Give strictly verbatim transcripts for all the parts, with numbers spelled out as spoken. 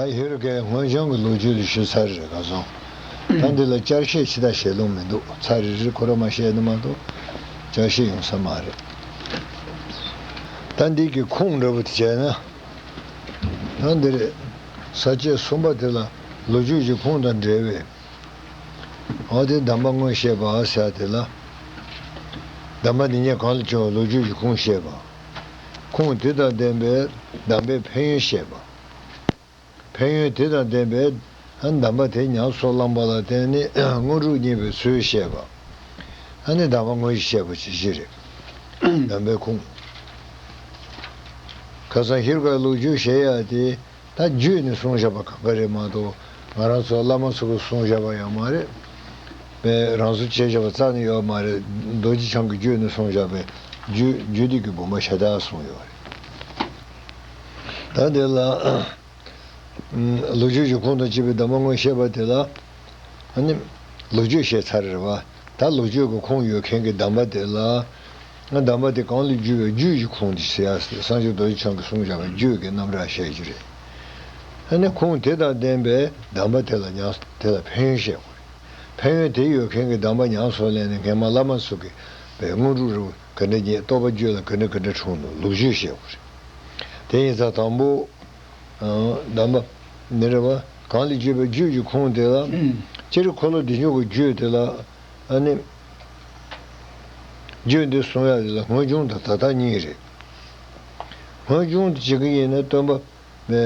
ད་ཧེ་རུ་ཀའི་སྔོན་བྱུང་གི་ལོ་རྒྱུས་ལ་ཞུ་ཚར་རེད་ག་སོང་། ད་འདི་ལ་བསྐྱར་བཤད་ཅི་ལྟར་བྱེད་ལུང་མི་འདུག་ཚར་རེ་རེ་ཁོ་རང་མ་བཤད་ན་མ་གཏོགས་བསྐྱར་བཤད་ཡོང་ས་མ་རེད། ད་འདི་གི་ཁུངས་འདྲ་པོ་དེ་བྱས་ན། ད་འདི་རེད། ས་བཅད་གསུམ་པ་དེ་ལ་ལོ་རྒྱུས་ཀྱི་ཁུངས་དང་འབྲེལ་བའི། འོ་དེ་གདམས་པ་དངོས་བཤད་པ་ཟེར་དེ་ལ། གདམས་པ་འདི་ཉིད་གང་ལ་བྱུང་བའི་ལོ་རྒྱུས་ཀྱི་ཁུངས་བཤད་པ། ཁུངས་དེ་དང་ལྡན་པའི་གདམས་པའི་ཕན་ཡོན་བཤད་པ། ཕན་ཡོན་དེ་དང་ལྡན་པའི་གདམས་པ་དེ་ཉམས་སུ་བླངས་པ་ལ་བརྟེན་ནས་དངོས་གྲུབ་བརྙེས་པའི་ཚུལ་བཤད་པ། ཨ་ནི་གདམས་པ་དངོས་གཞི་བཤད་པ་ཇི་བཞིན་རེད། གདམས་པའི་ཁུངས། ཁ་སང་ཧེ་རུ་ཀའི་ལོ་རྒྱུས་བཤད་ཡ་དེ་ད་བརྗོད་ནས་གསུངས་བཞག་པ་གང་ག་རེད་མ་གཏོགས་ང་རང་ཚོ་བླ་མ་ཚོ་གིས་གསུངས་བཞག་པ་ཡང་མ་རེད། པས་རང་བཟོ་བྱས་བཞག་པ་རྩ་ནས་ཡོད་མ་རེད། རྡོ་རྗེ་འཆང་གིས་བརྗོད་ནས་གསུངས་བཞག་པའི་རྒྱུད་རྒྱུད་སྡེ་གི་བུམ་པ་ཤ་སྟག་གསུངས་ཡོད་རེད། ད་དེ་ལ། ལོ་རྒྱུས་ཀྱི་ཁུངས་དང་བཅས་པའི་གདམས་པ་དངོས་བཤད་པ་དེ་ལ། ཨ་ནི། ལོ་རྒྱུས་བཤད་ཚར་རེད་བ། ད་ལོ་རྒྱུས་ཀྱི་ཁུངས་ཡོད་མཁན་གྱི་གདམས་པ་དེ་ལ། གདམས་པ་དེ་གང་ལས་བརྒྱུད་པའི་རྒྱུད་ཀྱི་ཁུངས་དེ་ཟེར་ཡ་སངས་རྒྱས་རྡོ་རྗེ་འཆང་གིས་གསུངས་བཞག་པའི་རྒྱུད་ཀྱི་རྣམ་གྲངས་བཤད་རྒྱུ་རེད། ཨ་ནི་ཁུངས་དེ་དང་ལྡན་པའི་གདམས་པ་དེ་ལ་ཉམས་དེ་ལ་ཕན་ཡོན་བཤད་དགོས་རེད། ཕན་ཡོན་དེ་ཡོད་མཁན་གྱི་གདམས་པ་ཉམས་སུ་ལེན་ནས་སྔན་མ་བླ་མ་ཚོ་གིས་པའི་དངོས་གྲུབ་རེ་བ་ག་འདྲ་རྙེད་རྟོགས་པ་བརྗོད་ལ་ག་འདྲ་ག་འདྲ་འཁྲུངས་འདུག་ལོ་རྒྱུས་བཤད་དགོས་རེད། དེ་ཡིན་ཙང་དང་པོ། གདམས་པ། འདི་རེད་བ། གང་ལས་བརྒྱུད་པའི་རྒྱུད་ཀྱི་ཁུངས་དེ་ལ། སྤྱིར་འཁོར་ལོ་བདེ་མཆོག་གི་རྒྱུད་དེ་ལ། ཨ་ནི། རྒྱུད་འདི་གསུང་ཡ་དེ་ལ་སྔོན་བྱུང་དང་ད་ལྟ་གཉིས་རེད། སྔོན་བྱུང་དེ་བྱེད་ཀྱི་ཡིན་ན་སྟོན་པ། མེ།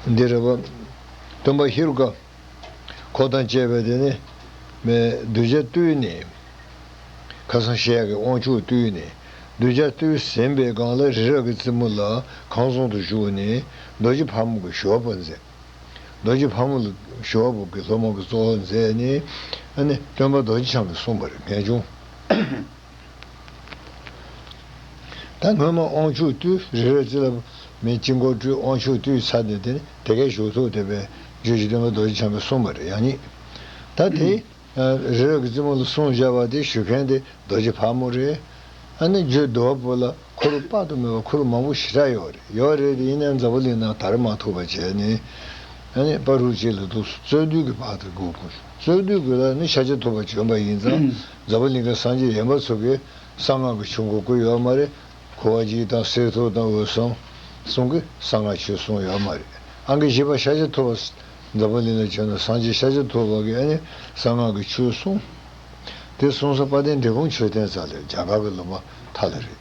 འདི་རེད་བ། སྟོན་པ་ཧེ་རུ་ཀ། འཁོར་དང་བཅས་པ་དེ་ནི། མེ་གདུལ་བྱ་བཏུལ་ནས། ཁ་སང་བཤད་ཡག་གི་དབང་ཕྱུག་བཏུལ་ནས། གདུལ་བྱ་བཏུལ་ཟིན་པའི་སྒང་ལ་རི་རབ་ཀྱི་རྩེ་མོ་ལ་ཁང་བཟང་དུ་བཞུགས་ནས་རྡོ་རྗེ་ཕག་མོ་གི་ཞུ་བ་པོ་མཛད། རྡོ་རྗེ་ཕག་མོ་ལ་ཞུ་བ་པོ་གི་སློབ་མ་གི་གཙོ་བོ་མཛད་ནས་ཨ་ནི་སྟོན་པ་རྡོ་རྗེ་འཆང་གིས་གསུངས་པ་རེད་ངེས་འབྱུང་། ད་སྔོན་མ་དབང་ཕྱུག་བཏུལ་རི་རབ་རྩེ་ལ་མི་དཀྱིལ་འཁོར་སྤྲུལ་དབང་ཕྱུག་བཏུལ་ཚར་ནས་དེ་ནི་དེ་གའི་བཞུགས་ཐོག་དེ་བའི་རྒྱུད་ཀྱི་སྟོན་པ་རྡོ་རྗེ་འཆང་གིས་གསུངས་པ་རེད་ཡང་ཉིད། ད་དེ་རི་རབ་ཀྱི་རྩེ་མོ་ལ་གསུངས་བཞག་པ་དེ་ཞུ་མཁན་དེ་རྡོ་རྗེ་ཕག་མོ་རེད། ཨ་ནི་རྒྱུད་བསྡུ་བ་པོ་ལ་ཁུ་རུ་དཔག་ཏུ་མེད་པ་ཁུ་རུ་མང་པོ་ཞེ་དྲག་ཡོད་རེད་ཡོད་རེད་དེ་ཡིན་ནའི་འཛམ་བུ་གླིང་ནང་དར་མ་ཐུབ་པ་བྱས་ནས་ཨ་ནི་པ་རུ་གཅིག་ལ་འདུག་རྩོད་དུས་ཀྱི་བར་དུ་སྒུག་དགོས་རྩོད་དུས་ཀྱི་ལ་ནི་ཤཱཀྱ་ཐུབ་པ་བྱོན་པ་ཡིན་ཙང་འཛམ་བུ་གླིང་གི་སངས་རྒྱས་གཞན་པ་ཚོ་གིས་གསང་སྔགས་ཀྱི་ཆོས་འཁོར་བསྐོར་ཡོད་མ་རེད། ཁུ་བ་གཅིག་དང་གསེར་ཐུབ་དང་འོད་སྲུང་གསུམ་གྱིས་གསང་སྔགས་ཆོས་གསུངས་ཡོད་མ་རེད། ཨང་ཀི་བཞི་པ་ཤཱཀྱ་ཐུབ་པ་འཛམ་བུ་གླིང་ལ་བྱོན་ནས་སངས་རྒྱས་ཤཱཀྱ་ཐུབ་པ་གིས་ཨ་ནི་གསང་སྔགས་ཀྱི་ཆོས་གསུངས། དེ་གསུངས་ས་དཔལ་ལྡན་འབྲས་སྤུངས་མཆོད་རྟེན་རྩ་ལ་རྒྱ་གར་གྱི་ལུང་པ་མཐའ་ལ་རེད།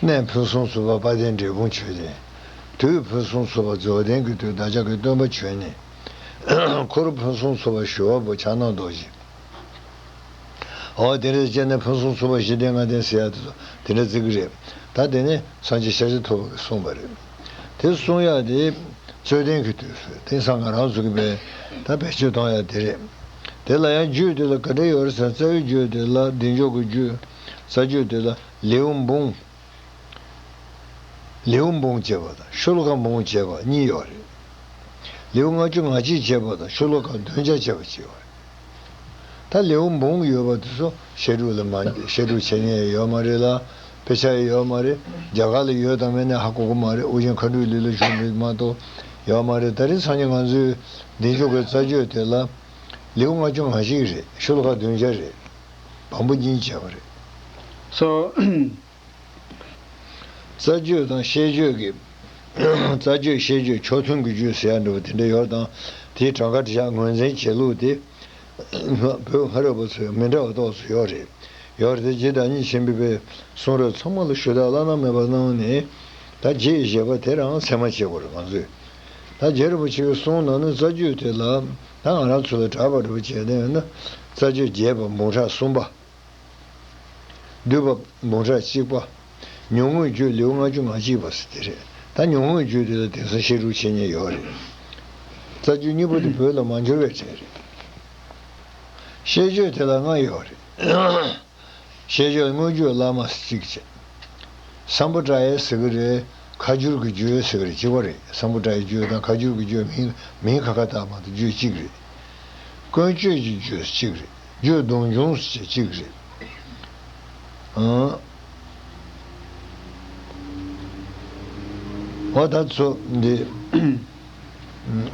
གནས་ཕུན་སུམ་ཚོགས་པ་དཔལ་ལྡན་འབྲས་སྤུངས་མཆོད་རྟེན། དུས་ཕུན་སུམ་ཚོགས་པ་རྫོགས་ལྡན་གྱི་དུས་བདག་ཅག་གི་སྟོན་པ་བྱོན་ནས། འཁོར་ཕུན་སུམ་ཚོགས་པ་ཞི་བ་པོ་ཕྱག་ན་རྡོ་རྗེ། འོ་དེ་འདྲ་བྱས་ནས་ཕུན་སུམ་ཚོགས་པ་བཞི་ལྡན་ལྔ་ལྡན་ཟེར་ཡ་དེ་ཚོ་དེ་འདྲ་བརྩི་གི་རེད། ད་དེ་ནས་སངས་རྒྱས་ཤཱཀྱ་ཐུབ་པ་གིས་གསུངས་པ་རེད། དེ་གསུང་ཡ་དེ་རྩོད་ལྡན་གྱི་དུས་སུ་དེང་སང་ང་རང་ཚོ་གི་བས་ད་བེད་སྤྱོད་གཏོང་ཡ་དེ་རེད། དེ་ལ་ཡང་རྒྱུད་དེ་ལ་ག་འདྲ་ཡོད་རེད་ཟེར་ན་རྩ་བའི་རྒྱུད་དེ་ལ་བདེ་མཆོག་གི་རྒྱུད། རྩ་རྒྱུད་དེ་ལ་ལེའུ་འབུམ། ལེའུ་འབུམ་བྱས་པ་དང་ཤོ་ལོ་ཀ་འབུམ་བྱས་པ་གཉིས་ཡོད་རེད། ལེའུ་ལྔ་བཅུ་ང་གཅིག་བྱས་པ་དང་ཤོ་ལོ་ཀ་བདུན་བརྒྱ་བྱས་པ་གཅིག་ཡོད་རེད། ད་ལེའུ་འབུམ་ཡོད་པ་དེ་ཚོ་བཤད་སྒྲུབ་ལ་མ་བཤད་སྒྲུབ་བྱེད་མཁན་ཡོད་མ་རེད་ལ། དཔེ་ཆ་ཡོད་མ་རེད། རྒྱ་གར་ལ་ཡོད་དང་མེད་ན་ཧ་གོ་གི་མ་རེད། ཨོ་རྒྱན་མཁའ་འགྲོའི་ལུས་ལ་བྱུང་བ་མ་གཏོགས་ཡོད་མ་རེད། ད་རེས་སང་ཉིན་ང་ཚོའི་བདེ་མཆོག་གི་རྩ་རྒྱུད་དེ་ལ་ལེའུ་ལྔ་བཅུ་ང་གཅིག་རེད། ཤོ་ལོ་ཀ་བདུན་བརྒྱ་རེད། བམ་པོ་གཉིས་བྱས་པ་རེད། སོ། རྩ་རྒྱུད་དང་བཤད་རྒྱུད་ཀྱི། རྩ་རྒྱུད་བཤད་རྒྱུད་ཕྱོགས་མཐུན་གྱི་རྒྱུད་ཟེར་ཡ་འདྲ་བོ་དེ་འདྲ་ཡོད་དང་། དེའི་གྲངས་ཀ་བྲི་བྱ་ངོས་འཛིན་བྱེད་ལུགས་དེ། བོད་སྔ་རབས་པ་ཚོས་མི་འདྲ་བ་ཏོག་ཙམ་ཡོད་རེད། ཡོད་རེད་དེ་རྗེ་བདག་ཉིད་ཆེན་པོས་པའི་གསུང་རབ་ཚང་མ་ལ་ཞུ་དག་བླ་ན་མེད་པ་གནང་ནས། ད་རྗེ་ཡི་བཞེད་པ་དེ་རང་ཚད་མ་བྱེད་དགོས་རེད་ང་ཚོས། ད་རྗེ་རིན་པོ་ཆེ་གི་གསུང་ནང་ནས་རྩ་རྒྱུད་དེ་ལ་ད་ང་རང་ཚོ་ལ་གྲགས་པ་འདྲ་བོ་བྱས་ནས་ཡོད་ན། རྩ་རྒྱུད་རྒྱས་པ་འབུམ་ཕྲག་གསུམ་པ། བསྡུས་པ་འབུམ་ཕྲག་གཅིག་པ། ཉུང་ངུའི་རྒྱུད་ལེའུ་ལྔ་བཅུ་ང་གཅིག་པ་ཟེར་དེ་རེད། ད་ཉུང་ངུའི་རྒྱུད་དེ་ལ་དེང་སང་བཤད་སྒྲུབ་བྱེད་མཁན་ཡོད་རེད། རྩ་རྒྱུད་གཉིས་པོ་དེ་བོད་ལ་མ་འབྱོར་བའི་གྲས་རེད། བཤད་རྒྱུད་དེ་ལ་ལྔ་ཡོད་རེད། བཤད་རྒྱུད་དངོས་རྒྱུད་བླ་མ་ཟེར་གཅིག་བྱས། སམ་བྷོ་ཊ་ཡ་ཟེར་གི་རེད། ཁ་སྒྱུར་གྱི་རྒྱུད་ཟེར་གི་རེད། གཅིག་པ་རེད། སམ་བྷོ་ཊ་ཡའི་རྒྱུད་དང་ཁ་སྒྱུར་གྱི་རྒྱུད་མིང་མིང་ཁ་ཁ་བཏགས་མ་གཏོགས་རྒྱུད་གཅིག་རེད། ཀུན་སྤྱོད་ཀྱི་རྒྱུད་གཅིག་རེད། རྒྱུད་གདུང་འབྱུང་ཟེར་གཅིག་རེད། ཨང་། འོ་ད་ཚོ་འདི་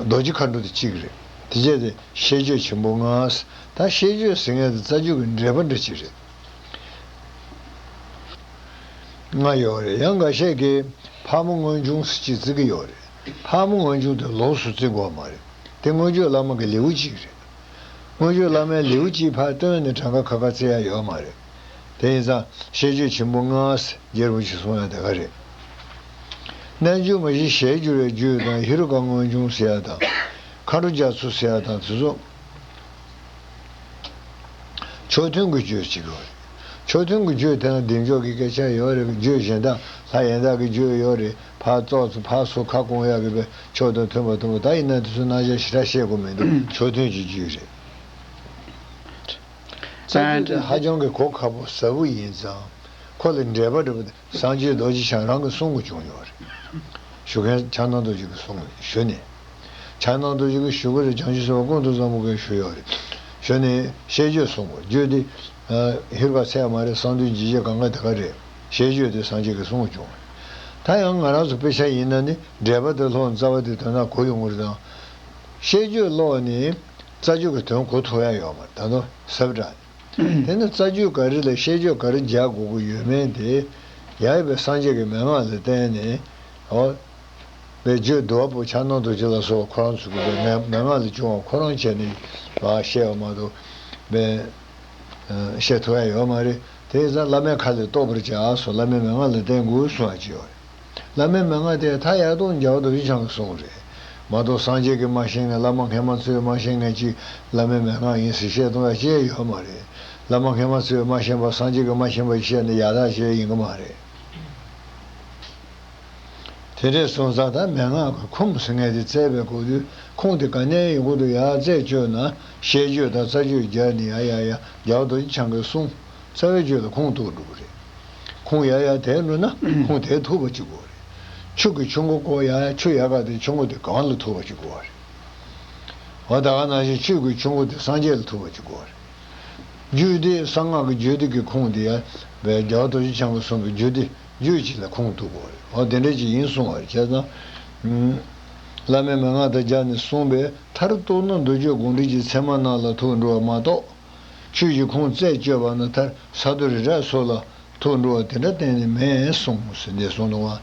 རྡོ་རྗེ་མཁའ་འགྲོ་དེ་གཅིག་རེད། དེ་བྱས་ཏེ་ཤེས་བརྗོད་ཆེན་པོ་ལྔ། ད་ཤེས་བརྗོད་ཟེར་མཁན་དེ་རྩ་རྒྱུད་ཀྱི་འགྲེལ་པ་འདྲ་ཅིག་རེད། ལྔ་ཡོད་རེད། ཡང་འགའ་ཤས་ཀྱིས་ཕག་མོ་མངོན་འབྱུང་ཟེར་ཅིག་བརྩི་གི་ཡོད་རེད། ཕག་མོ་མངོན་འབྱུང་དེ་ལོགས་སུ་བརྩི་དགོས་མ་རེད། དེ་མངོན་བརྗོད་བླ་མ་གི་ལེའུ་གཅིག་རེད། མངོན་བརྗོད་བླ་མའི་ལེའུ་གཅིག་ཕར་བཏོན་ནས་གྲངས་ཀ་ཁ་ཁ་བརྩི་ཡ་ཡོད་མ་རེད། དེ་ཡིན་ཙང་ཤེས་བརྗོད་ཆེན་པོ་ལྔ་ཟེར་རྒྱལ་པོ་ཞིག་གསུང་ཡ་དེ་ག་རེད། རྣལ་འབྱོར་མ་བཞི་ཞལ་བསྒྱུར་བའི་བརྗོད་དང་ཧེ་རུ་ཀ་མངོན་འབྱུང་ཟེར་ཡ་དང་། མཁའ་འགྲོ་རྒྱ་མཚོ་ཟེར་ཡ་དང་དེ་ཚོ། ཕྱོགས་མཐུན་གྱི་བརྗོད་ཅིག་ཡོད་རེད། ཕྱོགས་མཐུན་གྱི་བརྗོད་དེ་ན་བདེ་མཆོག་གི་སྐད་ཆ་ཡོད་རེད། བརྗོད་གཞན་དག་ལྷ་ཡན་དག་གི་བརྗོད་ཡོད་རེད། ཕར་ཙོག་ཙེ་ཕར་ཚུར་ཁ་སྐོང་ཡག་གི་བའི་ཕྱོགས་དང་མཐུན་པ་མཐུན་པ། ད་ཡིན་ན་དེ་ཚོ་རྣམ་གཞག་ཞེ་དྲག་བཤད་དགོས་མི་འདུག། ཕྱོགས་མཐུན་གྱི་བརྗོད་རེད། རྩ་རྒྱུད་དེ་ཧ་ཅང་གི་གོ་ཁག་པོ་ཟབ་པོ་ཡིན་ཙང་། ཁོ་ལ་འགྲེལ་པ་འདྲ་པོ་དེ་སངས་རྒྱས་རྡོ་རྗེ་འཆང་རང་གིས་གསུང་གི་བྱུང་ཡོད་རེད། ཞུ་མཁན་ཕྱག་ན་རྡོ་རྗེ་གིས་གསུངས་ཞུ་ནས། ཕྱག་ན་རྡོ་རྗེ་གིས་ཞུ་གི་རེད། བྱང་ཆུབ་སེམས་དཔའ་ཀུན་ཏུ་བཟང་པོ་གིས་ཞུ་ཡོད་རེད། ཞུ་ནས་ཤེས་བརྗོད་གསུངས་པ་བརྗོད་དེ། ཧེ་རུ་ཀ་ཚད་མ་རེད། གསང་འདུས་འཇིགས་བྱེད་གངྒཱ་དེ་ག་རེད། ཤེས་བརྗོད་དེ་སངས་རྒྱས་ཀྱིས་གསུངས་བྱུང་། ད་ཡང་ང་རང་ཚོ་དཔེ་ཆ་ཡིན་ན་ནི་འགྲེལ་པ་དེ་ཀློག་རྩ་བ་དེ་དོན་དག་གོ་ཡོང་གི་རེད་དང་། ཤེས་བརྗོད་ཀློག་ནི་རྩ་རྒྱུད་ཀྱི་དོན་གོ་ཐུབ་ཡ་ཡོད་མ་རེད། ད་དུང་ཟབ་དྲགས། དེ་ནི་རྩ་རྒྱུད་ག་རེ་ལ་ཤེས་བརྗོད་ག་རེ་རྒྱག་དགོས་ཀྱི་ཡོད་མེད་དེ། ཡ་ཡི་བའི་སངས་རྒྱས་ཀྱི་མན་ངག་ལ་བརྟེན་ནས། འོ། བའི་བརྗོད་བསྡུ་བ་པོ་ཕྱག་ན་རྡོ་རྗེ་ལ་སོགས་པ་ཁོ་རང་ཚོ་གི་བའི་མན་མན་ངག་ལས་བྱུང་བ་ཁོ་རང་བྱས་ནས་བ་བཤད་པ་མ་གཏོགས་བའི་བཤད་ཐུབ་ཡ་ཡོད་མ་རེད། དེ་ཡིན་ཙང་བླ་མའི་ཁ་ལས་རྟོགས་པར་བྱ་སོགས་བླ་མའི་མན་ངག་ལ་བརྟེན་དགོས་གསུང་བ་ཅིག་ཡོད་རེད། བླ་མའི་མན་ངག་དེ་མཐའ་ཡག་ཏུ་རྒྱལ་བ་རྡོ་རྗེ་འཆང་གིས་གསུངས་རེད། མ་གཏོགས་སངས་རྒྱས་ཀྱིས་མ་བཤད་མཁན། བླ་མ་ཧེ་མ་ཚོས་མ་བཤད་མཁན་ཅིག་བླ་མའི་མན་ངག་ཡིན་ཟེར་བཤད་གཏོང་ཡ་ཅི་ཡང་ཡོད་མ་རེད། བླ་མ་ཧེ་མ་ཚོས་མ་བཤད་པ་སངས་རྒྱས་ཀྱིས་མ་བཤད་པ་བཤད་ནས་ཡག་ཐག་ཆོད་ཡིན་གི་མ་རེད། དེ་འདྲས་སོང་ཙང་ད་མན་ངག་གི་ཁུངས་ཟེར་མཁན་དེ་བཙལ་བའི་སྐབས་དུས་ཁུངས་དེ་ག་ནས་ཡོང་གི་འདུག་ཡ་རྩད་གཅོད་ན་ཤེས་བརྗོད་དང་རྩ་རྒྱུད་སྦྱར་ནས་ཡ་ཡ་ཡ་རྒྱལ་བ་རྡོ་རྗེ་འཆང་གིས་གསུངས། རྩ་བའི་རྒྱུད་ལ་ཁུངས་གཏུགས་འགྲོ་གི་རེད། ཁུངས་ཡར་ཡར་དེད་འགྲོ་ན་ཁུངས་དེ་ཐུག་པ་ཅིག་དགོས་རེད། ཆུ་གི་ཆུ་མགོ་བསྐོར་ཡ་ཡ་ཆུ་ཡར་ག་དེ་ཆུ་མགོ་དེ་གང་ལ་ཐུག་པ་ཅིག་དགོས་རེད། འོ་ད་ག་ནང་བཞིན་ཆུ་གི་ཆུ་མགོ་དེ་སངས་རྒྱས་ལ་ཐུག་པ་ཅིག་དགོས་རེད། རྒྱུད་སྡེ་གསང་སྔགས་ཀྱི་རྒྱུད་སྡེ་གི་ཁུངས་དེ་ཡ་བའི་རྒྱལ་བ་རྡོ་རྗེ་འཆང་གིས་གསུངས་པའི་རྒྱུད་སྡེ་རྒྱུད་གཅིག་ལ་ཁུངས་གཏུགས་དགོས་རེད། འོ་དེ་འདྲ་ཅིག་ཡིན་གསུང་བ་རེད། བྱས་ཙང་། བླ་མའི་མན་ངག་དང་སྦྱར་ནས་གསུངས་པའི་མཐར་གཏུགས་ན་མདོ་རྒྱུད་དགོངས་འགྲེལ་གྱི་ཚད་མ་རྣམས་ལ་ཐུག་འགྲོ་བ་མ་གཏོགས། ཆོས་ཀྱི་ཁུངས་རྩད་གཅོད་པ་ན་མཐར་ས་རྡོ་རི་བྲག་སོགས་ལ་ཐུག་འགྲོ་བ་དེ་འདྲ་གཏན་ནས་མེད་གསུངས་ཟེར་འདི་གསུངས་འདུག་བ།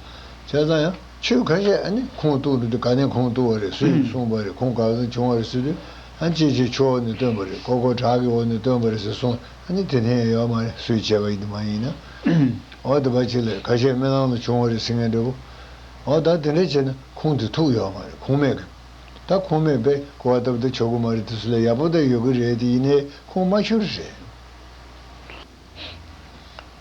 བྱས་ཙང་ཡང་ཆོས་ཁ་ཤས་ཨ་ནི་ཁུངས་གཏུགས་འགྲོ་དུས་ག་ནས་ཁུངས་གཏུགས་པ་རེད། སུས་གསུངས་པ་རེད། ཁུངས་ག་ཚོད་བྱུང་བ་རེད་ཟེར་དུས། ཨ་ཅེ་ཅེ་ཆུ་འོག་ནས་བཏོན་པ་རེད། ཀོ་ཀོ་བྲག་གི་འོག་ནས་བཏོན་པ་རེད་ཟེར་གསུངས། ཨ་ནི་དེ་འཐེན་ཡོད་མ་རེད། སུས་བྱས་པ་ཡིན་དུ་མ་ཡིན་ན། འོ་དེ་པ་ཅིག་ལ་ཁ་ཤས་རྨི་ལམ་ལ་བྱུང་བ་རེད་ཟེར་མཁན་འདྲ་པོ། འོ་ད་དེ་འདྲ་བྱས་ན་ཁུངས་དེ་ཐུག་ཡོད་མ་རེད། ཁུངས་མེད་གི། ད་ཁུངས་མེད་པས་གོ་བ་ལྟ་བུ་དེ་ཆོག་གི་མ་རེད། དེ་ཚོ་ལ་ཡག་པོ་ད་ཡོད་གི་རེད། དེ་ཡིན་ནའི་ཁུངས་མ་ཤོར་རེད།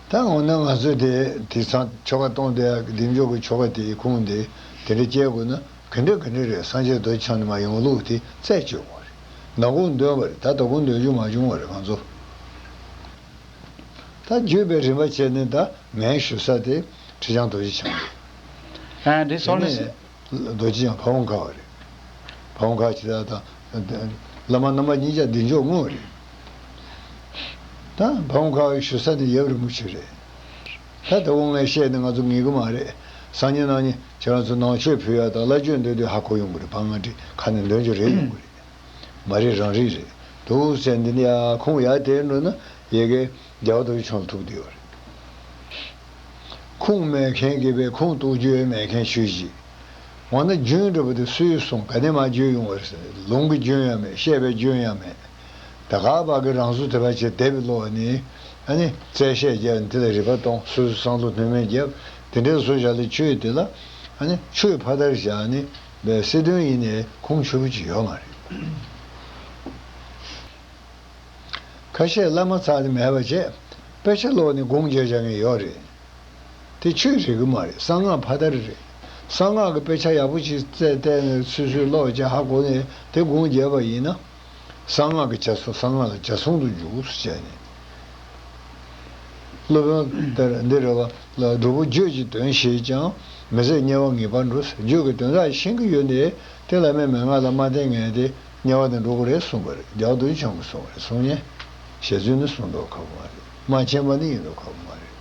ད་འོ་ན་ང་ཚོས་དེ་དེང་སང་ཆོ་ག་གཏོང་བསྡད་ཡག་གི་བདེ་མཆོག་གི་ཆོ་ག་དེའི་ཁུངས་དེ་དེ་འདྲ་སྐྱེལ་དགོས་ན་ག་འདྲ་ག་འདྲ་རེད། སངས་རྒྱས་རྡོ་རྗེ་འཆང་ནས་མར་ཡོང་ལུགས་དེ་རྩད་གཅོད་དགོས་རེད། ནང་ཁུངས་འདོན་པ་རེད། ད་ལྟ་ཁུངས་འདོན་རྒྱུ་མ་བྱུང་བ་རེད་ང་ཚོ། ད་བརྗོད་པའི་རིམ་པ་བྱས་ནས་ད་ངས་ཞུ་ས་དེ་ཁྲི་བྱང་རྡོ་རྗེ་འཆང་རེད། ཨ་འདི་སོང་ནས། རྡོ་རྗེ་འཆང་ཕ་བོང་ཁ་བ་རེད། ཕ་བོང་ཁ་ཇི་ལྟར་དང་། བླ་མ་རྣམ་པ་གཉིས་ཀྱང་བདེ་མཆོག་དངོས་རེད། ད་ཕ་བོང་ཁ་བའི་ཞུ་ས་དེ་ཡབ་རིན་པོ་ཆེ་རེད། ད་དེ་འོ་ངས་བཤད་ནས་ང་ཚོ་ངེས་གི་མ་རེད། སང་ཉིན་གནངས་ཉིན་ཁྱེད་རང་ཚོ་ནང་ཆོས་ཕུལ་ཡ་དང་བླ་མཆོད་འདོན་དུས་ཧ་གོ་ཡོང་གི་རེད། ཕ་ང་འདྲི་ཁ་ནས་འདོན་རྒྱུ་རེད་ཡོང་གི་རེད། མ་རེད་རང་རེད་རེད། འདུག་ཟེར་འདི་ནི་ཡ་ཁུངས་ཡ་དེ་འགྲོ་ན་ཡ་གི་རྒྱལ་བ་རྡོ་རྗེ་འཆང་ལ་ཐུག་བསྡད་ཡོད་རེད། ཁུངས་མེད་མཁན་གྱིས་པའི་ཁུངས་གཏུགས་རྒྱུ་མེད་མཁན་ཆོས་ཅིག་འོ་ན་རྒྱུན་འདྲ་པོ་དེ་སུས་གསུངས། ག་ནས་མར་བརྗོད་ཡོང་བ་རེད་ཟེར་ན་ལུང་གི་རྒྱུན་ཡང་མེད། བཤད་པའི་རྒྱུན་ཡང་མེད། ད་ག་བ་གི་རང་བཟོ་དེ་བ་བྱས་དེབ་ཀློག་ནི་ཨ་ནི་རྩད་བཤད་རྒྱབ་ནས་དེ་ལ་རིག་པ་གཏོང་། སོ་སོའི་བསམ་བློ་སྣོན་མེད་རྒྱབ། དེ་འདྲའི་བཟོ་བཞག་ལས་ཆོས་དེ་ལ་ཨ་ནི་ཆོས་ཕ་མཐར་བཞག་ནས་པའི་སྲིད་དོན་ཡིན་ནའི་ཁུངས་ཆོད་པོ་ཅིག་ཡོད་མ་རེད། ཁ་ཤས་བླ་མ་ཚར་ནས་མེད་པ་བྱས་དཔེ་ཆ་ཀློག་ནས་དགོངས་འགལ་བྱ་མཁན་ཡོད་རེད། དེ་ཆོས་རེད་གི་མ་རེད། གསང་སྔགས་ཕ་མཐར་རེད། གསང་སྔགས་ཀྱི་དཔེ་ཆ་ཡག་པོ་ཅིག་བཙལ་བལྟས་ནས་སོ་སོས་ཀློག་བྱས་ཧ་གོ་ནས་དེ་དགོངས་འགལ་བ་ཡིན་ན། གསང་སྔགས་ཀྱི་ཇ་མཚུངས། གསང་སྔགས་ལ་ཇ་མཚུངས་སུ་འཇུག་ཟེར་བྱས་ནས། སློབ་དཔོན་ལྟར་འདི་རེད་བ། ལ་སྒྲུབ་པོ་བརྗོད་ཀྱི་དོན་ཤེས་ཀྱང་། མི་ཟད་དམྱལ་བ་ངེས་པར་འགྲོ། བརྗོད་ཀྱི་དོན་དག་ཤེས་ཀྱི་ཡོད་ནའི་དེ་བླ་མའི་མན་ངག་ལ་མ་བརྟེན་མཁན་དེ་དམྱལ་བ་ནས་འགྲོ་གི་རེད་གསུངས་པ་རེད། རྒྱལ་བ་རྡོ་རྗེ་འཆང་གིས་གསུངས་པ་རེད། གསུང་ཉན། ཞལ་རྫུན་ནི་གསུང་མདོག་ཁ་པོ་མ་རེད། མ་མཁྱེན་པ་ནི་ཡིན་མདོག་ཁ་པོ་མ་རེད།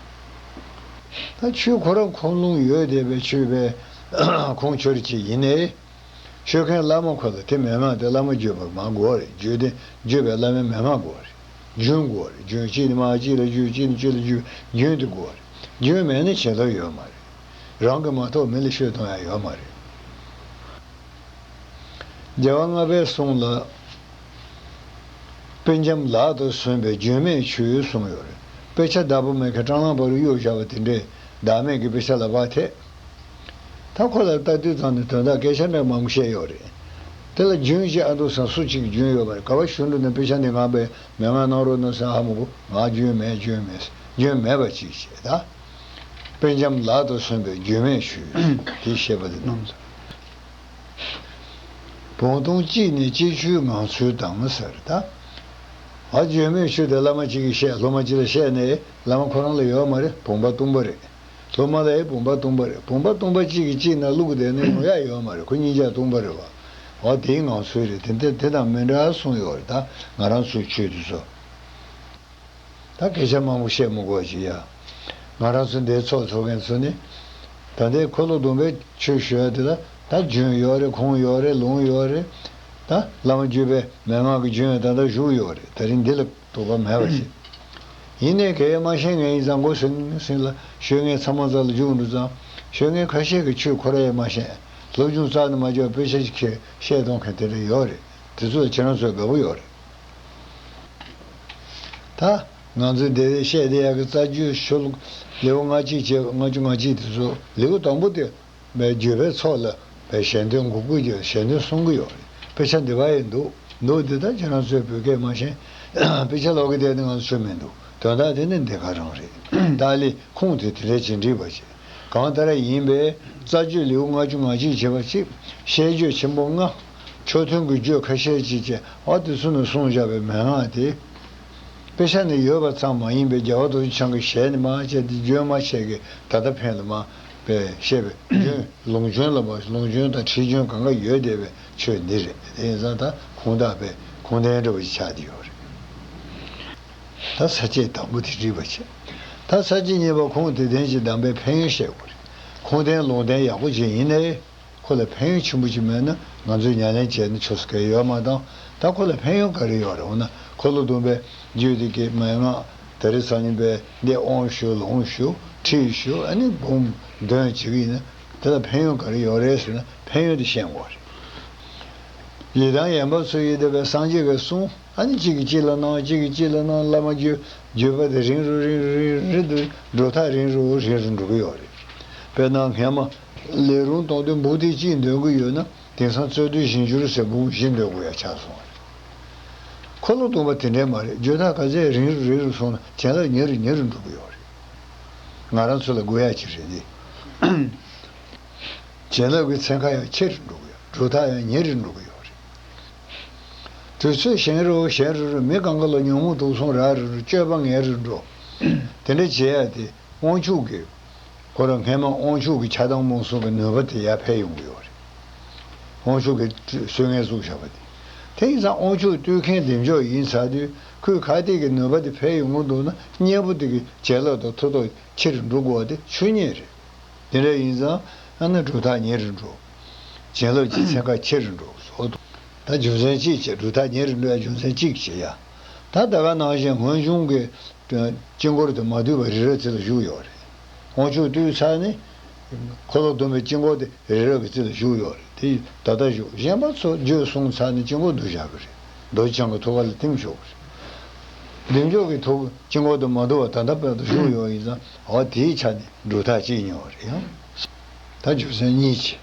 ད་ཆོས་ཁོ་རང་ཁུངས་ལུང་ཡོད་བསྡད་པའི་ཆོས་པའི་ ཁུངས་འཁྱོལ་ཅིག་ཡིན་ནའི། ཤོད་མཁན་བླ་མ་ཁོ་ལ་དེ་མན་ངག་དེ་བླ་མ་བརྒྱུད་པ་མར་དགོས་རེད། བརྒྱུད་དེ་བརྒྱུད་པའི་བླ་མའི་མན་ངག་དགོས་རེད། རྒྱུན་དགོས་རེད། རྒྱུན་གཅིག་ནས་མར་གཅིག་ལ་བརྒྱུད། གཅིག་ནས་གཅིག་ལ་བརྒྱུད། རྒྱུན་དེ་དགོས་རེད། རྒྱུན་མེད་ན་བྱིན་རླབས་ཡོད་མ་རེད། རང་གིས་མ་རྟོགས་མི་ལ་ཤོད་གཏོང་ཡ་ཡོད་མ་རེད། རྒྱལ་བ་ལྔ་པའི་གསུང་ལ། དཔེ་འཇམ་ལག་ཏུ་སོན་པའི་རྒྱུན་མེད་ཆུ་གསུངས་ཡོད་རེད། དཔེ་ཆ་བདག་པོ་མེད་མཁན་སྲང་ལམ་བར་དུ་གཡུགས་བཞག་པ་དེ་འདྲས་བདག་མེད་ཀྱི་དཔེ་ཆ་ལ་བག་ཐེག་ད་ཁོ་ལ་ལྟ་དུས་ཙམ་ནས་དོན་དག་སྐད་ཆ་འདྲ་མང་པོ་བཤད་ཡོད་རེད། དེ་ལ་རྒྱུན་ཅིག་ཨ་འདུག་བསམ། སུ་གཅིག་གི་རྒྱུན་ཡོད་པ་རེད། ག་པར་ཞུ་འགྲོ་ན་དཔེ་ཆ་འདི་ང་པས་མན་ངག་གནང་རོགས་གནང་ཟེར་ཧ་མ་གོ། ང་རྒྱུན་མེད། རྒྱུན་མེད། རྒྱུན་མེད་པ་ཅིག་བྱས་ད། དཔེ་འཇམ་ལག་ཏུ་སོན་པའི་རྒྱུན་མེད་ཆུ། དེ་བཤད་པ་དེ་རྣམས་སོ། བུང་སྟོང་གཅིག་ནས་གཅིག་ཆུའི་ངང་ཚུལ་དང་ཟེར་ད། ཨ་རྒྱུན་མེད་ཆུ་དེ་བླ་མ་གཅིག་གིས་བཤད། སློབ་མ་གཅིག་ལ་བཤད་ནས་བླ་མ་ཁོ་རང་ལ་ཡོད་མ་རེད། བུམ་པ་སྟོང་པ་རེད། སློབ་མ་ལ་ཡང་བུམ་པ་སྟོང་པ་རེད། བུམ་པ་སྟོང་པ་གཅིག་གིས་གཅིག་ནང་བླུགས་བསྡད་ན་ཡོང་ཡ་ཡོད་མ་རེད། ཁོ་གཉིས་ཆ་སྟོང་པ་རེད་བ། འོ་དེའི་ངང་ཚུལ་རེད། དེ་འདྲ་དེ་དང་མི་འདྲ་གསུངས་ཡོད་རེད། ད་ང་རང་ཚོའི་ཆོས་དེ་ཚོ། ད་སྐད་ཆ་མང་པོ་བཤད་མི་དགོས་ཅིག་ཡ། ང་རང་ཚོ་འདིའི་ཚོགས་འཚོགས་མཁན་ཚོ་ནི། ད་ལྟའི་འཁོར་ལོ་སྡོམ་པའི་ཆོས་ཞུ་ཡ་དེ་ལ་ད་རྒྱུན་ཡོད་རེད། ཁུངས་ཡོད་རེད། ལུང་ཡོད་རེད། ད་བླ་མ་བརྒྱུད་པའི་མན་ངག་གི་རྒྱུན་ད་ལྟ་བཞུགས་ཡོད་རེད། དེ་རིང་འདི་ལ་དོགས་པ་མེད་པ་ཞིག་ཡིན་ནའི་གལ་མ་ཤེས་མཁན་ཡིན་ཙང་མགོ་སེང་སེང་ལ་ཤོད་མཁན་ཚང་མ་རྩ་ལ་འཇུག་འགྲོ་ཙང་། ཤོད་མཁན་ཁ་ཤས་ཀྱིས་ཆོས་ཁོ་ར་ཡང་མ་ཤེས། སློབ་སྦྱོང་རྩ་ནས་མ་བྱས་པར་དཔེ་ཆ་ཞིག་ཁྱེར་བཤད་གཏོང་མཁན་དེ་འདྲ་ཡོད་རེད། དེ་ཚོ་ལ་ཁྱེད་རང་ཚོས་དགའ་པོ་ཡོད་རེད། ད་ང་ཚོས་འདི་བཤད་བསྡད་ཡག་གི་རྩ་རྒྱུད་ཤོ་ལོ་ཀ་ལེའུ་ལྔ་གཅིག་བྱས། ལྔ་བཅུ་ང་གཅིག་དེ་ཚོ་ལེའུ་དང་པོ་དེ་བའི་བརྒྱུད་པའི་ཚོགས་ལ་བའི་ཞལ་འདོན་འགུག་དགོས་ཀྱི་ཞལ་འདོན་གསུང་གི་ཡོད་རེད། དཔེ་ཆ་འདི་པར་ཡང་འདུག་འདུག་འདི་ད་ཁྱེད་རང་ཚོས་བོད་སྐད་མ་ཤེས། དཔེ་ཆ་ཀློག་གི་བསྡད་དེ་ང་ཚོ་ཆོ་མི་འདུག་དོན་དག་དེ་ནི་འདི་ག་རང་རེད། ད་ལས་ཁུངས་དེ་དེ་འདྲ་ཅིག་འགྲིག་པ་བྱེད། གང་ལྟར་ཡིན་པས་རྩ་རྒྱུད་ལེའུ་ལྔ་བཅུ་ང་གཅིག་བྱས་པ་གཅིག་བཤད་རྒྱུད་ཆེན་པོ་ལྔ། མཆོག་ཐུན་གྱི་རྒྱུད་ཁ་ཤས་ཅིག་བཅས། འོ་དེ་ཚོ་ནས་གསུངས་བཞག་པའི་མན་ངག་དེ། དཔེ་ཆ་ནས་ཡོད་པ་ཙམ་མ་ཡིན་པའི་རྒྱལ་བ་རྡོ་རྗེ་འཆང་གི་ཞལ་ནས་མར་བཅད་དེ་རྒྱུན་མ་ཆད་ཀྱི་ད་ལྟ་ཕན་ལ་མར་བཤད་པའི་རྒྱུན། ལུང་རྒྱུན་ལ་མར། ལུང་རྒྱུན་དང་ཁྲིད་རྒྱུན་གང་ག་ཡོད་བསྡད་པའི་ཆོས་འདི་རེད། དེ་ཡིན་ཙང་ད་ཁུངས་དག་པའི་ཁུངས་ལྡན་འདྲ་བོ་ཞིག་ཆགས་བསྡད་ཡོད་རེད། ད་ས་བཅད་དང་པོ་དེ་འགྲིག་པ་བྱས། ད་ས་བཅད་གཉིས་པ་ཁུངས་དེ་ལྡན་ཞིང་གདམས་པའི་ཕན་ཡོན་བཤད་དགོས་རེད། ཁུངས་ལྡན་ལུང་ལྡན་ཡག་པོ་ཅིག་ཡིན་ནའི། ཁོ་ལ་ཕན་ཡོན་ཆེན་པོ་ཅིག་མེད་ན་ང་ཚོས་ཉམས་ལེན་བྱས་ན་ཆོག་ས་གང་ཡང་ཡོད་མ་རེད། ད་ཁོ་ལ་ཕན་ཡོན་ག་རེ་ཡོད་རེད། འོ་ན་འཁོར་ལོ་སྡོམ་པའི་རྒྱུད་དེ་གི་མན་ངག་དེ་རིང་སང་ཉིན་པའི་འདི་དབང་ཞུ། ལུང་ཞུ། ཁྲིད་ཞུ། ཨ་ནི་འབུམ་འདོན་བྱེད་ཀྱི་ཡིན་ན་དེ་ལ་ཕན་ཡོན་ག་རེ་ཡོད་རེད་ཟེར་ན། ཕན་ཡོན་དེ་ཤེས་དགོས་རེད། ཡི་དམ་ཡན་པ་མཚོ་ཡི་དེ་བའི་སངས་རྒྱས་ཀྱི་གསུང་ཨ་ནི་གཅིག་གིས་གཅིག་ལ་གནང་། གཅིག་གིས་གཅིག་ལ་གནང་། བླ་མ་བརྒྱུད་བརྒྱུད་པ་དེ་རིང་རུ་རིང་རུ་རིང་རུ་འགྲོ་ཐག་རིང་རུ་རིང་རུ་འགྲོ་གི་ཡོད་རེད། དཔེར་ན་སྔས་མ་ལས་རུང་གཏོང་དུས་འབུམ་ཐེར་གཅིག་འདོན་གི་ཡོད་ན། དེང་སང་རྩོད་དུས་བཞི་འགྱུར་ཟེར་འབུམ་བཞི་འདོན་དགོས་ཡ་ཆགས་སོང་བ་རེད། འཁོར་ལོ་སྡོམ་པ་དེ་འདྲས་མ་རེད། བརྒྱུད་ཐག་ག་ཚད་རིང་རུ་རིང་རུ་སོང་ན་བྱིན་རླབས་ཉེ་རུ་ཉེ་རུ་འགྲོ་གི་ཡོད་རེད། ང་རང་ཚོ་ལ་དགོས་ཡ་ཅིག་རེད་འདི། བྱིན་རླབས་ཀྱི་ཚན་ཁ་ཡང་ཆེ་རུ་འགྲོ་གི་ཡོད། འགྲོ་ཐག་ཡང་ཉེ་རུ་འགྲོ་གི་ཡོད་རེད། དུས་ཚོད་ཞན་རུ་ཞན་རུ་རུ། མི་གང་ག་ལ་ཉོན་མོངས་དུག་གསུམ་རག་རུ་རུ། སྤྱོད་པ་ངན་རུ་འགྲོ། དེ་འདྲ་བྱེད་ཡ་དེ། དབང་ཕྱུག་གི། ཁོ་རང་སྔས་མ་དབང་ཕྱུག་གི་ཆགས་སྡང་རྨོངས་གསུམ་གྱི་ནུས་པ་དེ་ཡར་འཕེལ་ཡོང་གི་ཡོད་རེད། དབང་ཕྱུག་གིས་སྲོལ་ངན་བཙུགས་བཞག་པ་དེ། དེ་ཡིན་ཙང་དབང་ཕྱུག་བཏུལ་མཁན་བདེ་མཆོག་ཡིན་ཚར་དུས་ཁོས་ག་དེ་གི་ནུས་པ་དེ་འཕེལ་ཡོང་གི་འདུག་ན། གཉེན་པོ་དེ་གི་བྱིན་རླབས་དང་མཐུ་སྟོབས་ཆེ་རུ་འགྲོ་དགོས་པ་དེ་ཆོས་ཉིད་རེད། དེ་འདྲ་ཡིན་ཙང་ཨ་ནི་འགྲོ་ཐག་ཉེ་རུ་འགྲོ། བྱིན་རླབས་ཀྱི་ཚན་ཁ་ཆེ་རུ་འགྲོ། ད་རྒྱུ་མཚན་གཅིག་བྱས། འགྲོ་ཐག་ཉེ་རུ་འགྲོ་ཡ་རྒྱུ་མཚན་གཅིག་བྱས་ཡ། ད་ད་ག་ནང་བཞིན་སྔོན་བྱུང་གི་དཀྱིལ་འཁོར་དེ་མ་བཏུལ་བར་རི་རབ་རྩེ་ལ་བཞུགས་ཡོད་རེད། དབང་ཕྱུག་བཏུལ་ཚར་ནས་འཁོར་ལོ་སྡོམ་པའི་དཀྱིལ་འཁོར་དེ་རི་རབ་ཀྱི་རྩེ་ལ་བཞུགས་ཡོད་རེད། དེ་ད་ལྟ་བཞུགས། གཞན་པ་ཚོ་རྒྱུད་བསྲུངས་ཚར་ནས་དཀྱིལ་འཁོར་བསྡུ་བཞག་གི་རེད། རྡོ་རྗེ་འཆང་གི་ཐུགས་ཀ་ལ་བསྟིམ་ཆོག་གི་རེད། བདེ་མཆོག་གི་ཐུགས་དཀྱིལ་འཁོར་དེ་མ་བསྡུ་བར་ད་ལྟ་བར་དུ་བཞུགས་ཡོད་ཡིན་ཙང་། འོ་དེའི་ཆ་ནས་འགྲོ་ཐག་གཅིག་ཉེ་བ་རེད་ཡང་། ད་རྒྱུ་མཚན་གཉིས་བྱས།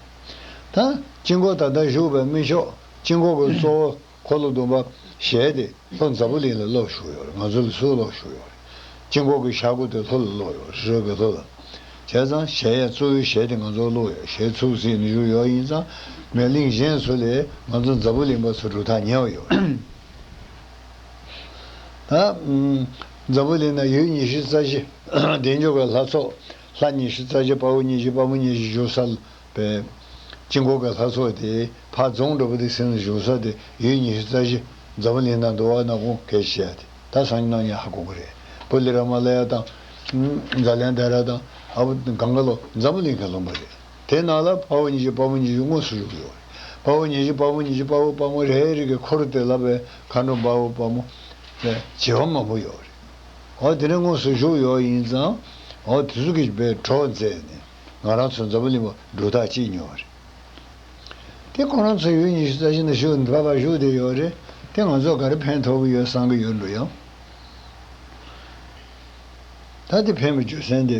ད་དཀྱིལ་འཁོར་ད་ལྟ་བཞུགས་པའི་མི་ཆོག་དཀྱིལ་འཁོར་གྱི་གཙོ་བོ་འཁོར་ལོ་སྡོམ་པ་ཞལ་དེ་ལྷོ་འཛམ་བུ་གླིང་ལ་སློག་བཞག་ཡོད་རེད། ང་ཚོ་ལ་སུས་སློག་བཞག་ཡོད་རེད། དཀྱིལ་འཁོར་གྱི་ཤར་སྒོ་དེ་ལྷོ་ལ་སློག་ཡོད་རེད། རི་རབ་ཀྱི་ལྷོ་ལ། བྱས་ཙང་ཞལ་ཡ་གཙོ་བོའི་ཞལ་དེ་ང་ཚོ་སློག་ཡོད། ཞལ་ཚུར་གཟིགས་ནས་བཞུགས་ཡོད་ཡིན་ཙང་། མི་གླིང་གཞན་ཚོ་ལས་ང་ཚོ་འཛམ་བུ་གླིང་པ་ཚོ་འགྲོ་ཐག་ཉེ་བ་ཡོད་རེད། ད་འཛམ་བུ་གླིང་ན་ཡུལ་ཉི་ཤུ་རྩ་བཞི། བདེ་མཆོག་གི་ལྷ་ཚོགས་ལྷ་ཉི་ཤུ་རྩ་བཞི། དཔའ་བོ་ཉི་ཤུ། དཔའ་མོ་ཉི་ཤུ་བཞུགས་ས་ལ། པའི་དཀྱིལ་འཁོར་གྱི་ལྷ་ཚོགས་དེ་ཕར་རྫོང་འདྲ་པོ་དེ་ཟིན་ནས་བཞུགས་ས་དེ་ཡུལ་ཉི་ཤུ་རྩ་བཞི། འཛམ་བུ་གླིང་ནང་འདུག་པ་ནང་ཁོང་སྐད་ཆ་བཤད་དེ། ད་སང་ཉིན་གནངས་ཉིན་ཧ་གོ་གི་རེད། པུ་ལི་ར་མ་ལ་ཡ་དང་། ཛཱ་ལན་དྷ་ར་དང་། ཨ་བུ་གང་ག་ལོ་འཛམ་བུ་གླིང་གི་ལུང་པ་རེད། དེ་ནང་ལ་དཔའ་བོ་ཉི་ཤུ་དཔའ་མོ་ཉི་ཤུ་དངོས་སུ་བཞུགས་ཡོད་རེད། དཔའ་བོ་ཉི་ཤུ་དཔའ་མོ་ཉི་ཤུ་དཔའ་བོ་དཔའ་མོ་རེ་རེ་གི་འཁོར་དེ་ལ་བའི་མཁའ་འགྲོ་དཔའ་བོ་དཔའ་མོ་བྱེ་བ་མང་པོ་ཡོད་རེད། འོ་དེ་ནས་དངོས་སུ་བཞུགས་ཡོད་ཡིན་ཙང་། འོ་དེ་ཚོ་གིས་བའི་གྲོགས་མཛད་ནས་ང་རང་ཚོ་འཛམ་བུ་གླིང་པ་སྒྲུབ་ཐག་བཅད་མྱོང་བ་རེད། དེ་ཁོ་རང་ཚོ་ཡུལ་ཉི་ཤུ་རྩ་བཞི་ནས་བཞུགས་ནས་བབས་པ་བཞུགས་བསྡད་ཡོད་རེད། དེ་ང་ཚོ་ག་རེ་ཕན་ཐོགས་ཀྱི་ཡོད་བསམ་གྱི་ཡོད་འགྲོ་ཡང་། ད་དེ་ཕན་པའི་རྒྱུ་མཚན་དེ་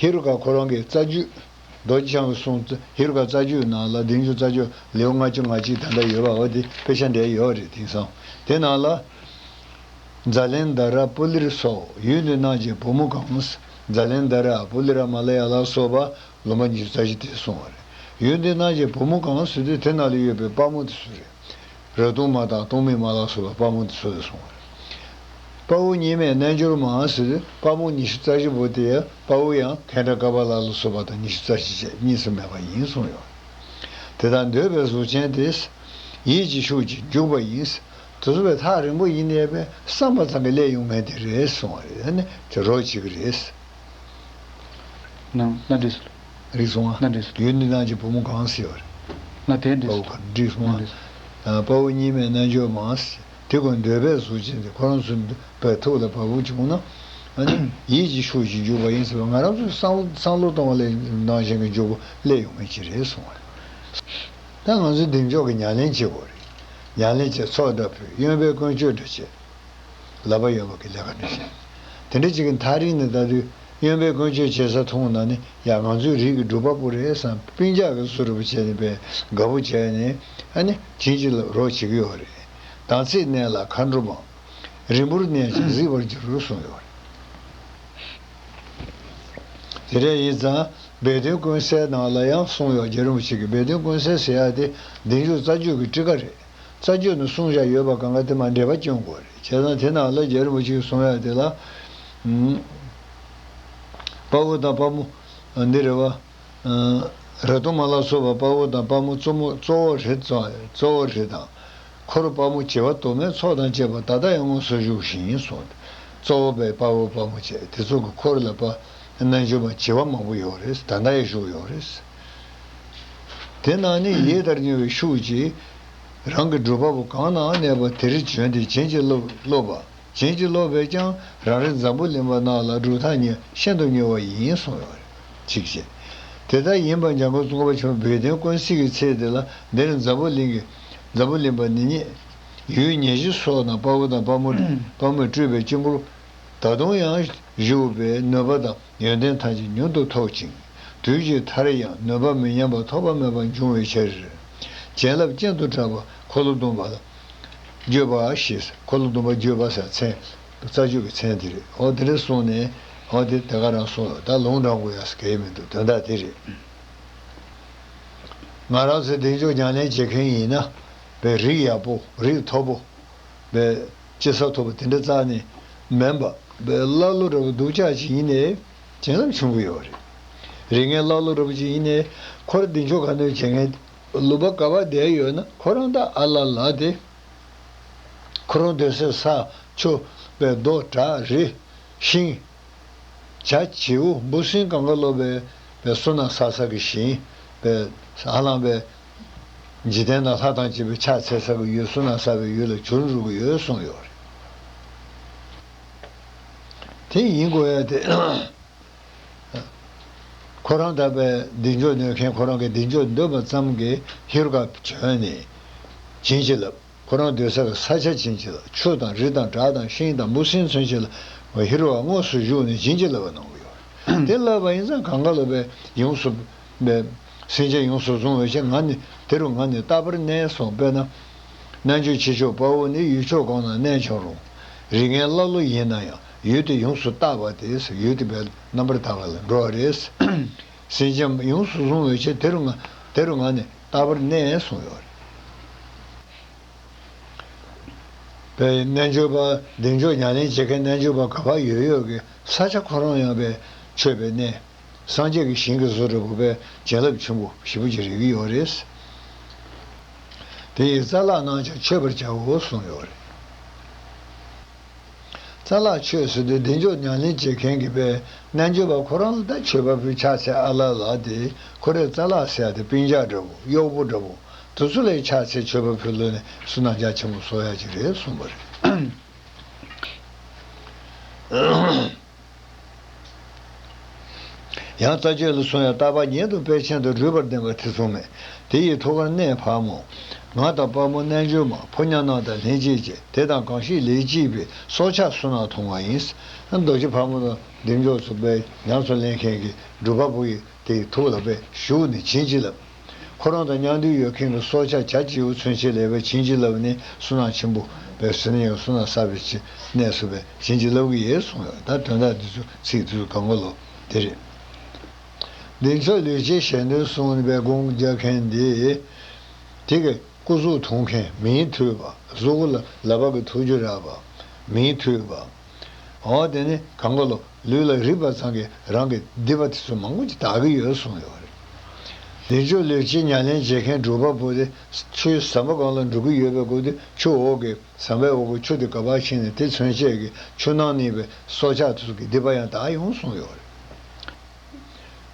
ཧེ་རུ་ཀ་ཁོ་རང་གི་རྩ་རྒྱུད། རྡོ་རྗེ་འཆང་གི་གསུང་ཧེ་རུ་ཀ་རྩ་རྒྱུད་ནང་ལ་བདུན་ཅུ་རྩ་བཅུ་ལེའུ་ལྔ་བཅུ་ང་གཅིག་ད་ལྟ་ཡོད་པ། འོ་དེ་དཔེ་ཆ་འདྲ་ཡོད་རེད། དེང་སང་དེ་ནང་ལ། ཛཱ་ལན་དྷ་ར་པུ་ལིར་སོགས་ཡུལ་འདི་རྣམས་ཀྱི་བུ་མོ་གང་། ཛཱ་ལན་དྷ་ར་པུ་ལི་ར་མ་ལ་ཡ་ལ་སོགས་པ་ལུང་པ་ཉི་ཤུ་རྩ་བཞི་དེ་གསུངས་པ་རེད། ཡུལ་འདི་རྣམས་ཀྱི་བུ་མོ་གང་ཟེར་དུས་དེ་ནང་ལ་ཡོད་པའི་དཔའ་མོ་དེ་ཚོ་རེད། རབ་གདོང་མ་དང་གདོང་མའི་མ་ལ་སོགས་པ་དཔའ་མོ་དེ་ཚོ་ལ་གསུངས་པ་རེད། དཔའ་བོ་གཉིས་མེད་རྣལ་འབྱོར་མ་ཟེར་དུས་དཔའ་མོ་ཉི་ཤུ་རྩ་བཞི་པོ་དེ་དཔའ་བོ་ཡང་གྷན་ཌ་ཀ་པ་ལ་ལ་སོགས་པ་དང་ཉི་ཤུ་རྩ་བཞི་བཅས་གཉིས་སུ་མེད་པ་ཡིན་གསུངས་ཡོད། དེ་དག་འདོད་པའི་གཟུགས་ཅན་དེ། ཡིད་ཀྱི་ཤུགས་ཀྱིས་འཇུག་པ་ཡིན། དེ་ཚོ་བས་ཐག་རིང་པོ་ཡིན་ནའི་བས་བསམ་པ་ཙམ་གྱིས་སླེབས་ཡོང་མཁན་དེ་རེད་གསུངས་པ་རེད། ཨ་ནི་དེ་རོགས་བྱེད་ཀྱི་རེད། ན་ན་འགྲིག་སོང་། རིག་སོང་ང་། ན་འགྲིག་སོང་། ཡུལ་འདི་རྣམས་ཀྱི་བུ་མོ་གང་ཟེར་བ་རེད། ན་དེ་འགྲིག་དཔའ་བོ་སོང་། ག་འགྲིག་སོང་ན་ང་། འགྲིག་སོང་། ཨ། དཔའ་བོ་གཉིས་མེད་རྣལ་འབྱོར་མ། དེ་ཀུན་འདོད་པའི་གཟུགས་ཅན་དེ། ཁོ་རང་ཚོ་འདོད་པའི་ཐུགས་ལ་བབས་པ་བྱུང་ན། ཨ་ནི་ཡིད་ཀྱི་ཤུགས་ཀྱིས་འཇུག་པ་ཡིན་ཟེར་བ། ང་རང་ཚོའི་བསམ་བསམ་བློ་གཏོང་བ་ལས་ནང་བཞིན་གྱི་འཇུག་པ་སླེབས་ཡོང་མཁན་ཅིག་རེད་གསུངས་པ་རེད། ད་ང་ཚོས་གདེང་འཇོག་གི་ཉམས་ལེན་བྱེད་དགོས་རེད། ཉམས་ལེན་བྱེད། ཚོགས་འདྲ་ཕུལ། གཡོན་པས་ཀུན་སྤྱོད་འདྲ་བྱེད། ལག་པ་གཡོན་པ་གི་ལས་ཀ་འདྲ་བྱེད། དེ་འདྲ་ཅིག་གི་ཐག་རིང་ནས་ལྟ་དུས་གཡོན་པས་ཀུན་སྤྱོད་བྱེད་ས་མཐོང་ན་ནི། ཡ། ང་ཚོའི་རིགས་ཀྱི་སྒྲུབ་པ་པོ་རེད་བསམ། སྤུན་ཀྱག་གི་བཟོ་འདྲ་པོ་བྱས་ནས་པས་དགའ་པོ་བྱས་ནས། ཨ་ནི་བྱིན་གྱིས་རློབས་རོགས་བྱེད་ཀྱི་ཡོད་རེད། དམ་ཚིག་གནས་ལ་མཁའ་འགྲོ་མང་། རིང་པོར་གནས་ཀྱང་གཟིགས་པར་འགྱུར་གསུངས་ཡོད་རེད། དེ་འདྲ་ཡིན་ཙང་སྦས་དོན་ཀུན་གསལ་ནང་ལ་ཡང་གསུངས་ཡོད། རྗེ་རིན་པོ་ཆེ་གིས་སྦས་དོན་ཀུན་གསལ་ཟེར་ཡ་དེ་བདུན་ཅུ་རྩ་བཅུ་གི་ཊཱི་ཀ་རེད། རྩ་རྒྱུད་ནས་གསུངས་བཞག་ཡོད་པ་གང་ག་དེ་མར་འགྲེལ་པ་སྐྱོན་དགོས་རེད། བྱས་ཙང་དེ་ནང་ལ་རྗེ་རིན་པོ་ཆེས་གསུངས་ཡ་དེ་ལ། ཨུམ། དཔའ་བོ་དང་དཔའ་མོ་འདི་རེད་བ། ཨ། རབ་གདོང་མ་ལ་སོགས་པ་དཔའ་བོ་དང་དཔའ་མོ་གཙོ་མོ་གཙོ་བོ་རེད་ཙང་། གཙོ་བོ་རེད་དང་། འཁོར་དཔའ་མོ་བྱེ་བ་དུ་མའི་ཚོགས་དང་བཅས་པ་ད་ལྟ་ཡང་དངོས་སུ་བཞུགས་ཤིང་གསུངས། གཙོ་བོ་པའི་དཔའ་བོ་དཔའ་མོ་བཅས་དེ་ཚོ་གི་འཁོར་ལ་པ་རྣལ་འབྱོར་མ་བྱེ་བ་མང་པོ་ཡོད་རེད། ད་ལྟ་ཡང་བཞུགས་ཡོད་རེད། དེ་རྣམས་ནི་ཡིད་ལྟར་མྱུར་བའི་ཤུགས་ཀྱིས། རང་གི་སྒྲུབ་པ་པོ་གང་ན་གནས་པ་དེར་བྱོན་ཏེ་བྱིན་གྱིས་རློབ་རློབ་པ། བྱིན་གྱིས་རློབ་པས་ཀྱང་རང་རེ་འཛམ་བུ་གླིང་པ་རྣམས་ལ་སྒྲུབ་ཐག་ཉེ་ཤིན་ཏུ་ཉེ་བ་ཡིན་གསུངས་ཡོད་རེད། གཅིག་བྱས། དེ་ལྟར་ཡིན་པ་འཇམ་མགོན་ཙོང་ཁ་པ་ཆེན་པོའི་སྦས་དོན་ཀུན་གསལ་གྱི་ཚེ་འདི་ལ། འདིར་འཛམ་བུ་གླིང་གི། འཛམ་བུ་གླིང་པ་ནི་ཉིད་ཡུལ་ཉེར་བཞི་སོགས་ན་དཔའ་བོ་དང་དཔའ་མོ། དཔའ་མོས་སྤྲུལ་པའི་དཀྱིལ་འཁོར། ད་དུང་ཡང་བཞུགས་པའི་ནུས་པ་དང་ཡོན་ཏན་ཐམས་ཅད་མྱུར་དུ་ཐོབ་ཅིང་། དུས་ཀྱི་མཐར་ཡང་ནུས་པ་མི་ཉམས་པ་ཐོགས་པ་མེད་པར་འབྱུང་བའི་ཕྱིར། བྱིན་རླབས་གཅིག་ཏུ་གྲགས་པ་འཁོར་ལོ་སྡོམ་པ་ལ་བརྗོད་པ་ཞེས། འཁོར་ལོ་སྡོམ་པ་བརྗོད་པ་ཟེར་མཚན་རྩ་རྒྱུད་ཀྱི་མཚན་དེ་རེད། འོ་དེ་འདྲ་གསུངས་ནས། འོ་དེ་དེ་ག་རང་གསུངས་ཡོད། ད་ལུང་དྲངས་དགོས་ཡ་ཟེར་གྱི་མི་འདུག་དོན་དག་དེ་རེད། ང་རང་ཚོས་གདེང་འཇོག་ཉམས་ལེན་བྱེད་མཁན་ཡིན་ན། བའི་རིགས་ཡག་པོ། རིགས་མཐོ་པོ། བའི་སྐྱེ་ས་མཐོ་པོ་དེ་འདྲ་རྩ་ནས་མིན་པ། བའི་ཀླ་ཀློ་འདྲ་པོ་སྡུག་ཅག་ཅིག་ཡིན་ནའི་བྱིན་རླབས་ཆེན་པོ་ཡོད་རེད། རིགས་ངན་ཀླ་ཀློ་འདྲ་པོ་ཅིག་ཡིན་ནའི་ཁོར་གདེང་འཇོག་ག་ནོད་བྱེད་མཁན། ལུང་པ་ག་པར་བསྡད་ཡོད་ན་ཁོ་རང་ད་ཨ་ལ་ལ་དེ། ཁོ་རང་སྡོད་སའི་ས་ཆུ། བའི་རྡོ། བྲག་རི། ཤིང་། བྱ་བྱིའུ་འབུ་སྲིན་གང་ག་ལོ་བའི་བའི་བསོད་ནམས་བསགས་ས་གི་ཞིང་། བའི་ཧ་ལམ་བའི་འཇིག་རྟེན་ན་ལྷ་དང་བཅས་པའི་ཕྱག་འཚལ་ས་གི་ཡུལ། བསོད་ནམས་བསགས་པའི་ཡུལ་ལ་གྱུར་འགྲོ་གི་ཡོད་གསུངས་ཡོད་རེད། དེ་ཡིན་དགོས་ཡ་དེ། ཁོ་རང་ད་བའི་གདེང་འཇོག་ནོད་མཁན། ཁོ་རང་གི་གདེང་འཇོག་འདོད་པ་ཙམ་གྱིས་ཧེ་རུ་ཀ་བྱོན་ནས་བྱིན་གྱིས་བརླབས། ཁོ་རང་སྡོད་ས་གི་ས་ཆ་བྱིན་གྱིས་བརླབས། ཆུ་དང་རི་དང་བྲག་དང་ཤིང་དང་འབུ་སྲིན་ཚུན་ཆད་ལ་ཧེ་རུ་ཀ་དངོས་སུ་བཞུགས་ནས་བྱིན་གྱིས་བརླབས་པ་གནང་གི་ཡོད། དེ་བརླབས་པ་ཡིན་ཙང་གང་ག་ལ་བས་ཡོངས་སུ་བས་སེམས་ཅན་ཡོངས་སུ་བཟུང་བའི་ཕྱིར། ང་ནི་དེ་རུ་ང་ནི་རྟག་པར་གནས་སོ། དཔེར་ན། རྣལ་འབྱོར་ཆོས་མཆོག་དཔའ་བོ་ནི། ཡུལ་ཕྱོགས་གང་ན་གནས་འཁྱམས་རུང་། རིགས་ངན་ཀླ་ཀློ་ཡིན་ན་ཡང་། ཡུལ་དེ་ཡོངས་སུ་དག་པ་དེ། ཡུལ་དེ་བས་རྣམ་པར་དག་པ་ལ་འགྲོ་བ་རེད། སེམས་ཅན་ཡོངས་སུ་བཟུང་བའི་ཕྱིར་དེ་རུ་ང་དེ་རུ་ང་ནི་རྟག་པར་གནས་གསུངས་ཡོད་རེད། བའི་རྣལ་འབྱོར་པ། གདེང་འཇོག་ཉམས་ལེན་བྱེད་མཁན་རྣལ་འབྱོར་པ་ག་པར་ཡོད་ཡོད་ཀྱི་ས་ཆ་ཁོ་རང་ཡང་བའི་མཆོད་པའི་གནས། སངས་རྒྱས་ཀྱི་ཞིང་གི་བཟོ་འདྲ་པོ་བའི་བྱིན་རླབས་ཆེན་པོ་ཞེ་པོ་ཅིག་རེག་གི་ཡོད་རེད། དེ་ཡི་རྩ་ལག་རྣམས་ཀྱང་མཆོད་པར་བྱའོ་གསུངས་ཡོད་རེད། རྩ་ལག་མཆོད་ཟེར་དུས་བདེ་མཆོག་ཉམས་ལེན་བྱེད་མཁན་གྱི་པའི་རྣལ་འབྱོར་པ་ཁོ་རང་ལ་ད་མཆོད་པ་ཕུལ་ཕྱག་འཚལ་ཨ་ལ་ལ་དེ་ཁོ་རས་རྩ་ལག་ཟེར་ཡ་དེ་སྤུན་ཆ་འདྲ་བོ་གཡོག་པོ་འདྲ་བོ་དེ་ཚོ་ལ་ཕྱག་འཚལ་མཆོད་པ་ཕུལ་ལོ་ནས་བསོད་ནམས་རྒྱ་ཆེན་པོ་གསོག་ཡ་ཅིག་རེད་གསུངས་པ་རེད། ཡང་རྩ་བརྒྱུད་ལ་གསུངས་ཡང་། རྟག་པ་ཉིད་དུ་དཔལ་ཆེན་དུ། སྒྲུབ་པར་ལྡན་པ་ཐེ་ཚོམ་མེད། དེ་ཡི་ཐུགས་ཀར་གནས་ཕག་མོ། ང་དང་དཔལ་མོ་རྣལ་འབྱོར་མ། ཕོ་ཉ་རྣམས་དང་ལྷན་ཅིག་བྱས། དེ་དང་གང་ཞིག་ལེགས་བགྱིས་པའི། སྲོག་ཆགས་བསོད་ནམས་ཐོབ་པ་ཡིན། རྡོ་རྗེ་ཕག་མོ་དང་བདེ་མཆོག་ཚོ་པའི་ཉམས་སུ་ལེན་མཁན་གྱི་སྒྲུབ་པ་པོ་ཡི་དེའི་ཐུགས་ལ་པའི་ཞུགས་ནས་བྱིན་གྱིས་བརླབས། ཁོ་རང་དང་མཉམ་འདུས་ཡོད་མཁན་གྱི་སྲོག་ཆགས་བྱ་བྱིའུ་ཚུན་ཆད་ལ་པའི་བྱིན་གྱིས་བརླབས་ནས་བསོད་ནམས་ཆེན་པོ་པའི་ཟིན་ཡང་བསོད་ནམས་བསགས་པའི་གནས་སུ་པའི་བྱིན་གྱིས་བརླབས་ཀྱི་ཡོད་གསུངས་ཡོད། ད་དོན་དག་འདི་ཚོ་ཚིག་འདི་ཚོ་གང་ག་ལོ་དེ་རེད། བདེ་མཆོག་ལུས་ཅན་ཞལ་འདོན་གསུངས་པའི་དགོངས་རྒྱག་མཁན་འདི། དེ་གི་སྐུ་གཟུགས་ཐུང་མཁན་མིང་ཐོས་པ། གཟུགས་ལ་ལག་པ་གི་ཐུགས་རྒྱུད་རགས་པ། མིང་ཐོས་པ། འོ་དེ་ནི་གང་ག་ལོ་ལུས་ལ་རེག་པ་ཙམ་གྱིས་རང་གི་སྡིག་པ་དེ་ཚོ་མང་པོ་ཅིག་དག་གི་ཡོད་གསུངས་ཡོད་རེད། བདེ་མཆོག་ལུས་ཅན་ཉམས་ལེན་བྱེད་མཁན་སྒྲུབ་པ་པོ་དེ་ཆུའི་ཟམ་པ་སྒང་ལ་འགྲོ་གི་ཡོད་པའི་སྐབས་དེ་ཆུ་འོག་གི་ཟམ་པའི་འོག་གི་ཆུ་དེ་ག་པར་ཕྱིན་ནས་དེ་ཚུན་ཆད་ཀྱི་ཆུ་ནང་གནས་པའི་སྲོག་ཆགས་དེ་ཚོ་གི་སྡིག་པ་ཡང་དག་ཡོང་གསུངས་ཡོད་རེད།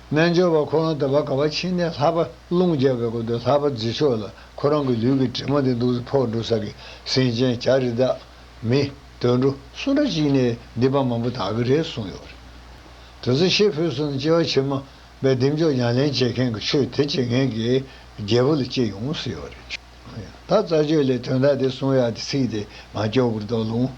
རྣལ་འབྱོར་པ་ཁོ་རང་དེ་བ་ག་བ་ཕྱིན་ནས་ལྷག་པ་རླུང་རྒྱག་པའི་སྐབས་དུ་ལྷག་པ་རྫི་ཕྱོགས་ལ་ཁོ་རང་གི་ལུས་ཀྱི་དྲི་མ་དེ་འདུག་ཕོག་འགྲོ་ས་གི་སེམས་ཅན་བྱ་རི་དྭགས་མི་དུད་འགྲོ་སུ་འདྲ་ཅིག་ནས་སྡིག་པ་མང་པོ་དག་གི་རེད་གསུངས་ཡོད་རེད། དེ་ཚོ་ཤེས་ཕུལ་སོང་ན་སྐྱེ་བ་ཕྱི་མ་པའི་བདེ་མཆོག་ཉམས་ལེན་བྱེད་མཁན་གྱི་ཆོས་དེ་བྱེད་མཁན་གྱི་རྒྱལ་པོ་ལ་སྐྱེ་ཡོང་ཟེར་ཡོད་རེད། ད་རྩ་བརྗོད་ལས་དོན་དག་དེ་གསུང་ཡག་དེ་ཚིག་དེ་མ་སྐྱོ་བུར་དོ་ལུང་།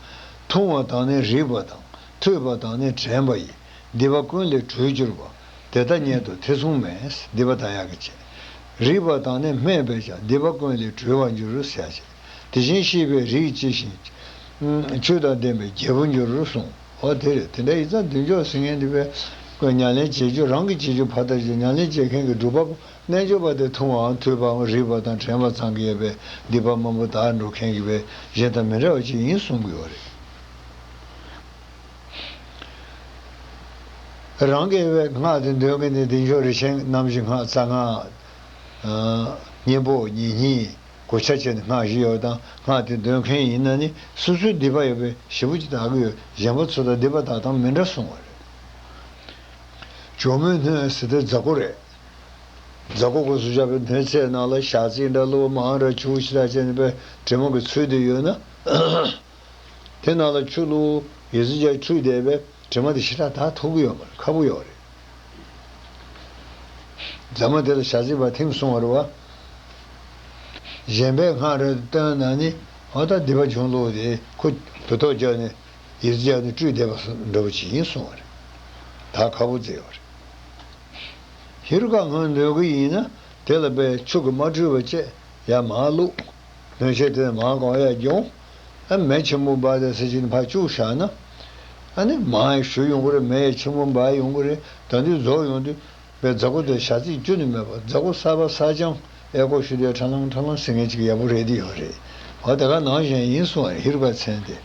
མཐོང་བ་དང་ནི་རིག་པ་དང་། ཐོས་པ་དང་ནི་དྲན་པ་ཡིས། སྡིག་པ་ཀུན་ལས་གྲོལ་གྱུར་པ། དེ་ལྟ་ཉིད་དུ་ཐེ་ཚོམ་མེད། སྡིག་པ་དག་ཡག་གི་བྱེད། རིག་པ་དང་ནི་སྨྲས་པས་ཀྱང་། སྡིག་པ་ཀུན་ལས་གྲོལ་བར་འགྱུར་ཟེར་བྱེད། དེ་བཞིན་གཤེགས་པའི་རིགས་ཇི་བཞིན། ཆོས་དང་ལྡན་པའི་རྒྱལ་པོར་འགྱུར་གསུངས། འོ་དེ་རེད། དེ་འདྲ་ཡིན་ཙང་བདེ་མཆོག་ཟེར་མཁན་འདི་པས་ཁོས་ཉམས་ལེན་བྱེད་རྒྱུ་རང་གི་བྱེད་རྒྱུ་ཕར་ལྟ་རྒྱུ་ཉམས་ལེན་བྱེད་མཁན་གྱི་སྒྲུབ་པ་པོ་རྣལ་འབྱོར་པ་དེ་མཐོང་བའམ་ཐོས་པའམ་རིག་པ་དང་དྲན་པ་ཙམ་གྱིས་ཡོད་པའི་སྡིག་པ་མང་པོ་དག་འགྲོ་མཁན་གྱི་པའི་གཞན་དང་མི་འདྲ་བ་ཅིག་ཡིན་གསུང་གི་ཡོད་རེད། རང་གིས་པའི་སྔགས་དེ་འདོན་མཁན་དེ་བདེ་མཆོག་རིན་ཆེན་རྣམ་བཞི་སྔགས་རྩ་སྔགས། གཉེན་པོ་ཉེ་སྙིང་གོ་ཆ་བྱས་ནས་སྔགས་བཞི་ཡོད་དང་སྔགས་དེ་འདོན་མཁན་ཡིན་ན་ནི་སོ་སོའི་སྡིག་པ་ཡོད་པའི་ཞེ་པོ་ཅིག་དག་གི་ཡོད། གཞན་པ་ཚོ་དང་སྡིག་པ་དག་སྟངས་མི་འདྲ་གསུང་བ་རེད། ཇོ་མོའི་སྣོད་ཟེར་དུས་རྫ་གུ་རེད། རྫ་གུ་གོས་སུ་བཞག་པའི་སྣོད་ཚད་ནང་ལ་ཞག་རྩི་འདྲ་ལོ་མང་ར་ཆུ་བོ་ཞེ་དྲག་བྱས་ནས་པའི་དྲི་མ་གི་ཚུལ་དུ་ཡོད་ན། དེ་ནང་ལ་ཆུ་བླུགས་ཡི་ཙི་བྱས་འཁྲུད་བསྡད་པའི་དྲི་མ་དེ་ཞེ་དྲག་དག་ཐུབ་ཀྱི་ཡོད་མ་རེད། ཁག་པོ་ཡོད་རེད། རྫ་མ་དེ་ལ་ཞག་རྩི་བ་ཐིམ་སོང་བ་རེད་བ། གཞན་པའི་སྔགས་རེ་བཏོན་ན་ནི་འོ་ད་སྡིག་པ་ཆུང་ལོ་དེ་ཁོ་དུ་ཐོག་བརྒྱབ་ནས་ཡི་ཙི་བརྒྱབ་ནས་བཀྲུས་བསྡད་པ་འདྲ་བོ་ཅིག་ཡིན་གསུང་བ་རེད། ད་ཁག་པོ་བརྩི་ཡོད་རེད། ཧེ་རུ་ཀ་སྔོན་འདོན་གི་ཡིན་ན་དེ་ལ་པའི་ཆུ་གིས་མ་བཀྲུས་པ་བཅས་ཡར་མར་བླུགས། སྣོད་ཆས་དེ་མར་གང་ཡར་སྦྱོང་། ཨ་མེ་ཆེན་པོ་འབར་དེ་ཟེར་གྱིན་ཕར་བཅུག་བཞག་ན། ཨ་ནི་མར་ཡང་ཞུ་ཡོང་གི་རེད། མེ་ཡང་ཆེན་པོ་འབར་ཡོང་གི་རེད། ད་དུས་རྫོགས་ཡོང་དུས་པའི་རྫ་གུ་དེ་ཞག་རྩི་བཅུ་ནི་མེད་པ་རྫ་གུ་གསར་པ་གསར་རྐྱང་ཨེ་ཀོ་ཞུ་དུས་ཁྲ་ལང་ཁྲ་ལང་ཟེར་མཁན་ཅིག་ཡག་པོ་རེད་དེ་ཡོད་རེད། འོ་དེ་ག་ནང་བཞིན་ཡིན་གསུང་བ་རེད། ཧེ་རུ་ཀ་མཚན་དེ།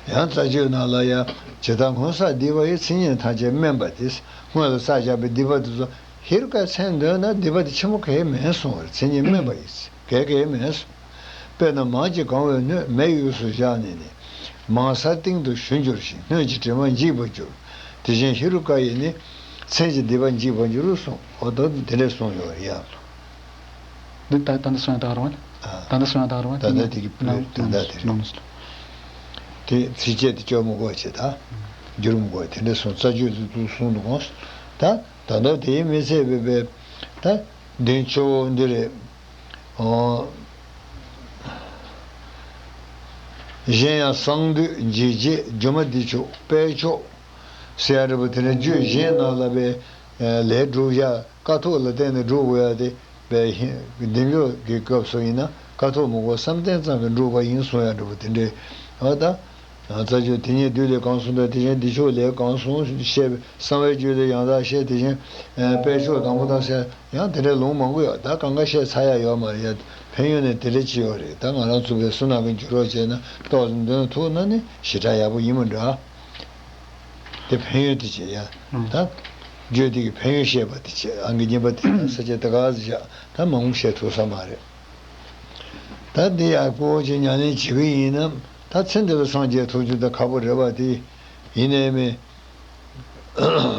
ཡང་རྩ་བརྗོད་ནང་ལ་ཡང་ཇི་ལྟར་སྔོན་བསགས་སྡིག་པ་ཡི། མཚན་ཉིད་ཐམས་ཅད་དམན་པ་དེ། སྔོན་ལ་བསགས་བཞག་པའི་སྡིག་པ་དེ་ཚོ་ཧེ་རུ་ཀའི་མཚན་འདོན་ན་སྡིག་པ་དེ་ཆེན་པོ་གང་ཡང་མིན་གསུང་བ་རེད། མཚན་ཉིད་དམན་པ་ཡིན། གལ་གང་ཡང་མིན་གསུང་། དཔེར་ན་མར་གྱིས་གང་བའི་སྣོད་མེ་ཡོས་སུ་བཞག་ནས་ནི། མར་སར་གཏིང་དུ་ཞུ་འགྱུར་ཞིང་། སྣོད་ཀྱི་དྲི་མ་འཇིག་པར་འགྱུར། དེ་བཞིན་ཧེ་རུ་ཀ་ཡི་ནི། མཚན་གྱི་སྡིག་པ་འཇིག་པར་འགྱུར་གསུངས། འོ་ད་དེ་འདྲས་གསུངས་ཡོད་རེད་ཡ། འདི་ད་ད་འདི་སོང་ཡ་ད་རུང་ཨ། ད་འདི་སོང་ཡ་ད་རུང་ཨ། ད་ལྟ་དེ་གི་ནང་དོན་དག་དེ་རེད། ནང་། དེ་ཚིགས་བཅད་དེ་སྐྱོར་མི་དགོས་བྱས་ད། བསྒྱུར་མི་དགོས། དེ་འདྲ་སོང་རྩ་རྒྱུད་དུ་དུ་གསུངས་འདུག་གོ། ད་ད་ལྟ་དེའི་མི་ཚད་པའི་པའི་ད་འདི་ཆོ་འདི་རེད། ཨོ། གཞན་ཡང་གསང་འདུས་འཇིགས་བྱེད་སྒྱུ་མ་བདེ་མཆོག་དཔལ་མཆོག་ཟེར་ཡ་འདྲ་པོ་དེ་འདྲ་རྒྱུད་གཞན་ནང་ལ་པའི་ལས་སྒྲུབ་ཡ་ཀཿཐོག་ལ་བརྟེན་ནས་སྒྲུབ་དགོས་ཡ་དེ། པའི་ཧིན། བདེ་མཆོག་གི་སྐབས་སུ་ཡིན་ན་ཀཿཐོག་མི་དགོས། བསམ་གཏན་ཙམ་གྱིས་འགྲུབ་པ་ཡིན་གསུང་ཡ་འདྲ་པོ་དེ་འདྲའི། འོ་ད། རྩ་རྒྱུད་དེ་ཉིད་བདུད་ལས་གང་གསུངས་དང་། དེ་བཞིན་བདེ་མཆོག་ལས་གང་གསུངས་བཤད་པའི་གསང་བའི་རྒྱུད་ལས་ཡང་དག་བཤད། དེ་བཞིན་དཔལ་མཆོག་དང་པོ་དང་ཟེར་ཡང་དེ་འདྲའི་ལུང་མང་པོ་ཡོད། ད་གང་ག་བཤད་ཚར་ཡ་ཡོད་མ་རེད་ཡ། ཕན་ཡོན་ནི་དེ་འདྲ་ཅིག་ཡོད་རེད། ད་ང་རང་ཚོ་པའི་བསོད་ནམས་ཀྱི་འགྱུར་བ་བྱས་ན་ཏོག་ཙམ་འདོན་ཐུབ་ན་ནི་ཞེ་དྲག་ཡག་པོ་ཡིན་མི་འདྲ། དེ་ཕན་ཡོན་དེ་བྱེད་ཡ། ཨང་། ད། བརྗོད་དེ་གི་ཕན་ཡོན་བཤད་པ་དེ་བྱེད། ཨང་གི་གཉིས་པ་དེ་ཡང་ས་བཅད་དེ་ག་ཟེར་བཞག་ད་མང་པོ་བཤད་ཐུབ་ས་མ་རེད། ད་འདི་ཡག་པོ་ཅིག་ཉམས་ལེན་བྱེད་ཀྱི་ཡིན་ན། ད་ཚེ་འདི་ལ་སངས་རྒྱས་ཐོབ་རྒྱུ་ད་ཁག་པོ་རེད་པ། དེ་ཡིན་ནའི་མི་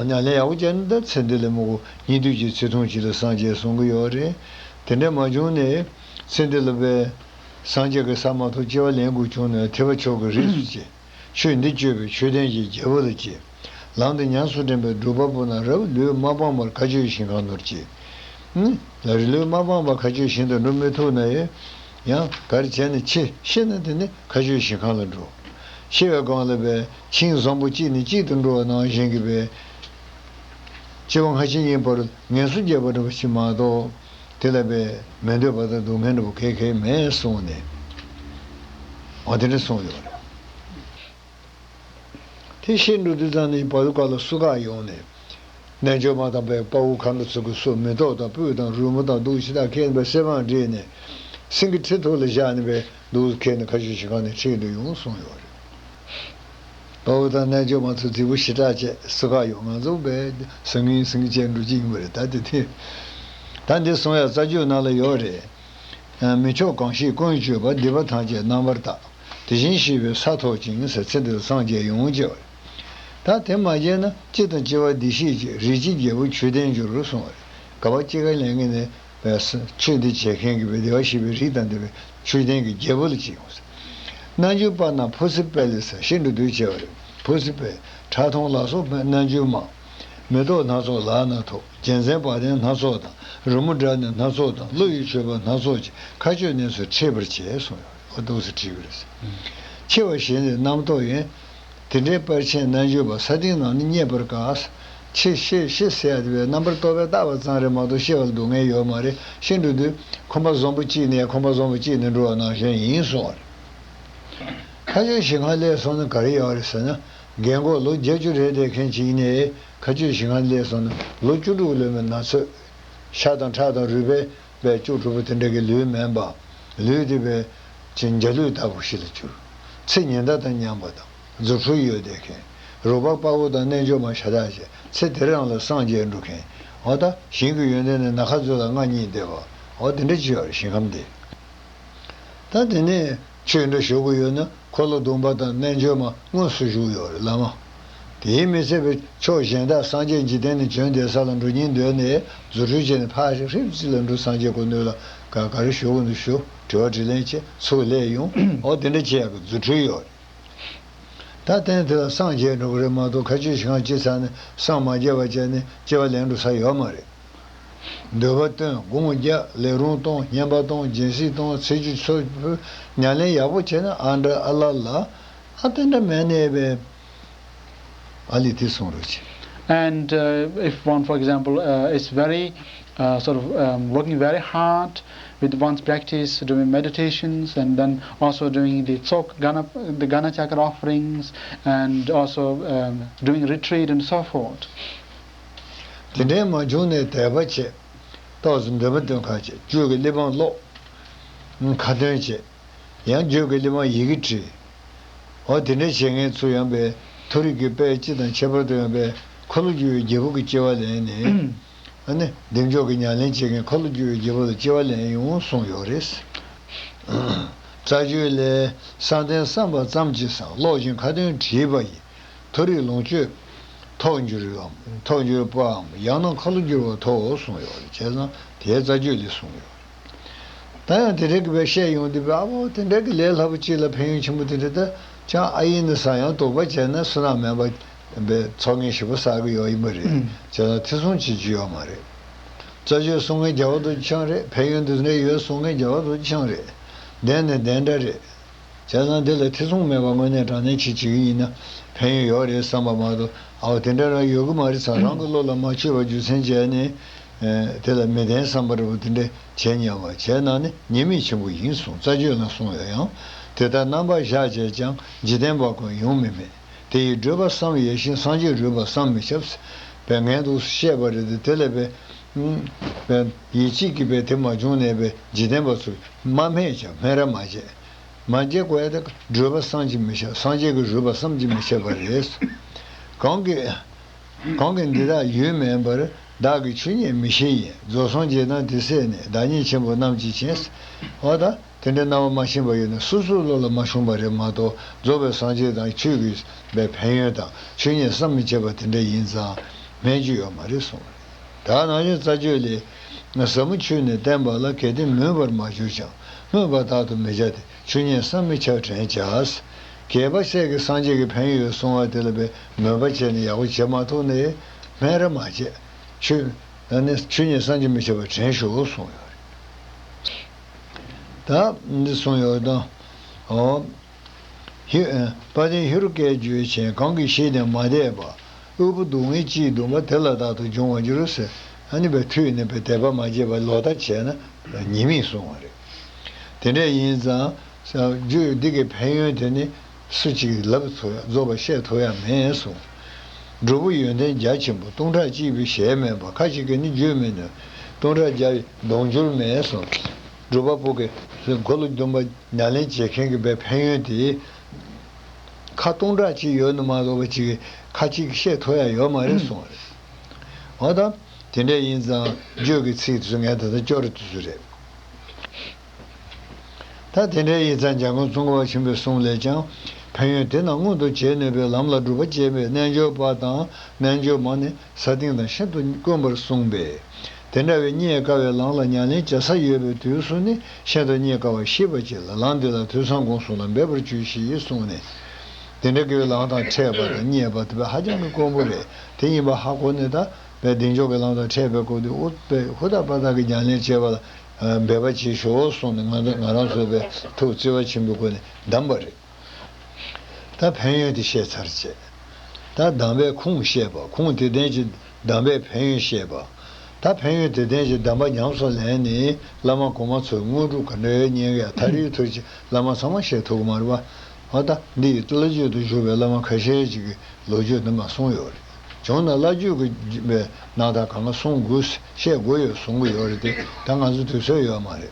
ཉམས་ལེན་ཡག་པོ་བྱས་ན་ད་ཚེ་འདི་ལ་མི་གོ་སྙིགས་དུས་ཀྱི་ཚེ་ཐུང་ཅིག་ལ་སངས་རྒྱས་གསུང་གི་ཡོད་རེད། དེ་འདྲ་མ་བྱུང་ནས་ཚེ་འདི་ལ་བས་སངས་རྒྱས་ཀྱི་ས་མ་ཐོབ་སྐྱེ་བ་ལེན་དགོས་བྱུང་ན་ཐེག་པ་མཆོག་གི་རིགས་སུ་སྐྱེ། ཆོས་འདི་སྤྱོད་པའི་ཆོས་ལྡན་གྱི་རྒྱལ་པོ་ལ་སྐྱེ། ལམ་དུ་ཉམས་སུ་དྲན་པའི་སྒྲུབ་པ་པོ་རྣམས་རབ་ལུས་མ་སྤངས་པར་མཁའ་སྤྱོད་ཞིང་ཁམས་ནོར་གྱི། ལུས་མ་སྤངས་པར་མཁའ་སྤྱོད་ཞིང་དུ་འགྲོ་མི་ཐུབ་ན་ཡང་ག་རེ་བྱས་ནས་འཆི་ཤི་ན་དེ་ནི་མཁའ་སྤྱོད་ཞིང་ཁམས་ལ་འགྲོ། ཤི་བའི་སྒང་ལ་བས་ཤིང་བཟང་པོ་གཅིག་ནས་གཅིག་ཏུ་འགྲོ་བ་ནང་བཞིན་གྱི་བས། སྐྱེ་བ་སྔ་ཕྱི་གཉིས་བར་ངལ་གསོ་རྒྱས་པ་འདྲ་བ་ཞིག་མ་གཏོགས། དེ་ལ་བས་མི་འདོད་པ་དང་སྡུག་བསྔལ་འདྲ་བོ་གང་ཡང་མེད་གསུངས་ནས། འོ་དེ་འདྲ་གསུངས་ཡོད་རེད། དེ་ཤི་འགྲོ་དུས་ཙམ་ནས་བར་དུ་ག་ལ་སུ་ག་ཡོང་ནས། རྣལ་འབྱོར་མ་དང་བས་དཔའ་བོ་མཁའ་འགྲོ་ཚོ་གི་སོ་མེ་ཏོག་དང་སྤོས་དང་རོལ་མོ་དང་འདུག་ཤི་དང་ཁེངས་པའི་སེ་བང་བསྒྲིགས་ནས། སེང་གེ་ཁྲི་ཐོག་ལ་བཞག་ནས་བས་འདུག་ཁེངས་ནས་མཁའ་སྤྱོད་ཞིང་ཁམས་ནས་ཁྲིད་དུ་ཡོང་གསུངས་ཡོད་རེད། དཔའ་བོ་དང་རྣལ་འབྱོར་མ་ཚོ་རྫིག་པོ་ཞེ་དྲག་བྱས་སུ་ག་ཡོང་ང་ཚོ་བས་སང་ཉིན་སང་ཉིན་བྱས་འགྲོ་གི་ཡིན་པ་རེད། ད་དེ་དེ། ད་འདི་གསུང་ཡ་རྩ་རྒྱུད་ནང་ལ་ཡོད་རེད། མི་མཆོག་གང་ཞིག་ཀུན་སྤྱོད་པ། སྡིག་པ་ཐམས་ཅད་རྣམ་པར་དག་དེ་བཞིན་གཤེགས་པའི་ས་ཐོབ་ཅིང་ཟེར། ཚེ་འདིར་སངས་རྒྱས་ཡོངས་སྐྱེ་བ་རེད། ད་དེ་མ་བྱས་ན་སྤྱིར་བཏང་སྐྱེ་བ་འདི་ཤེས་ཀྱི་རིགས་ཀྱི་རྒྱལ་པོ་མཆོད་རྟེན་འགྱུར་རོ་གསུངས་པ་རེད། ག་པར་སྐྱེ་ག་ལེན་གི་ནས་པས་ཆོས་འདི་བྱེད་མཁན་གྱི་བའི་བདེ་བར་གཤེགས་པའི་རིགས་དང་ལྡན་པའི་མཆོད་རྟེན་གྱི་རྒྱལ་པོ་ལ་སྐྱེ་ཡོང་ཟེར། རྣལ་འབྱོར་པ་རྣམས་འཕོ་སྲིད་དཔལ་ལས་ཟེར། ཤི་འགྲོ་དུས་བྱས་པ་རེད། འཕོ་སྲིད་དཔལ་ཁྲག་འཐུང་ལ་སོགས་པའི་རྣལ་འབྱོར་མ། མེ་ཏོག་སྣ་ཚོགས་ལག་ན་ཐོགས། རྒྱལ་མཚན་བ་དན་སྣ་ཚོགས་དང་། རོལ་མོ་སྒྲ་སྙན་སྣ་ཚོགས་དང་། གླུ་ཡི་མཆོད་པ་སྣ་ཚོགས་ཀྱིས། མཁའ་སྤྱོད་གནས་སུ་ཁྲིད་པར་བྱེད་གསུངས་ཡོད། འོ་འདུག་སེ་བྲིས་པ་རེད། འཆི་བ་ཞེས་ནི་རྣམ་རྟོག་ཡིན། དེ་འདྲའི་དཔལ་ཆེན་རྣལ་འབྱོར་པ། ས་སྟེང་ན་ནི་རྙེད་པར་དཀའ། འཆི་ཤི་ཤི་ཟེར་ཡ་དེ་བས་རྣམ་པར་རྟོག་པས་བཏགས་པ་ཙམ་རེད་མ་གཏོགས་ཤི་བ་ལ་སྡུག་བསྔལ་ཡོད་མ་རེད། ཤི་འགྲོ་དུས་ཁང་པ་བཟང་པོ་གཅིག་ནས་ཁང་པ་བཟང་པོ་གཅིག་ནས་འགྲོ་བ་ནང་བཞིན་ཡིན་གསུངས་པ་རེད། མཁའ་སྤྱོད་ཞིང་ཁམས་སླེབས་སོང་ན་ག་རེ་ཡོད་རེད་ཟེར་ན། རྒན་གོག་ལོ་བརྒྱད་ཅུ་རེད་བསྡད་མཁན་ཅིག་ཡིན་ནའི་མཁའ་སྤྱོད་ཞིང་ཁམས་སླེབས་སོང་ན་ལོ་བཅུ་དྲུག་ལོན་པའི་ན་ཚོད། ཤ་དང་ཁྲག་དང་རུས་པའི་པའི་བཅུ་དྲུག་པོ་དེ་འདྲ་གི་ལུས་མིན་པ། ལུས་དེ་བས་ཅིག་འཇའ་ལུས་ལྟ་བུ་ཞིག་ལ་གྱུར། ཚེ་ཉི་ཟླ་དང་མཉམ་པ་དང་རྫུ་འཕྲུལ་ཡོད་བསྡད་མཁན། རོགས་པ་དཔའ་བོ་དང་རྣལ་འབྱོར་མ་ཤ་སྟག་བྱས། ཚེ་དེ་རང་ལ་སངས་རྒྱས་འགྲོ་མཁན། འོ་ད་ཞིང་གི་ཡོན་ཏན་ནི་ནམ་མཁའ་མཛོད་ལ་མངའ་བརྙེས་བསྡད་པ། འོ་དེ་འདྲ་ཅིག་ཡོད་རེད་ཞིང་ཁམས་དེ། ད་དེ་ནས་ཆོས་འདྲ་ཞུ་གི་ཡོད་ན་འཁོར་ལོ་སྡོམ་པ་དང་རྣལ་འབྱོར་མ་དངོས་སུ་བཞུགས་ཡོད་རེད་བླ་མ། དེའི་མི་ཚད་པའི་ཕྱོགས་གཞན་དག་སངས་རྒྱས་འཇིག་རྟེན་ནས་བྱོན་བསྡད་ས་ལ་འགྲོ་སྙིང་འདོད་ནས་རྫུ་འཕྲུལ་བྱས་ནས་ཕར་ཧྲིབ་ཙམ་ལ་འགྲོ་སངས་རྒྱས་སྐུ་མདུན་ལ་ག་ག་རེ་ཞུ་དགོས་འདུག་ཞུ། དྲི་བ་དྲིས་ལན་བྱས་ཚུར་སླེབས་ཡོང་། འོ་དེ་འདྲ་བྱེད་ཡག་གི་རྫུ་འཕྲུལ་ཡོད་རེད། ད་གཏན་དེ་ལ་སངས་རྒྱས་འགྲོ་གི་རེད་མ་གཏོགས་མཁའ་སྤྱོད་ཞིང་ཁམས་སྐྱེ་ཚར་ནས་སངས་མ་རྒྱས་པ་བྱས་ནས་སྐྱེ་བ་ལེན་འགྲོ་ས་ཡོད་མ་རེད། འདོད་པ་བཏོན། སྒོམ་རྒྱག་ལས་རུང་གཏོང་། བསྙེན་པ་གཏོང་། སྦྱིན་སྲེག་གཏོང་། ཚེ་ཆུ་འཚོ། ཉམས་ལེན་ཡག་པོ་བྱས་ན་ཨ་འདྲ་ཨ་ལ་ལ་ཨ་དེ་འདྲ་མེད་ནས་བས་ཨ་ལི་དེ་གསུང་རོགས་བྱེད། And uh, if one, for example, uh, is very uh, sort of um, working very hard with one's practice, doing meditations, and then also doing the tsok, gana, the gana chakra offerings, and also um, doing retreat and so forth. དེ་འདྲའི་མ་བྱུང་ནས་དད་པ་བྱེད། ཏོག་ཙམ་འདོད་པ་འདོན་ཁ་བྱེད། རྒྱུད་ཀྱི་གླེགས་བམ་ཀློག་ཁ་ཏོན་བྱེད། ཡང་རྒྱུད་ཀྱི་གླེགས་བམ་ཡི་གེ་བྲིས། འོ་དེ་འདྲ་བྱེད་མཁན་ཚོ་ཡང་པའི་མཐོ་རིས་ཀྱི་དཔལ་སྤྱི་དང་ཁྱད་པར་དུ་ཡང་པའི་འཁོར་ལོ་སྒྱུར་བའི་རྒྱལ་པོ་གི་སྐྱེ་བ་ལེན་ནས། ཨ་ནི་བདེ་མཆོག་གི་ཉམས་ལེན་བྱེད་མཁན་འཁོར་ལོ་སྒྱུར་བའི་རྒྱལ་པོ་ལ་སྐྱེ་བ་ལེན་ཡོང་གསུངས་ཡོད་རེད། རྩ་རྒྱུད་ལས། བསམ་གཏན་བསམ་པ་ཙམ་གྱིས་སངས། ཀློག་ཅིང་ཁ་ཏོན་བྲིས་པ་ཡིས། མཐོ་རིས་ལོངས་སྤྱོད་ཐོབ་འགྱུར་བའམ། ཐོབ་འགྱུར་པའམ། ཡང་ན་འཁོར་ལོ་སྒྱུར་བ་ཐོབ་གསུངས་ཡོད་རེད། བྱས་ཙང་དེའི་རྩ་རྒྱུད་ལས་གསུངས་ཡོད་རེད། ད་ཡང་དེ་འདྲ་གི་བས་བཤད་ཡོང་དུས་བས་ཨ་བོ་དེ་འདྲ་གི་ལས་སླ་པོ་ཅིག་ལ་ཕན་ཡོན་ཆེན་པོ་དེ་འདྲ་ད་ཅང་ཨ་ཡིན་ནི་ས་ཡང་དོགས་པ་བྱས་ན་བསོད་ནམས་མེད་པ་བས་ཚོགས་ངན་ཞེ་པོ་བསགས་གི་ཡོད་ཡིན་པ་རེད། ཨང་། བྱས་ཙང་ཐེ་ཚོམ་བྱེད་རྒྱུ་ཡོད་མ་རེད། རྩ་རྒྱུད་གསུང་མཁན་རྒྱལ་བ་རྡོ་རྗེ་འཆང་རེད། ཕན་ཡོན་འདི་འདྲ་ཡོད་གསུང་མཁན་རྒྱལ་བ་རྡོ་རྗེ་འཆང་རེད། བདེན་ནི་བདེན་འདྲ་རེད། བྱས་ཙང་འདི་ལ་ཐེ་ཚོམ་མེད་པར་དངོས་གནས་དྲང་གནས་ཅིག་བྱེད་ཀྱི་ཡིན་ན་ཕན་ཡོན་ཡོད་རེད་བསམ་པ་མ་གཏོགས་ཨའོ་དེ་འདྲ་རང་ཡོད་གི་མ་རེད་ཙང་རང་གི་བློ་ལ་མ་ཆོད་པ་རྒྱུ་མཚན་བྱས་ནས་དེ་ལ་མི་བདེན་བསམ་པ་འདྲ་པོ་དེ་འདྲ་བྱས་ཉེས་པ་བྱས་ན་ནི་ཉེས་དམིགས་ཆེན་པོ་ཡིན་གསུངས། རྩ་རྒྱུད་ལ་གསུངས་ཡོད་ཡང་དེ་ལྟར་རྣམ་པར་བཞག་བྱས་ཀྱང་འཇིག་རྟེན་པ་ཀུན་ཡོང་མི་མེད། དེ་ཡི་བགྲོད་པ་བསམ་ཡས་ཤིང་སངས་རྒྱས་རོལ་པ་བསམ་མི་ཁྱབ། པའི་ངན་དུ་བཤད་པ་རེད་དེ་དེ་ལས་པའི་པའི་ཡིད་ཆེས་ཀྱིས་པའི་དེ་མ་བྱུང་ནས་པའི་འཇིག་རྟེན་པ་ཚོས་མ་སྨད་ཀྱང་སྨད་ར་མ་བྱས། མ་བྱས་གོ་ཡ་དེ་བགྲོད་པ་བསམ་གྱིས་མི་ཁྱབ། སངས་རྒྱས་ཀྱི་རོལ་པ་བསམ་གྱིས་མི་ཁྱབ་པ་རེད། གང་གིས་གང་གིས་འདི་དག་ཡུལ་མིན་པར། བདག་གིས་ཆོས་ཉིད་མི་ཤེས་ཡིན། རྫོགས་སངས་རྒྱས་དང་དེ་སྲས་ནི། བདག་ཉིད་ཆེན་པོ་རྣམས་ཀྱི་མཁྱེན། འོ་ད། དེ་འདྲའི་སྣང་བ་མ་ཤེས་པ་ཡོད་ན་སོ་སོའི་བློ་ལ་མ་ཤོང་བ་རེད་མ་གཏོགས། རྫོགས་པའི་སངས་རྒྱས་དང་ཆོས་ཀྱི་པའི་ཕན་ཡོན་དང་ཆོས་ཉིད་བསམ་མི་ཁྱབ་པ་དེ་འདྲ་ཡིན་ཙང་སྨན་བཅོས་ཡོད་མ་རེད་གསུངས་པ་རེད། ད་ནང་བཞིན་རྩ་བརྗོད་ལས། ཟབ་མོ་ཆོས་ནི་བསྟན་པ་ལ། གལ་ཏེ་མོས་པར་མ་གྱུར་ཀྱང་། སྨོས་པ་དག་ཏུ་མི་བྱ་སྟེ། ཆོས་ཉིད་བསམ་མི་ཁྱབ་དྲན་བྱ། རྒྱས་པ་སྲས་ཀྱི་སངས་རྒྱས་ཀྱི་ཕན་ཡོན་གསུང་བ་དེ་ལ་པའི་མོས་པ་བྱས་ནས་ཡག་པོ་བྱེད་མ་ཐུབ་ནས་སྨད་ར་མ་བྱས། ཆོས་ནི་ཆོས་ཉིད་བསམ་གྱིས་མི་ཁྱབ་པ་དྲན་ཤོག་གསུངས་ཡོད་རེད། ད་འདི་གསུངས་ཡོད་དང་། འོ། ཧི། དཔལ་ལྡན་ཧེ་རུ་ཀའི་ཇོ་ཆེན། གང་གིས་ཤེས་ནས་མ་དད་པ། དབུལ་པོ་སྡུག་བསྔལ་ཅིས་བཟླུམ་པ། དེ་ལ་རྟག་ཏུ་འབྱུང་བར་འགྱུར་ཟེར། ཨ་ནི་པའི་ཐུགས་ནི་པའི་དད་པ་མ་བྱས་པ་ལོག་ལྟ་བྱས་ན་ཉེས་དམིགས་གསུངས་པ་རེད། དེ་འདྲ་ཡིན་ཙང་། རྒྱུད་འདི་གི་ཕན་ཡོན་དེ་ནི་སུ་གཅིག་གིས་ལབ་ཐུབ་ཡ། རྫོགས་པ་བཤད་ཐུབ་ཡ་མེད་གསུངས། སྒྲུབ་པོ་ཡོན་ཏན་རྒྱ་ཆེན་པོ། སྟོང་ཕྲག་གཅིག་པའི་ཞལ་མེད་པ། ཁ་ཅིག་གིས་ནི་བརྗོད་མི་ནུས། སྟོང་ཕྲག་བརྒྱ་ཡི་གདུང་འགྱུར་མེད་གསུངས། སྒྲུབ་པ་པོ་གི་འཁོར་ལོ་སྡོམ་པ་ཉམས་ལེན་བྱེད་མཁན་གྱི་པའི་ཕན་ཡོན་དེ། ཁ་སྟོང་ཕྲག་གཅིག་ཡོད་ན་མ་གཏོགས་པ་གཅིག་གིས་ཁ་གཅིག་གིས་བཤད་ཐུབ་ཡ་ཡོད་མ་རེད་གསུངས་པ་རེད། འོ་ད། དེ་འདྲ་ཡིན་ཙང་བརྗོད་ཀྱི་ཚིག་དེ་ཚོ་ངས་ད་ལྟ་སྐྱོར་དུས་ཚོད་རེད། ད་དེ་འདྲ་ཡིན་ཙང་འཇམ་མགོན་ཙོང་ཁ་པ་ཆེན་པོའི་གསུང་ལས་ཀྱང་། ཕན་ཡོན་དེ་རྣམས་མངོན་དུ་བྱས་ནུས་པའི་ལམ་ལ་སྒྲུབ་པ་སྐྱེས་པའི་རྣལ་འབྱོར་པ་དང་རྣལ་འབྱོར་མ་ནི་ས་སྟེང་དུ་ཤིན་ཏུ་དཀོན་པར་གསུངས་པས། དེ་འདྲ་བའི་རྙེད་དཀའ་བའི་ལམ་ལ་ཉམས་ལེན་བྱ་ས་ཡོད་པའི་དུས་སུ་ནི་ཤིན་ཏུ་རྙེད་དཀའ་བ་ཤེས་པར་བྱས་ལ། ལམ་འདི་ལ་ཐོས་བསམ་སྒོམ་གསུམ་ལ་འབད་པར་གྱིས་ཤིག་གསུངས་ནས། དེ་འདྲ་གི་ལམ་དང་འཕྲད་པ་དང་རྙེད་པ་དེ་ཧ་ཅང་གི་དཀོན་པོ་རེད། དེ་ཡིན་པ་ཧ་གོ་ནས་ད་བདེ་མཆོག་གི་ལམ་དང་འཕྲད་པའི་སྐོར་དུ་ཨུཏྤལ་ཧུར་ཐག་པ་ཐག་གི་ཉམས་ལེན་བྱེད་པ་ལ་འབད་པ་བྱེད་ཤོག་གསུངས་ནས། ང་ང་རང་ཚོ་པའི་ཐུགས་བརྩེ་བ་ཆེན་པོའི་སྒོ་ནས་གདམས་པ་རེད། ད་ཕན་ཡོན་དེ་བཤད་ཚར་བྱས། ད་གདམས་པའི་ཁུངས་བཤད་པ། ཁུངས་དེ་ལྡན་གྱི་གདམས་པའི་ཕན་ཡོན་བཤད་པ། ད་ཕན་ཡོན་དེ་ལྡན་གྱི་གདམས་པ་ཉམས་སུ་ལེན་ནས་བླ་མ་གོང་མ་ཚོའི་དངོས་གྲུབ་ག་འདྲ་ཡོད་ཉན་གི་ཡ། ཐག་རིང་ཐུག་ཅིག་བླ་མ་ཚང་མ་བཤད་ཐུབ་ཀྱི་མ་རེད་པ། འོ་ད་འདི་ཡི་བླ་བརྒྱུད་དུ་བཞུགས་པའི་བླ་མ་ཁ་ཤས་ཅིག་གིས་ལོ་རྒྱུས་འདི་མ་གསུངས་ཡོད་རེད། བྱུང་ན་བླ་བརྒྱུད་ཀྱི་རྣམ་ཐར་གང་ག་གསུང་དགོས་བཤད་དགོས་ཡོད་གསུང་གི་ཡོད་རེད་དེ། ད་ང་ཚོ་དུས་ཚོད་ཡོད་མ་རེད།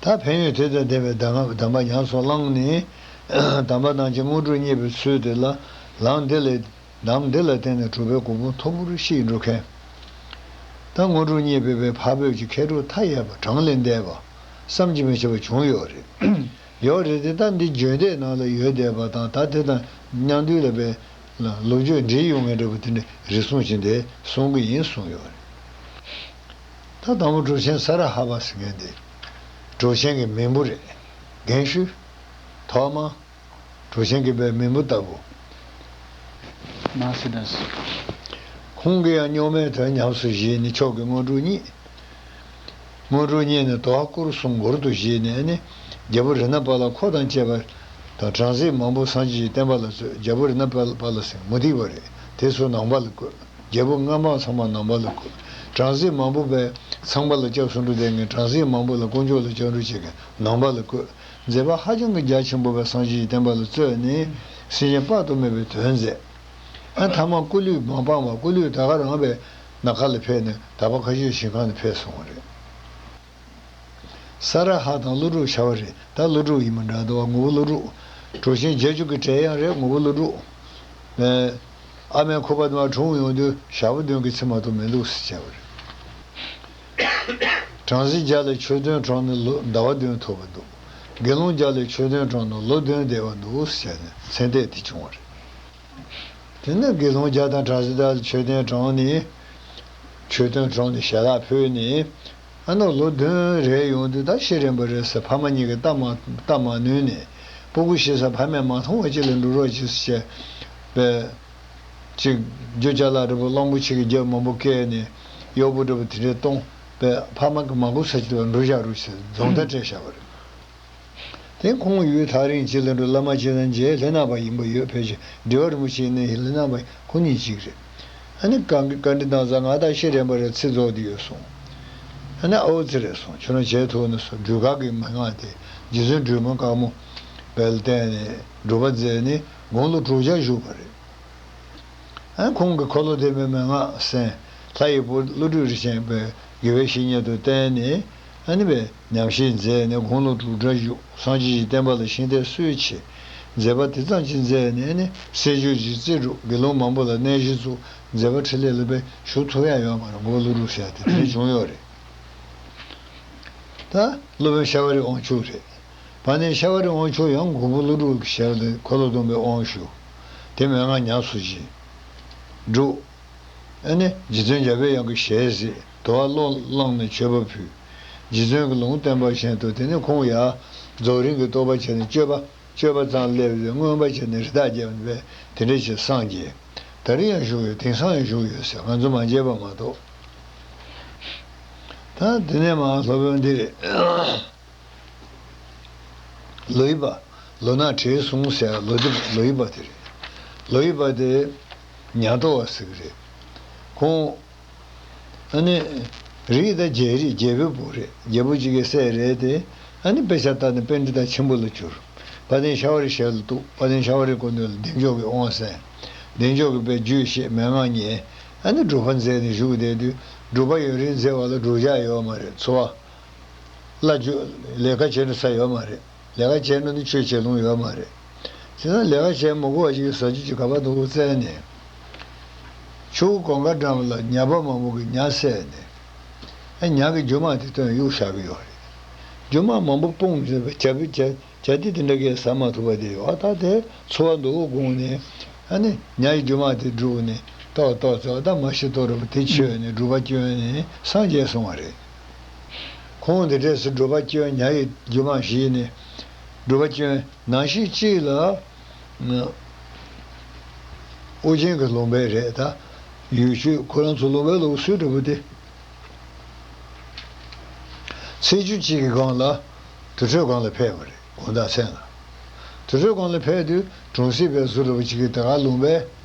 ད་ཕན་ཡོན་དེ་དང་ལྡན་པའི་གདམས་ངག་གདམས་པ་ཉམས་སུ་བླངས་ནས། དམ་པ་རྣམས་ཀྱི་དངོས་གྲུབ་བརྙེས་པའི་ཚུལ་དེ་ལ། ལམ་འདི་ལས། ལམ་འདི་ལ་བརྟེན་ནས་གྲུབ་པའི་གོ་འཕང་མཐོན་པོར་གཤེགས་འགྲོ་མཁན། ད་དངོས་གྲུབ་བརྙེས་པའི་པའི་འཕགས་བོད་ཀྱི་མཁས་གྲུབ་མཐའ་ཡས་པ་གྲངས་ལས་འདས་པ་བསམ་གྱིས་མི་ཁྱབ་པ་བྱུང་ཡོད་རེད། ཡོད་རེད་དེ། ད་འདི་བརྗོད་འདས་ནང་ལ་ཡོད་བསྡད་པ་དང་། ད་དེ་དང་མཉམ་དུ་ལ་པའི་ལོ་རྒྱུས་འདྲེས་ཡོང་མཁན་འདྲ་པོ་དེ་འདྲ་རེ་ཟུང་བྱས་ཏེ་གསུང་གི་ཡིན་གསུངས་ཡོད་རེད། ད་དང་པོ་གྲུབ་ཆེན་ས་ར་ཧ་པ་ཟེར་མཁན་དེ་གྲུབ་ཆེན་གྱི་མིང་པོ་རེད། རྒན་ཤོས། ཐོག་མ། གྲུབ་ཆེན་གྱི་པའི་མིང་པོ་ལྟ་བུ། མ་སི་དཱས། ཁོང་གིས་ཡང་རྙོག་མའི་དོན་ཉམས་སུ་བཞེས་ནས་མཆོག་གི་དངོས་གྲུབ་བརྙེས། དངོས་གྲུབ་བརྙེས་ནས་དོ་ཧ་སྐོར་གསུམ་མགུར་དུ་བཞེས་ནས་ནི། རྒྱལ་པོ་རཏྣ་པཱ་ལ་འཁོར་དང་བཅས་པ་དང་། བྲམ་ཟེ་མང་པོ་སངས་རྒྱས་ཀྱི་བསྟན་པ་ལ་བཙོས། རྒྱལ་པོ་རཏྣ་པཱ་ལ་ཟེར་མུ་སྟེགས་པ་རེད། དེ་ཚོ་ནང་པ་ལ་བཀོད། རྒྱལ་པོ་ལྔ་པ་ཚང་མ་ནང་པ་ལ་བཀོད། བྲམ་ཟེ་མང་པོ་པའི་ཚངས་པ་ལ་སྐྱབས་སུ་འགྲོ་བསྡད་མཁན། བྲམ་ཟེ་མང་པོ་ལ་དཀོན་མཆོག་ལ་སྐྱབས་འགྲོ་བྱེད་མཁན་ནང་པ་ལ་བཀོད། མཛད་པ་ཧ་ཅང་གི་རྒྱ་ཆེན་པོ་བའི་སངས་རྒྱས་ཀྱི་བསྟན་པ་ལ་བཙོས་ནས་སེམས་ཅན་དཔག་ཏུ་མེད་པའི་དོན་མཛད། ཨ་མཐའ་མ་སྐུ་ལུས་མ་སྤངས་པར་སྐུ་ལུས་ད་ག་རང་བའི་ནམ་མཁའ་ལ་ཕེབས་ནས། དག་པ་མཁའ་སྤྱོད་ཞིང་ཁམས་ལ་ཕེབས་སོང་བ་རེད། ས་ར་ཧ་དང་ཀླུ་སྒྲུབ་བྱ་བ་རེད། ད་ཀླུ་སྒྲུབ་ཡིན་པ་འདྲ་འདུག་བ། ངོ་བོ་ཀླུ་སྒྲུབ། གྲུབ་ཆེན་བརྒྱད་ཅུ་གི་གྲས་ཡང་རེད། ངོ་བོ་ཀླུ་སྒྲུབ། ཨ་མའི་ཁུ་པ་དུ་མ་གྲོངས་ཡོང་དུས་ཞག་པོ་བདུན་གྱི་ཚེ་མ་གཏོགས་མི་འདུག་ཟེར་བྱས་པ་རེད། བྲམ་ཟེ་བརྒྱ་ལས་ཆོས་སྟོན་གྲངས་ནི་ལོ་ཟླ་བ་བདུན་ཐུབ་པ་འདུག་དགེ་སློང་བརྒྱ་ལས་ཆོས་སྟོན་གྲངས་ནི་ལོ་བདུན་འདས་པ་འདུག་ཟེར་བྱས་ནས་མཚན་ལྟས་དེ་བྱུང་བ་རེད། དེ་ནས་དགེ་སློང་བརྒྱ་དང་བྲམ་ཟེ་བརྒྱ་ལ་ཆོས་སྟོན་དྲངས་ནས། ཆོས་སྟོན་དྲངས་ནས་ཞལ་ལག་ཕུལ་ནས། ཨ་ནི་ལོ་བདུན་རེ་ཡོང་དུས་ད་ཤི་རན་པ་རེད་ཟེར། ཕ་མ་གཉིས་ཀྱིས་སྟབས་མ་སྟབས་མ་ནུས་ནས། སྤུ་གུ་ཤི་ས་ཕ་མས་མ་མཐོང་བ་ཅིག་ལ་འགྲོ་རོགས་གྱིས་ཟེར་བྱས་པས། ཅིག་རྒྱུ་ཅ་ལག་འདྲ་པོ་གླང་པོ་ཆེ་གི་རྒྱབ་མང་པོ་བཀལ་ནས། གཡོག་པོ་འདྲ་པོ་དེ་འདྲས་གཏོང་པས། ཕ་མ་གིས་མ་གོ་ས་ཅིག་ལ་འགྲོ་བཞག་རོགས་ཟེར་སྦྱོང་བརྡར་སྤྲད་བཞག་པ་རེད། དེ་ཁོང་ཡུལ་ཐག་རིང་ཅིག་ལ་འགྲོ། བླ་མ་ཅིག་དང་མཇལ། ལྷ་ནག་པ་ཡིན་པ་ཡོད། ཕལ་ཆེར་འདྲི་བ་རིན་པོ་ཆེ་ནི་ལྷ་ནག་པ་ཁོ་གཉིས་གཅིག་རེད། ཨ་ནི་བཀའ་བཀའ་འདྲི་བཏང་ཙང་། ང་ད་ཤི་རན་པ་རེད། ཚེ་རྫོགས་བསྡད་ཡོད་གསུངས། ཨ་ནི་ཨའུ་ཙི་རེད་གསུངས། ཁྱོད་རང་མཇལ་ཐུབ་ན་གསུངས། སྒྲོལ་དཀར་གྱི་མན་ངག་དེ་རྗེ་བཙུན་སྒྲོལ་མ་དཀར་མོ་བལ་བསྟན་ནས་སྒྲུབ་པ་མཛད་ནས་དགུང་ལོ་དྲུག་བརྒྱ་བཞུགས་པ་རེད། ཨ་ཁོང་གིས་འཁོར་ལོ་བསྟན་པའི་མན་ངག་གསན། ལྷ་ཡི་བུ་ཀླུ་སྒྲུབ་རིན་ཆེན་པའི་དགེ་བའི་བཤེས་གཉེན་དུ་བསྟེན་ནས། ཨ་ནི་པའི་ཉམས་བཞེས་མཛད་ནས་དགུང་ལོ་དྲུག་བརྒྱ་བཞུགས། སངས་རྒྱས་ཀྱི་བསྟན་པ་ལ་ཤིང་རྟའི་སྲོལ་ཕྱེས། མཛད་པ་དེ་ཙམ་གྱིས་མཛད་ནས་ནི། སྲས་ཆུང་གིས་རྩེ་དྲུག་དགེ་སློང་མང་པོ་ལ་གནས་གཞི་བཙུགས། མཛད་པ་འཕྲིན་ལས་ལ་པའི་ཞུ་ཐུབ་ཡ་ཡོད་མ་རེད། མགོ་ཀླུ་སྒྲུབ་ཟེར་ཡ་དེ་དེ་བྱུང་ཡོད་རེད། ད་སློབ་དཔོན་ཤ་བ་རི་དབང་ཕྱུག་རེད། བ་དན་ཤ་བ་རི་དབང་ཕྱུག་ཡང་མགོན་པོ་ཀླུ་སྒྲུབ་ཀྱི་ཞབས་ལ་འཁོར་ལོ་སྡོམ་པའི་དབང་ཞུ། དེ་མན་ངག་ཉམས་སུ་བཞེས། སྒྲུབ། ཨ་ནི་རྗེ་བཙུན་འཇམ་པའི་དབྱངས་ཀྱི་ཞལ་གཟིགས། དོར་བ་བློས་བླངས་ནས་མཆོད་པ་ཕུལ། རྗེ་བཙུན་གྱི་ལུང་བསྟན་པ་བཞིན་དུ་དེ་ནས་ཁོང་ཡང་རྫོགས་རིམ་གྱི་རྟོགས་པ་བྱས་ནས་སྤྱོད་པ། སྤྱོད་པ་ཙམ་སླེབས་ཏེ་མངོན་པ་བྱས་ནས་རི་དྭགས་བརྒྱ་མེད་པའི་དེ་འདྲ་ཞིག་སངས་རྒྱས། ད་རེས་ཡང་བཞུགས་ཡོད། དེང་སང་ཡང་བཞུགས་ཡོད་ཟེར། ང་ཚོ་མ་མཇལ་བ་མ་གཏོགས། ད་དེ་ནས་མར་སློབ་དཔོན་འདི་རེད། ལོ་ཡི་པ། ལོ་ནག་བྲེ་ཟུང་ཟེར་ལོ་དེ་ལོ་ཡི་པ་དེ་རེད། ལོ་ཡི་པ་དེ་ཉ་ཏོ་བ་ཟེར་གི་རེད། ཁོང་ཨ་ནི་རིགས་ད་རྒྱལ་རིགས་རྒྱལ་པོའི་བུ་རེད། རྒྱལ་པོ་གཅིག་གི་སྲས་རེད་དེ། ཨ་ནི་དཔེ་ཆ་ལྟ་ནས་པཎྜི་ཏ་ཆེན་པོ་ལ་གྱུར། བ་དན་ཤ་བ་རི་ཞལ་ལ་གཏུགས། བ་དན་ཤ་བ་རི་སྐུ་མདུན་ལ་བདེ་མཆོག་གི་དབང་གསན། བདེ་མཆོག་གི་དཔེ་རྒྱུད་བཤད། མན་ངག་ཉན། ཨ་ནི་སྒྲུབ་པ་མཛད་ནས་བཞུགས་བསྡད་དུས་སྒྲུབ་པ་ཡུན་རིང་མཛད་པ་ལ་འགྲུབ་འཆག་ཡོད་མ་རེད། འཚོ་བ། ལ་རྒྱུ། ལས་ཀ་བྱེད་འགྲོ་ས་ཡོད་མ་རེད། ལས་ཀ་བྱེད་འགྲོ་ནི་ཆོས་བྱེད་ལོང་ཡོད་མ་རེད། བྱས་ཙང་ལས་ཀ་བྱེད་མི་དགོས་པ་ཞིག་ཟ་རྒྱུ་ཅིག་ག་པར་འདུག་བཙལ་ནས། ཆུ་བོ་གངྒཱ་འགྲམ་ལ་ཉ་པ་མང་པོ་གིས་ཉ་བསད་ནས། ཨ་ཉ་གི་རྒྱུ་མ་དེ་བཏོན་གཡུག་བཞག་གི་ཡོད་རེད། རྒྱུ་མ་མང་པོ་སྤུངས་བྱས་པའི་བྱ་བི་བྱ་བྱ་དེ་དེ་འདྲ་གས་ཟ་མ་ཐུབ་པ་དེ་ཡོད། ཨ་ད་དེ་འཚོ་བ་འདུག་དགོངས་ནས། ཨ་ནི་ཉ་ཡི་རྒྱུ་མ་དེ་བསྒྲུགས་ནས་ཏོག་ཏོག་ཙོག་ད་མ་ཤི་ཏོ་རུ་དེ་མཆོད་ནས་སྒྲུབ་པ་བསྐྱོན་ནས་སངས་རྒྱས་སོང་བ་རེད། ཁོང་དེ་འདྲས་སུ་སྒྲུབ་པ་བསྐྱོན། ཉ་ཡི་རྒྱུ་མ་བཞེས་ནས་སྒྲུབ་པ་བསྐྱོན། ནང་བཞིན་གཅིག་ལ་ཨོ་རྒྱན་གྱི་ལུང་པ་རེད། ད་ཡུལ་ཤུལ་ཁོ་རང་ཚོ་ལུང་པའི་ལུགས་སྲོལ་འདྲ་པོ་དེ། ཚེས་བཅུ་གཅིག་གི་སྒང་ལ་དུར་ཁྲོད་སྒང་ལ་ཕེབས་པ་རེད། དགོང་དག་མཚན་ལ། དུར་ཁྲོད་སྒང་ལ་ཕེབས་དུས་གྲོང་གསེབ་པའི་ཟུར་རུ་ཅིག་གིས་དེ་ག་ལུང་པའི་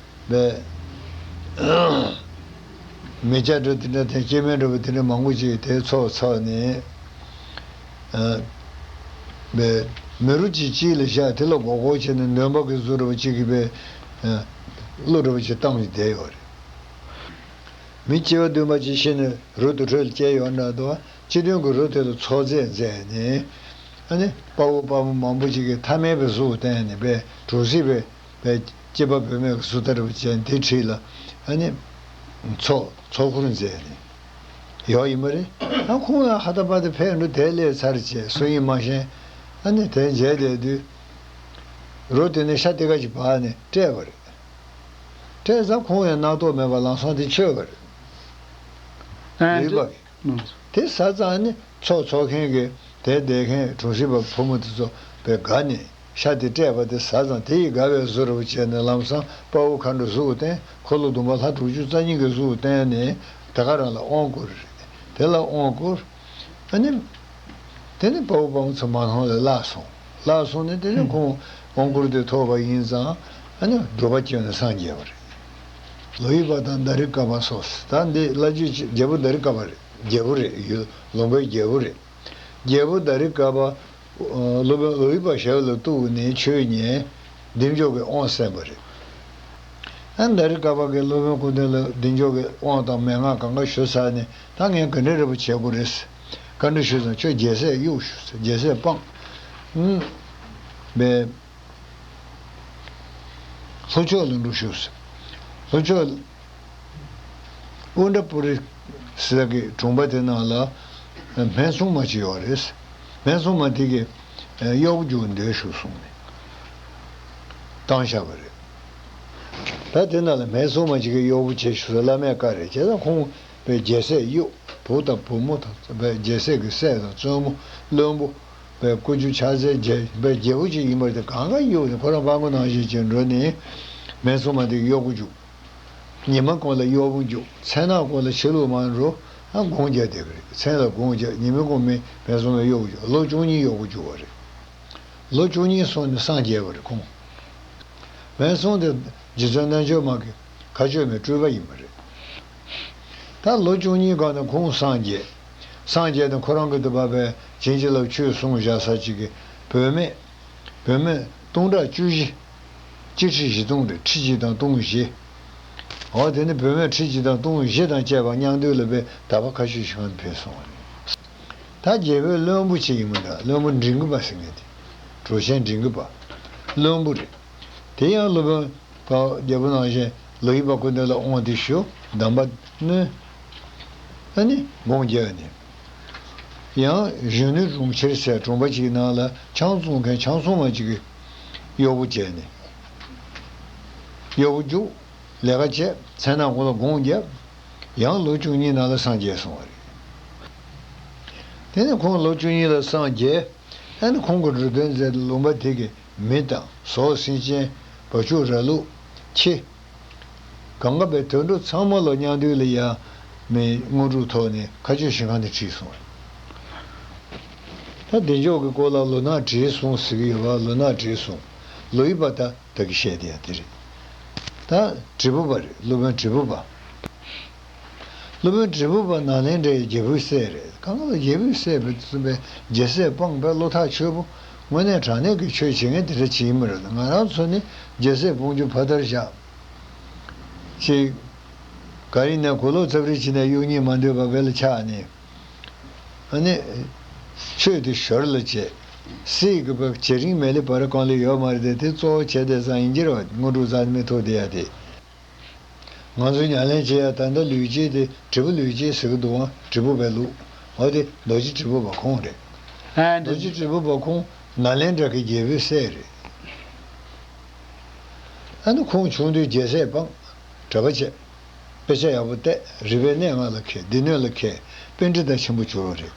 པའི་མི་སྐྱ་འདྲ་དེ་འདྲ་དང་སྐྱེ་དམན་འདྲ་པོ་དེ་འདྲ་མང་པོ་ཅིག་དེ་ཚོགས་ཚོགས་ནས། ཨ། པའི་མི་རུ་གཅིག་གཅིག་ལ་བཞག་དེ་ལ་མགོ་སྐོར་བྱས་ནས་འདོན་པ་གི་ཟུར་རུ་ཅིག་གིས་པའི་ཨ། གླུ་འདྲ་པོ་ཅིག་བཏང་ནས་བསྡད་ཡོད་རེད། མི་སྐྱེ་བ་བདུན་པ་ཅིག་ཤི་ནས་རི་དུར་ཁྲོད་ལ་སྐྱེས་ཡོད་འདྲ་འདུག་སྤྱི་མཐུན་གྱི་རི་དེ་ལ་ཚོགས་རྫས་མཛད་ནས། ཨ་ནི་དཔའ་བོ་དཔའ་མོ་མང་པོ་ཅིག་གིས་ཐ་མལ་པའི་གཟུགས་བསྟན་ནས་པའི་གྲོང་གསེབ་པའི་པའི་སྐྱེས་པ་བུད་མེད་ཀྱི་གཟུགས་ལྟ་བུ་ཅན་དེ་ཁྲིད་ལ། ཨ་ནི་ཚོགས་ཚོགས་འཁོར་མཛད་ནས་ཡོད་ཡིན་པ་རེད། ཨ་ཁོང་ཡང་ཧ་ད་པ་དེ་ཕེབས་འགྲོ་དེ་སླེབས་ཚར་བྱས་སུ་ཡིན་མ་ཤེས། ཨ་ནི་དེ་མཇལ་བསྡད་དུས་རི་དེ་ནས་ཤ་ཏི་ཀ་ཅིག་བབས་ནས་བསྐྲད་པ་རེད། བསྐྲད་ཙང་ཁོང་ཡང་རྣག་ཐོག་མེད་པར་ལམ་སང་དེ་མཆོད་པ་རེད། ཨ་ལུས་འདི་པ་གི། ཨང་། དེ་ཟ་ཙང་ནི་ཚོགས་ཚོགས་མཁན་གྱི་དེ་བསྡད་མཁན་གྲོང་གསེབ་པ་ཕོ་མོ་དེ་ཚོ་དཔེ་དགའ་ནས་ཤ་དེ་བསྐྲད་པ་དེ་ཟ་ཙང་དེ་ཡིས་དགའ་བའི་བཟོ་འདྲ་བོ་བྱས་ནས་ལམ་སང་དཔའ་བོ་མཁའ་འགྲོ་གཟུགས་བསྟན། འཁོར་ལོ་སྡོམ་པ་ལྷ་དྲུག་ཅུ་རྩ་གཉིས་ཀྱི་གཟུགས་བསྟན་ནས་དེ་ག་རང་ལ་དབང་བསྐུར། དེ་ལ་དབང་བསྐུར། ཨ་ནི། དེ་ནི་དཔའ་བོ་དཔའ་མོ་ཚོ་མ་ལྷང་ལ་བརླག་སོང་། བརླག་སོང་ནས་དེ་ནི་ཁོང་དབང་བསྐུར་དེ་ཐོབ་པ་ཡིན་ཙང་ཨ་ནི་སྒྲུབ་པ་བསྐྱོན་ནས་སངས་རྒྱས་པ་རེད། ལོ་ཡི་པ་དང་ཟླ་རི་ཀ་པ་སོགས། ད་འདི་བླ་བརྒྱུད་ཀྱི་རྒྱལ་པོ་ཟླ་རི་ཀ་པ་རེད། རྒྱལ་པོ་རེད། ཡུལ་ལུང་པའི་རྒྱལ་པོ་རེད། རྒྱལ་པོ་ཟླ་རི་ཀ་པ། སློབ་དཔོན་ལོ་ཡི་པ་ཞབས་ལ་གཏུགས་ནས་ཆོས་ཉན། བདེ་མཆོག་གི་དབང་གསན་པ་རེད། ཨ་ཟླ་རི་ཀ་པ་གིས་སློབ་དཔོན་སྐུ་མདུན་ལ་བདེ་མཆོག་གི་དབང་དང་མན་ངག་གང་ག་ཞུས་ཚར་ནས་ད་ངས་ག་འདྲ་འདྲ་པོ་བྱེད་དགོས་རེད། བཀའ་འདྲི་ཞུས་ཙང་ཁྱོད་རྒྱལ་སྲས་གཡུག་ཞུས། རྒྱལ་སྲས་སྤངས། ཨུམ། པའི། ལྷོ་ཕྱོགས་ལ་འགྲོ་ཞུས། ལྷོ་ཕྱོགས། ཨུ་དྲ་པུ་རི་ཟེར་གི་གྲོང་པ་དེ་ནང་ལ་སྨན་སྲུང་མ་ཅིག་ཡོད་རེད། སྨན་སྲུང་མ་དེ་གིས་གཡོག་པོ་རྒྱུག་འདོད་ཞུ་གསུངས་ནས་བཏང་བཞག་པ་རེད། ད་དེ་ནང་ལ་སྨན་སྲུང་མ་ཅིག་གིས་གཡོག་པོ་བྱེད་ཞུ་ས་བླ་མས་བཀའ་རེད། བྱས་ཙང་ཁོང་པའི་རྒྱལ་སྲས་གཡུག་བུ་དང་བུ་མོ་དང་པའི་རྒྱལ་སྲས་ཀྱི་སྲས་དང་བཙུན་མོ་བློན་པོ་པའི་སྐུ་རྒྱུ་ཕྱག་འཚལ་རྒྱལ་པའི་རྒྱལ་པོ་ཅིག་ཡིན་པར་དེ་གང་ག་གཡུག་ནས་ཁོ་རང་སྤྲང་པོ་ནང་བཞིན་བྱས་འགྲོ་ནས་སྨན་སྲུང་མ་དེ་གི་གཡོག་པོ་རྒྱུག་ཉི་མ་གང་ལ་གཡོག་པོ་རྒྱུག་མཚན་ནག་གང་ལ་ཕྱི་ལུགས་མ་འགྲོ། ཨ་དགོངས་རྒྱག་བསྡད་པ་རེད། མཚན་ལ་དགོངས་རྒྱག་ཉི་མ་གང་མི་སྨན་སྲུང་མའི་གཡོག་པོ་རྒྱུག་ལོ་བཅུ་གཉིས་གཡོག་པོ་རྒྱུག་པ་རེད། ལོ་བཅུ་གཉིས་སོང་ནས་སངས་རྒྱས་པ་རེད་ཁོང་། སྨན་སྲུང་དེ་རྗེ་བཙུན་རྣལ་འབྱོར་མ་གི་མཁའ་སྤྱོད་མའི་སྤྲུལ་པ་ཡིན་པ་རེད། ད་ལོ་བཅུ་གཉིས་སྒང་ནས་ཁོང་སངས་རྒྱས། སངས་རྒྱས་ནས་ཁོ་རང་གི་འདུག་པ་པའི་བྱིན་གྱིས་བརླབས་ཆོས་གསུངས་བཞག་ས་ཅིག་གི་བུད་མེད། བུད་མེད་སྟོང་ཕྲག་བཅུ་བཞི། སྤྱི་ཁྲི་བཞི་སྟོང་རེད། ཁྲི་གཅིག་དང་སྟོང་བཞི། འོ་དེ་ནི་བུད་མེད་ཁྲི་གཅིག་དང་སྟོང་བཞི་དང་བཅས་པ་མཉམ་འདུས་ལ་པའི་དག་པ་མཁའ་སྤྱོད་ཞིང་ཁམས་ཕེབས་སོང་བ་རེད། ད་རྒྱལ་པོའི་བློན་པོ་ཅིག་ཡིན་པ་འདྲ། བློན་པོ་འབྲིང་གི་པ་ཟེར་མཁན་དེ། གྲོ་ཆེན་འབྲིང་གི་པ། བློན་པོ་རེད། དེ་ཡང་སློབ་དཔོན་པ་རྒྱལ་པོ་ནང་བཞིན་ལོ་ཡི་པ་སྐུ་མདུན་ལ་དབང་དེ་ཞུ། གདམས་པ་ནི། ཨ་ནི་དགོངས་རྒྱག་ནས། ཡང་གཞོན་ནུ་གྲོང་ཁྱེར་ཟེར་གྲོང་པ་ཅིག་ནང་ལ་ཆང་བཙོང་མཁན་ཆང་བཙོང་མ་ཅིག་གིས་གཡོག་པོ་བྱས་ནས། གཡོག་པོ་རྒྱུགས། ལས་ཀ་བྱས། མཚན་ནམ་ཁོང་ལ་དགོངས་བརྒྱབ། ཡང་ལོ་བཅུ་གཉིས་ནང་ལ་སངས་རྒྱས་སོང་བ་རེད། དེ་ནས་ཁོང་ལོ་བཅུ་གཉིས་ལ་སངས་རྒྱས། ཨ་ནི་ཁོང་གི་འགྲོ་དོན་མཛད། ལུང་པ་དེ་གི་མི་དང་ཟོག་སེམས་ཅན། བ་ཕྱུགས་ར་ལུག་ཁྱི། གང་ག་པའི་དུད་འགྲོ་ཚང་མ་ལ་མཉམ་འདུས་ལ་ཡ་མི་དངོས་གྲུབ་ཐོག་ནས་མཁའ་སྤྱོད་ཞིང་ཁམས་ནས་ཁྲིད་སོང་བ། ད་བདེ་མཆོག་གི་སྐོར་ལ་ལོ་ནག་བྲིས་སོང་ཟེར་གྱི་ཡོད་པ། ལོ་ནག་བྲིས་སོང་། ལོ་ཡི་པ་ད་ད་གི་བཤད་དེ་ཡ་དེ་རེད། ད་བྲིས་པོ་པ་རེད། སློབ་དཔོན་བྲིས་པོ་པ། སློབ་དཔོན་བྲིས་པོ་པ་ནཱ་ལེནྡྲའི་རྒྱལ་པོའི་སྲས་རེད། གང་ལ་རྒྱལ་པོའི་སྲས་པའི་གསུངས་པའི་རྒྱལ་སྲས་སྤངས་པའི་བློ་ཐག་ཆོད་པོ། དངོས་གནས་དྲང་གནས་ཀྱི་ཆོས་བྱེད་མཁན་དེ་འདྲ་བྱེད་ཀྱི་མི་རེད། ང་རང་ཚོ་ནི་རྒྱལ་སྲས་སྤོང་རྒྱུ་ཕ་མཐར་བཞག་ཅིག་ག་རེ་ཡིན་ན་གོ་ལོག་རྩབ་རིལ་བྱས་ནས་གཡུག་སྙིང་མ་འདོད་པ་བེ་ལ་ཆགས་ནས། ཨ་ནི། ཆོས་དེ་ཞོར་ལ་བྱེད། སྲིད་ཀྱི་བབ་བྱེད་རིང་མེད་ལེ་བར་གང་ལེ་ཡོད་མ་རེད་དེ། དེ་གཙོ་བོ་བྱས་ཏེ་བཟང་ཡིན་གྱི་རེད་བ། དངོས་གྲུབ་བཟང་མི་ཐོབ་བསྡད་ཡ་དེ། ང་ཚོས་ཉམས་ལེན་བྱེད་ཡ་ད་ལྟ་ལུས་སྐྱེས་དེ་བྲིས་པོ་ལུས་སྐྱེས་ཟེར་གི་འདུག་ཨང་། བྲིས་པོ་པའི་ལུགས། འོ་དེ་རྡོ་རྗེ་བྲིས་པོ་པ་ཁོང་རེད། ཨ་རྡོ་རྗེ་བྲིས་པོ་པ་ཁོང་ནཱ་ལེནྡྲ་གི་རྒྱལ་པོའི་སྲས་རེད། ཨ་ནི་ཁོང་ཆུང་དུས་རྒྱལ་སྲས་སྤངས། གྲྭ་པ་བྱས། དཔེ་ཆ་ཡག་པོ་བལྟས། རིག་པའི་གནས་ལྔ་ལ་མཁས། སྡེ་སྣོད་ལ་མཁས། པཎྜི་ཏ་ཆེན་པོ་གྱུར་བ་རེད།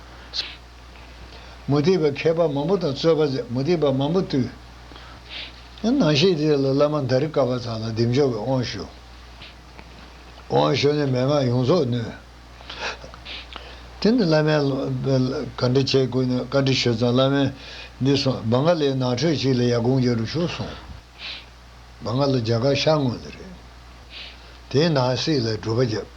མུ་སྟེགས་པའི་མཁས་པ་མང་པོ་དང་རྩོད་པ་མཛད། མུ་སྟེགས་པ་མང་པོ་བཏུལ། ནང་ཤེས་དེ་ལ་བླ་མ་དཱ་རི་ཀ་པ་ཚང་ལ་བདེ་མཆོག་གི་དབང་ཞུ། དབང་ཞུ་ནས་མན་ངག་ཡོངས་རྫོགས་ནོས། དེ་ནི་བླ་མས་བཀའ་འདྲི་བྱེད་དགོས་ནས་བཀའ་འདྲི་ཞུས་ཙང་བླ་མས་འདི་སོང་། བང་ག་ལའི་ནང་ཁྲོད་ཅིག་ལ་ཡར་དགོངས་རྒྱག་རུ་ཞུ་གསུངས། བང་ག་ལ་རྒྱ་གར་ཤར་ངོས་ལ་རེད། དེའི་ནང་གསེས་ལ་སྒྲུབ་པ་བརྒྱབ།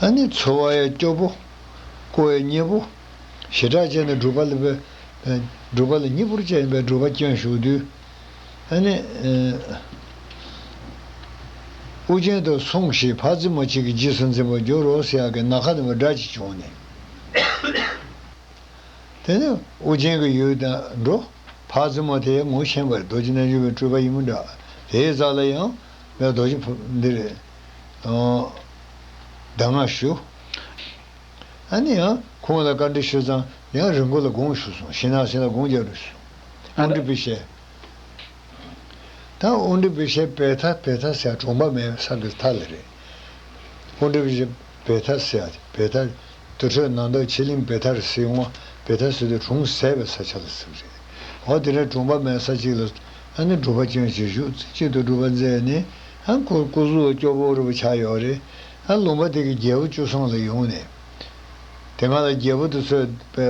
ཨ་ནི་འཚོ་བ་ཡ་སྐྱོ་པོ། བཀོལ་བའི་མཉེས་པོ། ཞེ་དྲག་བྱས་ནས་སྒྲུབ་པ་ལ་བས། སྒྲུབ་པ་ལ་མཉེས་པོར་བྱས་པའི་སྒྲུབ་པ་སྐྱོན་ཞུགས་དུས། ཨ་ནི། ཨ། ཨུ་རྒྱན་དུ་སོང་ཞིག་ཕ་རྫུན་མ་གཅིག་གི་རྗེས་སུ་འཛིན་པར་འགྱུར་རོ་ཟེར་ཡག་གི་ནམ་མཁའ་ནས་སྒྲ་ཅིག་བྱུང་ནས། དེ་ནས་ཨུ་རྒྱན་གྱི་ཡུལ་དང་འགྲོ། ཕ་རྫུན་མ་དེ་ངོ་ཤེས་པར་རྡོ་རྗེ་རྣལ་འབྱོར་པའི་སྤྲུལ་པ་ཡིན་པ་འདྲ། དེའི་རྩ་ལ་ཡང་ངས་རྡོ་རྗེ་ཕུ་འདི་རེད། གདམས་ངག་ཞུ། ཨ་ནི་ཡང་ཁོང་ལ་བཀའ་འདྲི་ཞུས་ཙང་ཡང་རི་མགོ་ལ་དགོངས་ཞུ་གསུངས། ཤིང་ནགས་སེང་ལ་དགོངས་རྒྱག་རུ་ཞུ། ཨ་ཨོ་ནི་པི་ཤེ། ད་ཨོ་ནི་པི་ཤེ་བེ་ཐ། བེ་ཐ་ཟེར་གྲོང་པ་མེད་ས་གི་མཐའ་ལ་རེད། ཨོ་ནི་པི་ཤེ་བེ་ཐ་ཟེར་ཡ་དེ། བེ་ཐ། དུར་ཁྲོད་ནང་དུ་ཕྱི་གླིང་བེ་ཐར་ཟེར་ཡོང་བ། བེ་ཐ་ཟེར་དུས་གྲོང་ཟད་པའི་ས་ཆ་ལ་ཟེར་གི་རེད། འོ་དེ་འདྲའི་གྲོང་པ་མེད་ས་ཅིག་ལ་ཨ་ནི་སྒྲུབ་པ་སྐྱོན་བྱེད་ཞུགས། གཅིག་ཏུ་སྒྲུབ་པ་མཛད་ནས། ཨ་ཁོ་སྐུ་གཟུགས་སྐྱོ་པོ་རུ་ཆགས་ཡོད་རེད། ཨ་ལུང་པ་དེ་གི་རྒྱལ་པོ་བཅུ་གསུམ་ལ་ཡོང་ནས། དེ་སྔ་ལ་རྒྱལ་པོ་དེ་ཚོས་པའི་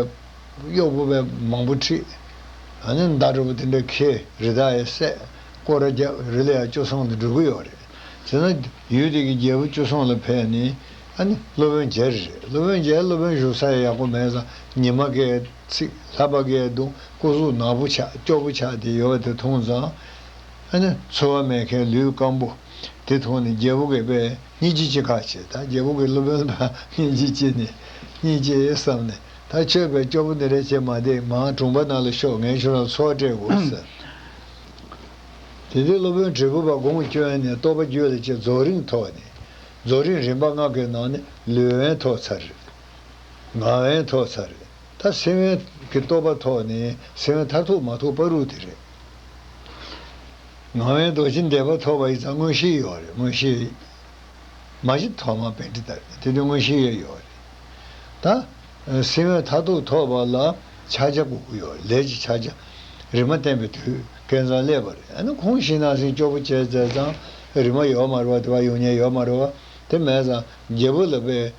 གཡོག་པོ་པའི་མང་པོ་ཁྲིད། ཨ་ནི་མདའ་འདྲ་པོ་དེ་འདྲ་འཁྱེར། རི་དྭགས་ཡ་བསད། སྐོར་ར་རྒྱབ། རི་ལ་ཡ་བཅུ་གསུམ་དུ་འགྲོ་གི་ཡོད་རེད། བྱས་ན་ཡུལ་དེ་གི་རྒྱལ་པོ་བཅུ་གསུམ་ལ་ཕེབས་ནས། ཨ་ནི་སློབ་དཔོན་མཇལ་རེད། སློབ་དཔོན་མཇལ། སློབ་དཔོན་བཞུགས་ས་ཡག་པོ་མེད་ཙང་ཉི་མ་འགའ་ཚིག་ལྷགས་པ་འགའ་གདོང་སྐུ་གཟུགས་ནག་པོ་ཆགས། སྐྱོ་པོ་ཆགས་དེ་ཡོད་པ་དེ་མཐོང་ཙང་། ཨ་ནི་འཚོ་བ་མེད་མཁན་ལུས་སྐམ་པོ་དེ་མཐོང་ནས་རྒྱལ་པོ་གིས་པས་སྙིང་རྗེ་ཅིག་ཁ་བྱས། ད་རྒྱལ་པོ་གིས་སློབ་དཔོན་ལ་སྙིང་རྗེ་སྐྱེས་ནས། སྙིང་རྗེ་བསམ་ནས། ད་ཁྱོད་པས་སྐྱོ་པོ་འདི་འདྲ་བྱས་མ་བསྡད། མར་གྲོང་པ་ནང་ལ་ཤོག་ངས་ཁྱོད་རང་འཚོ་བ་སྤྲད་དགོས་ཟེར། དེ་དུས་སློབ་དཔོན་དྲིལ་བུ་པ་དགོངས་སྐྱོན་ནས་རྟོགས་པ་རྒྱུད་ལ་སྐྱེས། རྫོགས་རིམ་ཐོབ་ནས། རྫོགས་རིམ་རིམ་པ་ལྔ་གི་ནང་ནས་ལུས་དབེན་ཐོབ་ཚར་རེད། ངག་དབེན་ཐོབ་ཚར་རེད། ད་སེམས་དབེན་གྱི་རྟོགས་པ་ཐོབ་ནས་སེམས་དབེན་མཐར་ཐུག་མ་ཐུག་བར་དུ་དེ་རེད། ངག་དབེན་རྡོ་རྗེ་བཟླས་པ་ཐོབ་པ་ཡིན་ཙང་མངོན་ཤེས་ཡོད་རེད། མངོན་ཤེས། མ་གཞི་ཐོག་མ་པཎྜི་ཏ་རེད། དེ་དུས་མངོན་ཤེས་ཡོད་ཡོད་རེད། ད་སེམས་དབེན་མཐར་ཐུག་ཐོབ་པ་ལ་ཕྱག་རྒྱ་དགོས་ཀྱི་ཡོད་རེད། ལས་ཀྱི་ཕྱག་རྒྱ། རིམ་པ་བསྟན་པའི་དུས་ཀུན་བཟང་སླེབས་པ་རེད། ཨ་ནི་ཁོང་ཤིང་ནགས་སེང་སྐྱོ་པོ་བྱས་བྱས་ཙང་རིམ་པ་ཡོད་མ་རེད་བ། དེ་བ་ཡོང་ཉེན་ཡོད་མ་རེད་བ། དེ་མེད་ཙང་རྒྱལ་པོ་ལ་པས།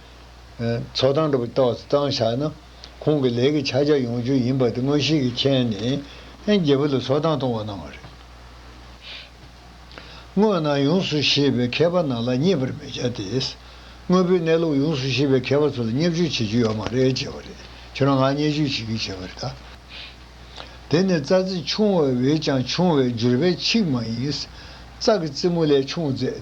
ཚོགས་གཏམ་འདྲ་པོ་ཏོག་ཙམ་བཏང་བཞག་ན། ཁོང་གི་ལས་ཀྱི་ཕྱག་རྒྱ་ཡོང་རྒྱུ་ཡིན་པ་དེ་མངོན་ཤེས་ཀྱིས་མཁྱེན་ནས། ཨེ་རྒྱལ་པོ་ལ་ཚོགས་གཏམ་གཏོང་བ་གནང་བ་རེད། དངོས་རྣམས་ཡོངས་སུ་ཤེས་པའི་མཁས་པ་རྣམས་ལ་བརྙས་པར་མི་བྱ་སྟེ། དངོས་པོའི་གནས་ལུགས་ཡོངས་སུ་ཤེས་པའི་མཁས་པ་ཚོ་ལ་བརྙས་བཅོས་བྱེད་རྒྱུ་ཡོད་མ་རེད་ཅེས་པ་རེད། ཁྱོད་རང་ང་བརྙས་བཅོས་བྱེད་ཀྱི་བྱས་པ་རེད་ད། དེ་ནི་རྩྭ་རྩི་ཆུང་བས་འོད་ཀྱང་ཆུང་བས་འགྱུར་བས་ཆིག་མ་ཡིན། རྩྭ་གི་རྩེ་མོ་ལས་ཆུང་ཙེ།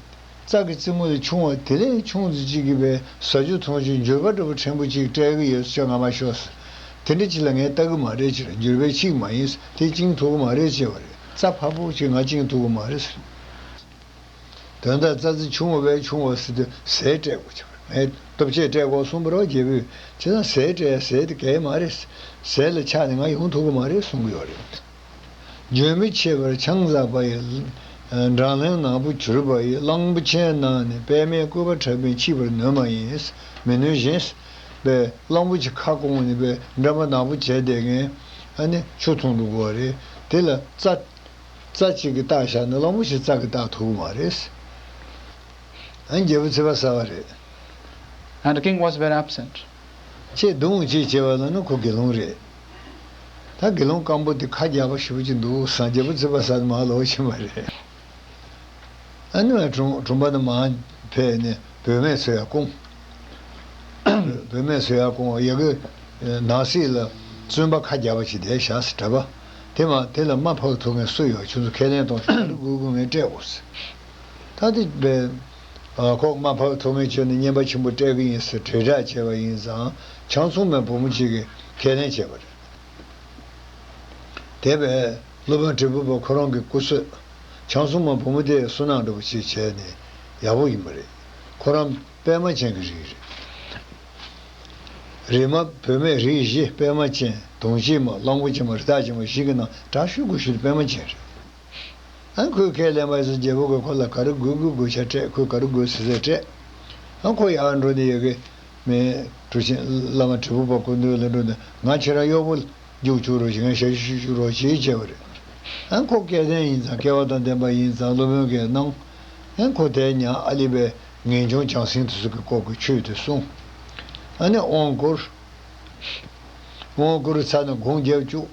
རྩྭ་གི་རྩེ་མོ་ལས་ཆུང་བ་དེ་ལས་ཆུང་ཙེ་གཅིག་གིས་པས་ཟ་རྒྱུ་འཐུང་རྒྱུ་འགྱུར་བ་འདྲ་པོ་ཕྲན་བུ་གཅིག་སྤྲད་ཀྱི་ཡོད་ཟེར་ང་མ་ཤོར་ཟེར། དེ་འདྲ་ཅིག་ལ་ངས་ལྟ་གི་མ་རེད་ཅེས། འགྱུར་བས་ཆིག་མ་ཡིན་ཟེར། དེ་བཅིངས་ཐུབ་ཀྱི་མ་རེད་ཅེས་པ་རེད། རྩྭ་ཕ་བུ་ཅིག་ང་བཅིངས་ཐུབ་ཀྱི་མ་རེད་ཟེར། དོན་དག་རྩྭ་རྩི་ཆུང་བ་བས་ཆུང་བ་ཟེར་དུས་ཟས་སྤྲད་དགོས་ཀྱི་རེད། ངས་ལྟོ་ཆས་སྤྲད་དགོས་གསུངས་པ་རེད་རྒྱལ་པོས། བྱས་ཙང་ཟས་སྤྲད་ཟས་དེ་གས་མ་རེད། ཟས་ལ་ཆགས་ནས་ང་ཡོང་ཐུབ་ཀྱི་མ་རེད་གསུང་གི་ཡོད་རེད། འཇོན་མི་ཆེ་བར་ཆང་ཟ་བ་ཡི། འགྲན་ལན་ནག་པོ་གྱུར་པ་ཡི། གླང་པོ་ཆེའི་ནང་ནས་པད་མའི་སྐུད་པ་འཁྲབ་མཁན་འཆི་བར་ནུས་མ་ཡིན། མི་ནུས་བཞིན། པའི་གླང་པོ་ཆེ་ཁ་སྐོང་ནས་པའི་འགྲམ་པ་ནག་པོ་བྱས་བསྡད་མཁན་ཨ་ནི་ཆུ་འཐུང་འགྲོ་དགོས་པ་རེད། དེ་ལ་རྩྭ་རྩྭ་གཅིག་གིས་བཏགས་བཞག་ན་གླང་པོ་ཆེ་རྩྭ་གིས་བཏགས་ཐུབ་ཀྱི་མ་རེད། ཨ་ནི་རྒྱལ་པོ་ཚིག་པ་ཟ་བ་རེད། And the king was very absent. ཁྱེད་རྡུང་ཅིག་བྱས་པ་ལ་ནི་ཁོ་དགེ་སློང་རེད། ད་དགེ་སློང་སྐམ་པོ་དེ་ཁ་རྒྱག་པ་ཞེ་པོ་ཅིག་འདུག་བསམ། རྒྱལ་པོ་ཚིག་པ་ཟ་ནས་མར་ལོག་ཕྱིན་པ་རེད། ཨ་ནི་བ་གྲོང་གྲོང་པ་ནས་མར་ཕེབས་ནས་བུད་མེད་ཚོ་ཡར་བསྐུངས། བུད་མེད་ཚོ་ཡར་བསྐུངས། ཡ་གི་ནང་གསེས་ལ་བཙུན་པ་ཁ་རྒྱག་པ་ཅིག་བསྡད་བཞག་ཟེར། གྲྭ་པ་དེ་མ་དེ་ལ་རྨ་ཕབ་ཐུབ་མཁན་སུ་ཡོད། ཁྱོད་ཚོ་ཁས་ལེན་གཏོང་ཤོག་ག་རེ་དགོས་དགོས་ངས་སྤྲད་དགོས་ཟེར། ད་དེ་བས། ཨ། ཁོ་རྨ་ཕབ་ཐུབ་མཁན་བྱས་ནས་བསྙེན་པ་ཆེན་པོ་སྤྲད་ཀྱི་ཡིན་ཟེར་དྲིལ་བསྒྲགས་བྱས་པ་ཡིན་ཙང་། ཆང་འཚོང་མའི་བུ་མོ་གཅིག་གིས་ཁས་ལེན་བྱས་པ་རེད། དེ་བས་སློབ་དཔོན་དྲིལ་བུ་པ་ཁོ་རང་གི་སྐུ་གཟུགས། ཆང་འཚོང་མའི་བུ་མོ་དེས་བསུ་གནང་འདྲ་པོ་ཅིག་བྱས་ནས་ཡག་པོ་ཡིན་པ་རེད། ཁོ་རང་པད་མ་ཅན་གྱི་རིགས་རེད། རིག་མ་བུད་མེད་རིགས་བཞི། པད་མ་ཅན། དུང་སྐྱེས་མ། གླང་པོ་ཆེ་མ། རི་དྭགས་ཅན་མ་བཞི་གི་ནང་དྲག་ཤོས་དགུ་ཤོས་དེ་པད་མ་ཅན་རེད། ཨ། ཁོས་ཁས་ལེན་པ་ཡིན་ཙང་རྒྱལ་པོ་གིས་ཁོ་ལ་ག་རེ་དགོས་དགོས་དགོས་ཆ་སྤྲད། ཁོས་ག་རེ་དགོས་ཟེར་ཟེར་སྤྲད། ཨ། ཁོ་ཡར་འགྲོ་ནས་ཡ་གི་མི་གྲུ་ཆེན་བླ་མ་དྲིལ་བུ་པ་སྐུ་མདུན་ལ་འགྲོ་ནས། ང་ཁྱེད་རང་གཡོག་པོ་རྒྱུགས་བཅུག་རོགས་བྱེད། ངས་ཞབས་ཞུ་ཞུ་རོགས་བྱེད་བྱས་པ་རེད། ཨ། ཁོ་སྐལ་ལྡན་ཡིན་ཙང་། སྐལ་བ་དང་ལྡན་པ་ཡིན་ཙང་སློབ་དཔོན་གྱིས་གནང་། ཨ། ཁོ་དེ་ཉག་ཨ་ལི་པའི་ངེས་འབྱུང་བྱང་སེམས་དེ་ཚོ་གི་སྐོར་གྱི་ཆོས་དེ་གསུངས། ཨ་ནི་དབང་བསྐུར། དབང་བསྐུར་ཚར་ནས་སྒོམ་རྒྱབ་བཅུག་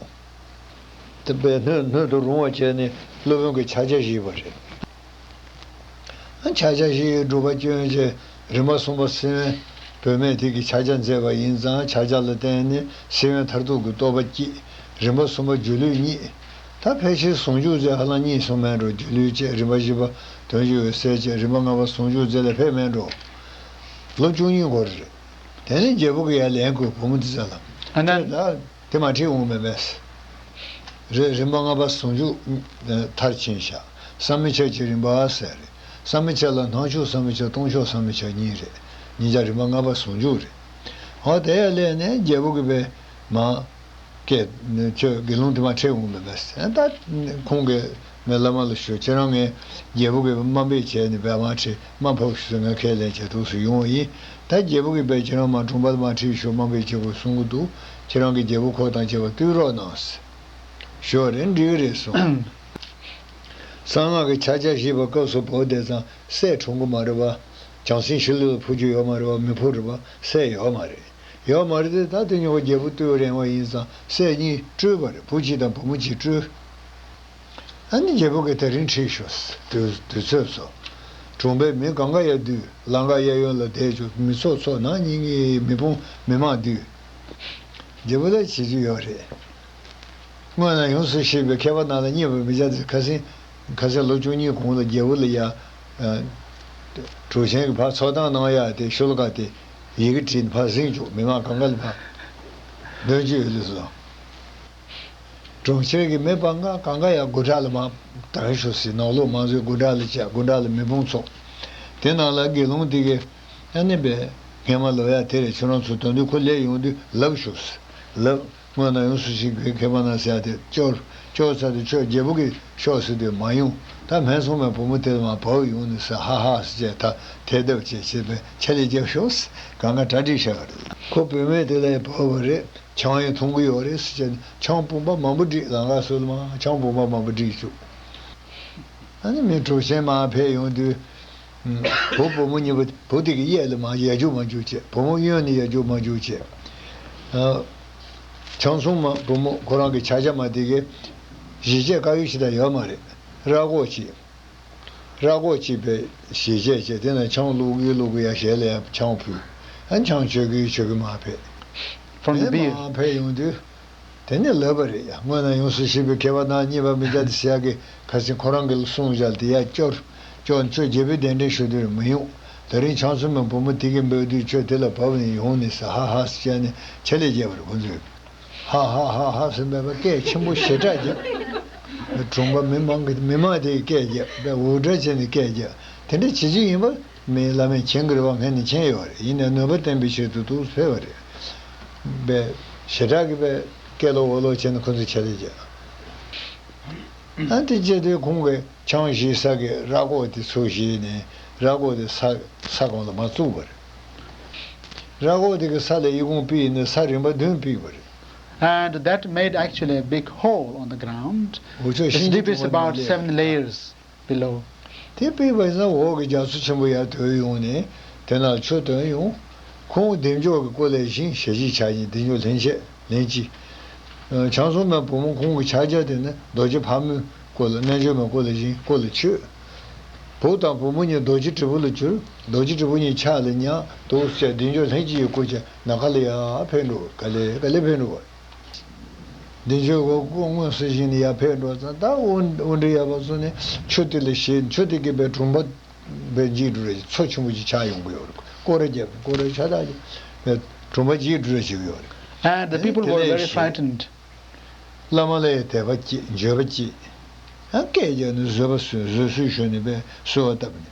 དེ་བས་སྣོད་སྣོད་དུ་རུང་བ་བྱས་ནས་སློབ་དཔོན་གྱིས་ཕྱག་རྒྱ་བཞེས་པ་རེད། ཕྱག་རྒྱ་བཞེས། སྒྲུབ་པ་སྐྱོན་བྱས། རིམ་པ་གསུམ་པ་སེམས་དཔའི་བུད་མེད་དེ་གིས་ཕྱག་རྒྱ་མཛད་པ་ཡིན་ཙང་། ཕྱག་རྒྱ་ལ་བརྟེན་ནས་སེམས་དཔའི་མཐར་ཐུག་གི་རྟོགས་པ་སྐྱེས། རིམ་པ་གསུམ་པ་སྒྱུ་ལུས་རྙེད། ད་ཕལ་ཆེར་ཟུང་འཇུག་མཛད་ཧ་ལམ་རྙེད་སོང་མེད་འགྲོ། སྒྱུ་ལུས་བཅས། རིམ་པ་བཞི་པ་དོན་བྱེད་འོད་གསལ་བཅས། རིམ་པ་ལྔ་པ་ཟུང་འཇུག་མཛད་ལ་ཕེབས་མེད་འགྲོ། ལོ་བཅུ་གཉིས་འགོར་རེད། དེ་ནས་རྒྱལ་པོ་གིས་ཡར་ལན་བསྐུར། བུ་མོ་འདི་ཚོ་ལ། ཨ་ནན། ད་དེ་མ་ཁྲིད་འོང་མེད་མེད། རེད། རིམ་པ་ལྔ་པ་ཟུང་འཇུག་མཐར་ཕྱིན་བཞག་བསམ་མི་ཁྱབ་ཀྱི་རིམ་པ་ཟེར་རེད། བསམ་མི་ཁྱབ་ལ་སྣང་ཕྱོགས་བསམ་མི་ཁྱབ། སྟོང་ཕྱོགས་བསམ་མི་ཁྱབ་གཉིས་རེད། གཉིས་ཆ་རིམ་པ་ལྔ་པ་ཟུང་འཇུག་རེད། འོ་དེ་ཡར་ལན་ནས་རྒྱལ་པོ་གིས་བས་མ། ཀྱེ། ཁྱོད་དགེ་སློང་དེ་མ་ཁྲིད་འོང་མེད་མེད་ཟེར། ད་ཁོང་གིས་ངའི་བླ་མ་ལ་ཞུ། ཁྱེད་རང་ངའི་རྒྱལ་པོ་གིས་དམའ་འབེབས་བྱས་ནས་བས་མ་ཁྲིད། དམའ་ཕབ་ཞུ་ཟེར། ངས་ཁས་ལེན་བྱས་ཐུགས་སུ་ཡོང་བ་ཡིན། ད་རྒྱལ་པོ་གིས་བས་ཁྱེད་རང་མ་གྲོང་པ་ལ་མ་ཁྲིད་ཤོག་དམའ་འབེབས་བྱེད་དགོས་གསུང་གི་འདུག་ཁྱེད་རང་གིས་རྒྱལ་པོ་ཁོ་དང་བཅས་པ་བཏུལ་རོགས་གནང་ཟེར་ཞུ་བ་རེད། འགྲིག་གི་རེད་གསུངས། གསང་སྔགས་ཀྱི་ཕྱག་རྒྱ་བཞེས་པའི་སྐབས་སུ་བབ་བསྡད་ཙང་སྲས་འཁྲུངས་གི་མ་རེད་པ། བྱང་སེམས་ཤིན་ལུས་ལ་འཕོ་རྒྱུ་ཡོད་མ་རེད་པ། མི་འཕོ་རེད་པ། སྲས་ཡོད་མ་རེད། ཡོད་མ་རེད་དེ། ད་དེ་ཉོ་རྒྱལ་པོ་བཏུལ་རན་པ་ཡིན་ཙང་སྲས་གཉིས་སྤྲུལ་པ་རེད། བུ་གཅིག་དང་བུ་མོ་གཅིག་སྤྲུལ། ཨ་ནི་རྒྱལ་པོ་གིས་དེ་རིང་ཁྲིད་ཤོག་དུས་དུས་ཚོད་སོ། གྲོང་པའི་མི་གང་ག་ཡར་འདུས། ལམ་ཁ་གཡས་གཡོན་ལ་བསྡད་བཅུག་མི་ཚོགས་ཚོགས་ནང་སྙིང་གི་མི་ཕུང་མི་མང་འདུས། རྒྱལ་པོ་ལ་བྱེད་རྒྱུ་ཡོད་རེད། སྔོན་ན་ཡོངས་སུ་ཤེས་པའི་མཁས་པ་རྣམས་ལ་བརྙས་པར་མི་བྱ་སྟེ། ཁ་སང་ཁ་སང་ལོ་བཅུ་གཉིས་གོང་ལ་རྒྱལ་པོ་ལ་ཡ། ཨ། གྲུབ་ཆེན་གྱིས་ཕར་ཚོགས་གཏམ་གནང་ཡ་དེ་ཤོ་ལོ་ཀ་དེ་ཡི་གེ་བྲིས་ནས་ཕར་གཟིགས་བཅུག་མི་མང་གང་ག་ལ་ཕར་འདོན་རྒྱུ་ཡོད་ལུགས་སོ། གྲུབ་ཆེན་གྱིས་མི་སྤང་ག་གང་ག་ཡ་དགུ་བྲག་ལ་མར་དར་ཤོག་ཟེར། ནག་ལུག་མང་ཚོས་དགུ་བྲག་ལ་བཅར། དགུ་བྲག་ལ་མི་ཕུང་ཚོགས། དེ་ནང་ལ་དགེ་སློང་དེ་གིས་ཨ་ནི་བས་སྔས་མ་ལབ་ཡ་དེ་རེད། ཁྱོད་རང་ཚོ་དོན་དུ་ཁོ་སླེབས་ཡོང་དུས་ལབ་ཤོག་ཟེར་ལབ། སྔོན་ན་ཡོངས་སུ་ཤེས་པའི་མཁས་པ་རྣམས་ཟེར་ཡ་དེ་སྐྱོར། སྐྱོར་ཚར་དུས་ཁྱོད་རྒྱལ་པོ་གི་ཤོག་ཟེར་དུས་མ་ཡོང་། ད་སྨད་འཚོང་མའི་བུ་མོ་དེ་ལ་མར་བབས་ཡོང་ནས་ཟེར། ཧ་ཧ་ཟེར་བྱས། ད་དེ་ལྟ་བུ་བྱས་བྱས་པས་ཆ་ལས་རྒྱབ་ཤོག་ཟེར་གང་ག་གྲ་སྒྲིག་བྱ་བ་རེད། ཁོ་བུད་མེད་དེ་ལ་ཡང་བབས་པ་རེད། ཆང་ཡང་འཐུང་གི་ཡོད་རེད་ཟེར་བྱས་ནས་ཆང་བུམ་པ་མང་པོ་བསྒྲིགས། ལམ་ཁ་སོགས་ལ་མར་ཆང་བུམ་པ་མང་པོ་བསྒྲིགས་བཅུག་ཨ་ནི་མི་གྲུབ་ཆེན་མར་ཕེབས་ཡོང་དུས། བུ་བུ་མོ་གཉིས་པོ་བུ་དེ་གི་གཡས་ལ་མར་ཡར་རྒྱུག་མར་རྒྱུག་བྱས། བུ་མོ་གཡོན་ནས་ཡར་རྒྱུག་མར་རྒྱུག་བྱས། ཨ། ཆང་འཚོང་མ་བུ་མོ་ཁོ་རང་གི་ཕྱག་རྒྱ་མ་དེ་གི་ཞལ་ཆད་དཀར་ཡོལ་ཞིག་དང་ཡོད་མ་རེད། ར་གོག་ཅིག་ར་གོག་ཅིག་པའི་ཞལ་ཆད་བྱས། དེ་ནས་ཆང་བླུག་གི་བླུག་གི་ཡ་ཞལ་ལ་ཡ་ཆང་ཕུལ། ཨ། ཆང་མཆོད་ཀྱི་མཆོད་ཀྱི་མར་ཕེབས། From the དེ་beer. མར་ཕེབས་ཡོང་དུས། དེ་ནས་ལབ་པ་རེད་ཡ། སྔོན་ན་ཡོངས་སུ་ཤེས་པའི་མཁས་པ་རྣམས་བརྙས་པར་མི་བྱ་སྟེ་ཟེར་ཡག་གི་ཁ་སང་ཁོ་རང་གི་གསུང་བཞག་དེ་ཡར་སྐྱོར། སྐྱོར། ཁྱོད་རྒྱལ་པོའི་གདན་འདྲེན་ཞུ་དུས་མི་ཡོང་། དེ་རིང་ཆང་འཚོང་མའི་བུ་མོ་དེ་གིས་འབོད་དུས་ཁྱོད་དེ་ལ་བབས་ནས་ཡོང་ནས་ཟེར་ཧ་ཧ་ཟེར་བྱས་ནས་ཆ་ལས་རྒྱབ་པ་རེད་ཁོ་ཚོས། ཧ་ཧ་ཧ་ཧ་ཟེར་མེད་པར་སྐད་ཆེན་པོ་ཞེ་དྲག་རྒྱབ། གྲོང་པ་མི་མང་གི་མི་མང་དེས་སྐད་རྒྱབ་པས་འུར་སྒྲ་བྱས་ནས་སྐད་རྒྱབ། དེ་འདྲ་བྱེད་ཀྱི་ཡིན་པ་མི་བླ་མས་མཁྱེན་གྱི་རེད་པ། ངས་ནི་མཁྱེན་ཡོད་རེད། ཡིན་ནའི་ནུས་པ་བསྟན་པའི་ཆེད་དུ་འདུག་ཕེབས་པ་རེད། པས་ཞེ་དྲག་གི་པས་སྐད་ལོག་འོག་ལོག་བྱས་ནས་ཁོ་ཚོས་ཆེད་ལས་རྒྱབ། ཨ་དེ་བྱས་དུས་ཁོང་གིས་ཆང་བཞེས་ས་གི་ར་སྒོ་དེ་ཚུར་བཞེས་ནས་ར་སྒོ་དེ་ས་ས་སྒང་ལ་མར་བཙུགས་པ་རེད། ར་སྒོ་དེ་གི་ས་ལ་ཡི་གུང་ཕུལ་ནས་ས་རིམ་པ་བདུན་ཕུལ་བ་རེད། And that made actually a big hole on the ground. འུ་ཆོས་Its ཤིང་གི་deep is སྒྲོམ་པ་about ནང་ལས། Seven layers below. དེ་ཕུལ་བ་ཡིན་ན་འོག་གི་རྒྱ་མཚོ་ཆེན་པོ་ཡར་དོན་ཡོང་ནས་དེ་ནང་ཆུ་དོན་ཡོང་། ཁོང་བདེ་མཆོག་གི་སྐུ་ལས་བཞེངས་ཞལ་གཅིག་ཕྱག་གཉིས་བདེ་མཆོག་ལྷན་ཅིག་ལྷན་ཅིག་བྱང་སེམས་མའི་བུ་མོ་ཁོང་གི་ཕྱག་རྒྱ་དེ་ནི་རྡོ་རྗེ་ཕག་མོའི་སྐུ་ལ་རྣལ་འབྱོར་མའི་སྐུ་ལ་བཞེངས། སྐུ་ལ་མཆོད། བུ་དང་བུ་མོ་གཉིས་རྡོ་རྗེ་དྲིལ་བུ་ལ་གྱུར། རྡོ་རྗེ་དྲིལ་བུ་གཉིས་ཕྱག་ལ་ཉར་འདུག་ཟེར་བདེ་མཆོག་ལྷན་ཅིག་གི་སྐུ་ཅན་ནམ་མཁའ་ལ་ཡར་འཕེན་འགྲོ། ག་ལེ་ག་ལེ་འཕེན་འགྲོ་བ། བདེ་མཆོག་གི་སྐུ་དངོས་སུ་བཞེངས་ནས་ཡར་འཕེན་འགྲོ་ཙང་ད་དབུ་དབུ་འདྲེ་ཡབ་སྲས་ནས་ཆུ་དེ་ལ་ཞེད། ཆུ་དེ་གིས་པའི་གྲོང་པ་པའི་འཇིགས་འགྲོ་རེ་མཚོ་ཆེན་པོ་ཅིག་ཆགས་ཡོང་གི་ཡོད་རེད། སྐོར་ར་བརྒྱབ་སྐོར་ར་ཆགས་ད་པའི་གྲོང་པ་འཇིགས་འགྲོ་རེ་བྱེད་ཀྱི་ཡོད་རེད། And the people were very frightened. བླ་མ་ལ་ཡང་དད་པ་སྐྱེས། འགྱོད་པ་སྐྱེས། ཡང་སྐད་རྒྱབ་ནས་བཟོད་པ་གསོལ། བཟོད་གསོལ་ཞུས་ནས་པའི་གསོལ་བ་བཏབ་ནས།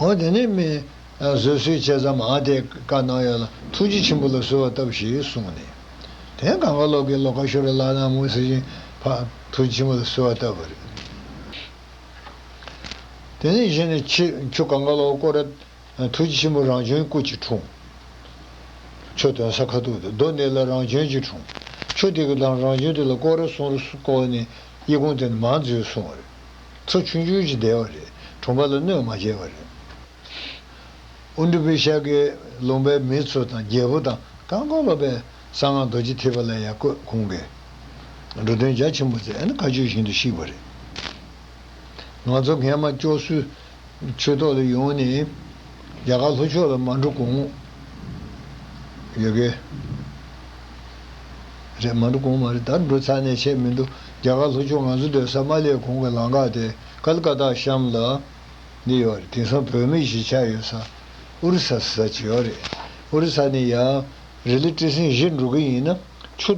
འོ་དེ་ནས་མི་བཟོད་གསོལ་བྱས་ཙང་མ་དེ་བཀའ་གནང་ཡོད་ལ་ཐུགས་རྗེ་ཆེན་པོ་ལ་གསོལ་བ་བཏབ་ཞེས་གསུངས་ནས། དེ་གངས་དཀར་ལོ་གིས་ལོ་ཀ་ཤོ་ར་ལ་ན་མོ་ཟེར་བཞིན་ཕ་ཐུགས་རྗེ་ཆེན་པོ་ལ་གསོལ་བ་བཏབ་པ་རེད། དེ་ནས་གཞི་ནས་ཆུ་ཆུ་གངས་དཀར་ལོ་སྐོར་ར། ཐུགས་རྗེ་ཆེན་པོ་རང་བྱོན་སྐུ་གཅིག་འཁྲུངས། ཆུ་དོན་ས་ཁ་ཐུག་ཏུ་རྡོ་འདི་ལ་རང་བྱོན་གཅིག་འཁྲུངས། ཆུ་དེ་གི་དང་རང་བྱོན་དེ་ལ་སྐོར་ར་གསུང་ར་བསྐོར་ནས་ཡི་གུང་དེ་ནས་མར་འཛུལ་སོང་བ་རེད། མཚོ་ཆུང་ཆུང་ཅིག་བསྡད་པ་རེད། གྲོང་པ་ལ་གནོད་མ་བྱས་པ་རེད། ཨུ་འདྲི་པི་ཤ་གི་ལུང་པའི་མི་ཚོ་དང་རྒྱལ་པོ་དང་གང་ག་ལ་པའི་གསང་སྔགས་རྡོ་རྗེ་ཐེག་པ་ལ་ཡང་བཀོད། ཁོང་གིས་འགྲོ་དོན་རྒྱ་ཆེན་པོ་མཛད། ཨ་ནི་བཀའ་ཆོས་བཞིན་དུ་བཤིག་པ་རེད། ང་ཚོ་སྔས་མ་སྐྱོ་སུ་ཆོས་ཐོག་ལ་ཡོང་ནས་རྒྱ་གར་ལྷོ་ཕྱོགས་ལ་མ་འགྲོ་གོང་ཡོད་གི་རེད། མ་འགྲོ་གོང་མ་རེད། ད་འགྲོ་ཚར་ནས་བྱས་མི་འདུག་རྒྱ་གར་ལྷོ་ཕྱོགས་ང་ཚོ་སྡོད་ས་མ་ལེ་གོང་གི་ལམ་ཁ་དེ་ཀལ་ཀ་ཏ་གཤམ་ལ་འདི་ཡོད་རེད། དེང་སང་བོད་མི་གཞིས་ཆགས་ཡོད་ས་ཨོ་རི་ས་ཟེར་ས་ཅིག་ཡོད་རེད། ཨོ་རི་ས་ནས་ཡར་རི་ལི་ཊི་སིང་བཞི་འགྲོ་གི་ཡིན་ན་ཆུ།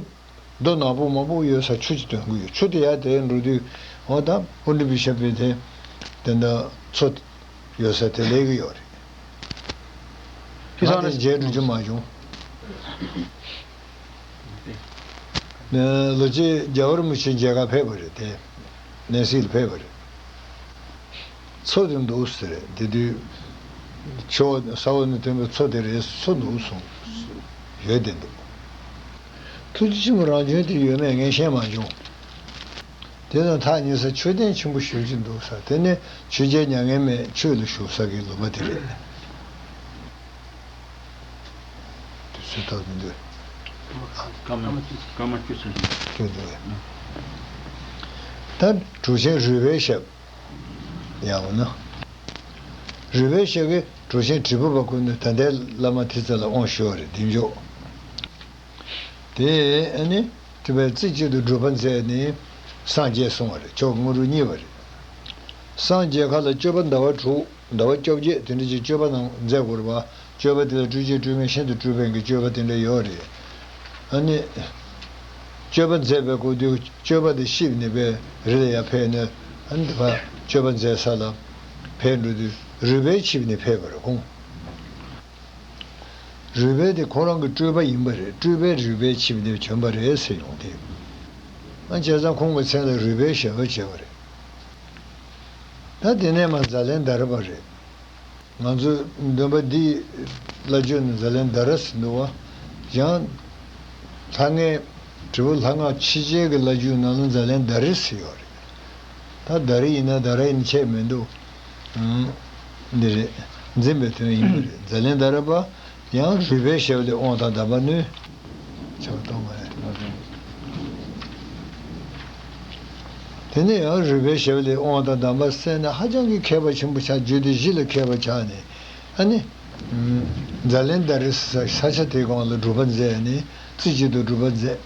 རྡོ་ནག་པོ་མང་པོ་ཡོད་ས་ཆུ་ཅིག་ཐོན་གྱི་ཡོད། ཆུ་དེ་ཡར་དེད་འགྲོ་དུས་འོ་ད་ཨོ་འདྲི་པི་ཤ་པའི་དེ་དེ་འདྲ་མཚོ་ཡོད་ས་དེ་སླེབས་ཀྱི་ཡོད་རེད། ང་དེ་མཇལ་འགྲོ་རྒྱུ་མ་བྱུང་། ལོ་གཅིག་རྒྱལ་བ་རིན་པོ་ཆེ་མཇལ་ཁ་ཕེབས་པ་རེད་དེ། གནས་གཟིགས་ལ་ཕེབས་པ་རེད། མཚོ་དེ་འདུག་ཟེར། དེ་དུས་ཆུ་བོ་ས་འོག་ནས་ཐོན་པའི་མཚོ་དེ་རེད། མཚོ་འདུག་གསུངས། ཡོད་དེ་འདུག་ཐུགས་རྗེ་ཆེན་པོ་རང་བྱོན་དེ་ཡོད་མེད་ངས་ཤེས་མ་བྱུང་། དེ་དང་ཐག་ཉེ་ས་མཆོད་རྟེན་ཆེན་པོ་ཞེ་པོ་ཅིག་འདུག་ས། དེ་ནས་ཆོས་རྒྱལ་མྱ་ངན་མེད་ཆོས་ལ་ཞུགས་ས་གི་ལུང་པ་དེ་རེད། དུས་ཚོད་ཐོག་མི་འདུག་ཀ་མ་ཀ་མ་བཅུ་ཚོད་ཅིག་ད་གྲུབ་ཆེན་རོལ་པའི་ཞབས། ཡང་འོ་ན། རོལ་པའི་ཞབས་ཀྱིས་གྲུབ་ཆེན་དྲིལ་བུ་པ་ཀུན་ཏུ་ད་ལྟའི་བླ་མ་དེ་ཚོ་ལ་དབང་ཞུས་པ་རེད། བདེ་མཆོག་དེ་ཨ་ནི་དེ་བས་རྩེ་གཅིག་ཏུ་སྒྲུབ་པ་མཛད་ནས་སངས་རྒྱས་སོང་བ་རེད། མཆོག་དངོས་གྲུབ་བརྙེས་པ་རེད། སངས་རྒྱས་ཁ་ལ་སྤྱོད་པ་ཟླ་བ་དྲུག་ཟླ་བ་བཅོ་བརྒྱད་དེ་འདྲ་ཅིག་སྤྱོད་པ་གནང་མཛད་དགོས་རེད་པ། སྤྱོད་པ་དེ་ལ་སྤྲོས་བཅས་སྤྲོས་མེད་ཤིན་ཏུ་སྤྲོས་པའི་གི་སྤྱོད་པ་དེ་འདྲ་ཡོད་རེད། ཨ་ནི། སྤྱོད་པ་མཛད་པའི་སྐུ་དུས་སྤྱོད་པ་དེ་བཤིག་ནས་པའི་རི་ལ་ཡར་ཕེབས་ནས་ཨ་ནི་དེ་བ་སྤྱོད་པ་མཛད་ས་ལ་ཕེབས་འགྲོ་དུས་རོལ་པའི་ཆིབས་ནས་ཕེབས་པ་རེད་ཁོང་། རོལ་པ་དེ་ཁོ་རང་གི་སྤྲུལ་པ་ཡིན་པ་རེད། སྤྲུལ་པའི་རོལ་པའི་ཆིབས་ནས་བྱོན་པ་རེད་ཟེར་ཡོང་དེ། ཨ་བྱས་ཙང་ཁོང་གི་མཚན་ལ་རོལ་པའི་ཞབས་པ་བྱས་པ་རེད། ད་དེ་ནས་མར་ཛཱ་ལན་དྷ་ར་པ་རེད། ང་ཚོའི་འདོན་པ་འདིའི་བླ་བརྒྱུད་ནི་ཛཱ་ལན་དྷ་ར་ཟེར་འདུག་བ། ཡང་ལྷ་ལྔའི་དྲིལ་བུ་ལྷ་སྔགས་ཆོས་རྒྱལ་གྱི་བླ་བརྒྱུད་ནང་ལ་ཛཱ་ལན་དྷ་རི་ཟེར་ཡོད་རེད། ད་དྷ་རི་ཡིན་ན་དྷ་ར་ཡིན་ཆད་མི་འདུག་ཨང་། འདི་རེད། འཛིན་པའི་དོན་ཡིན་པ་རེད། ཛཱ་ལན་དྷ་ར་པ། ཡང་རོལ་པའི་ཞབས་ལས་དབང་དང་གདམས་པ་ནོས། ཆགས་གཏོང་མ་རེད། དེ་ནས་ཡང་རོལ་པའི་ཞབས་ལས་དབང་དང་གདམས་པ་གསན་ནས་ཧ་ཅང་གི་མཁས་པ་ཆེན་པོ་ཆགས། རྒྱུད་སྡེ་བཞི་ལ་མཁས་པ་ཆགས་ནས་ཨ་ནི། ཛཱ་ལན་དྷ་རི་ས་ས་ཆ་དེའི་སྒང་ལ་སྒྲུབ་པ་མཛད་ནས་རྩེ་གཅིག་ཏུ་སྒྲུབ་པ་མཛད།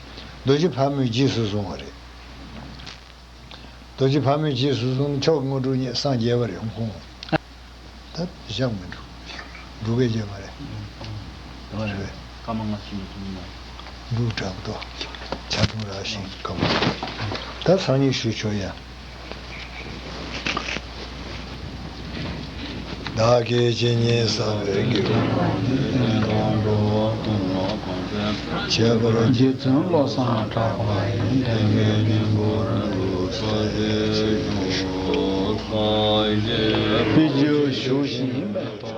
རྡོ་རྗེ་ཕག་མོས་རྗེས་སུ་བཟུང་བ་རེད། རྡོ་རྗེ་ཕག་མོས་རྗེས་སུ་བཟུང་ནས་མཆོག་དངོས་གྲུབ་བརྙེས། སངས་རྒྱས་པ་རེད་ཁོང་། ད་བཞག་མི་འགྲོ། འགྲོ་སྐད་ཆ་མ་རེད། རེད། ཀ་མ་ང་ཤི་མི་ཐུབ་ན། འབྲུག་དྲག་ཏོ། ཆ་ཚང་རག་ཤིང་ཀམ། ད་སང་ཉིན་ཞུ་ཆོག་ཡ། བདག་གིས་ཇི་སྙེད་བསགས་པའི་དགེ་བ། ཁྱད་པར་རྗེ་བཙུན་བློ་བཟང་གྲགས་པ་ཡི། དཔེ་བརྗོད་ཞུ་ཞིང་།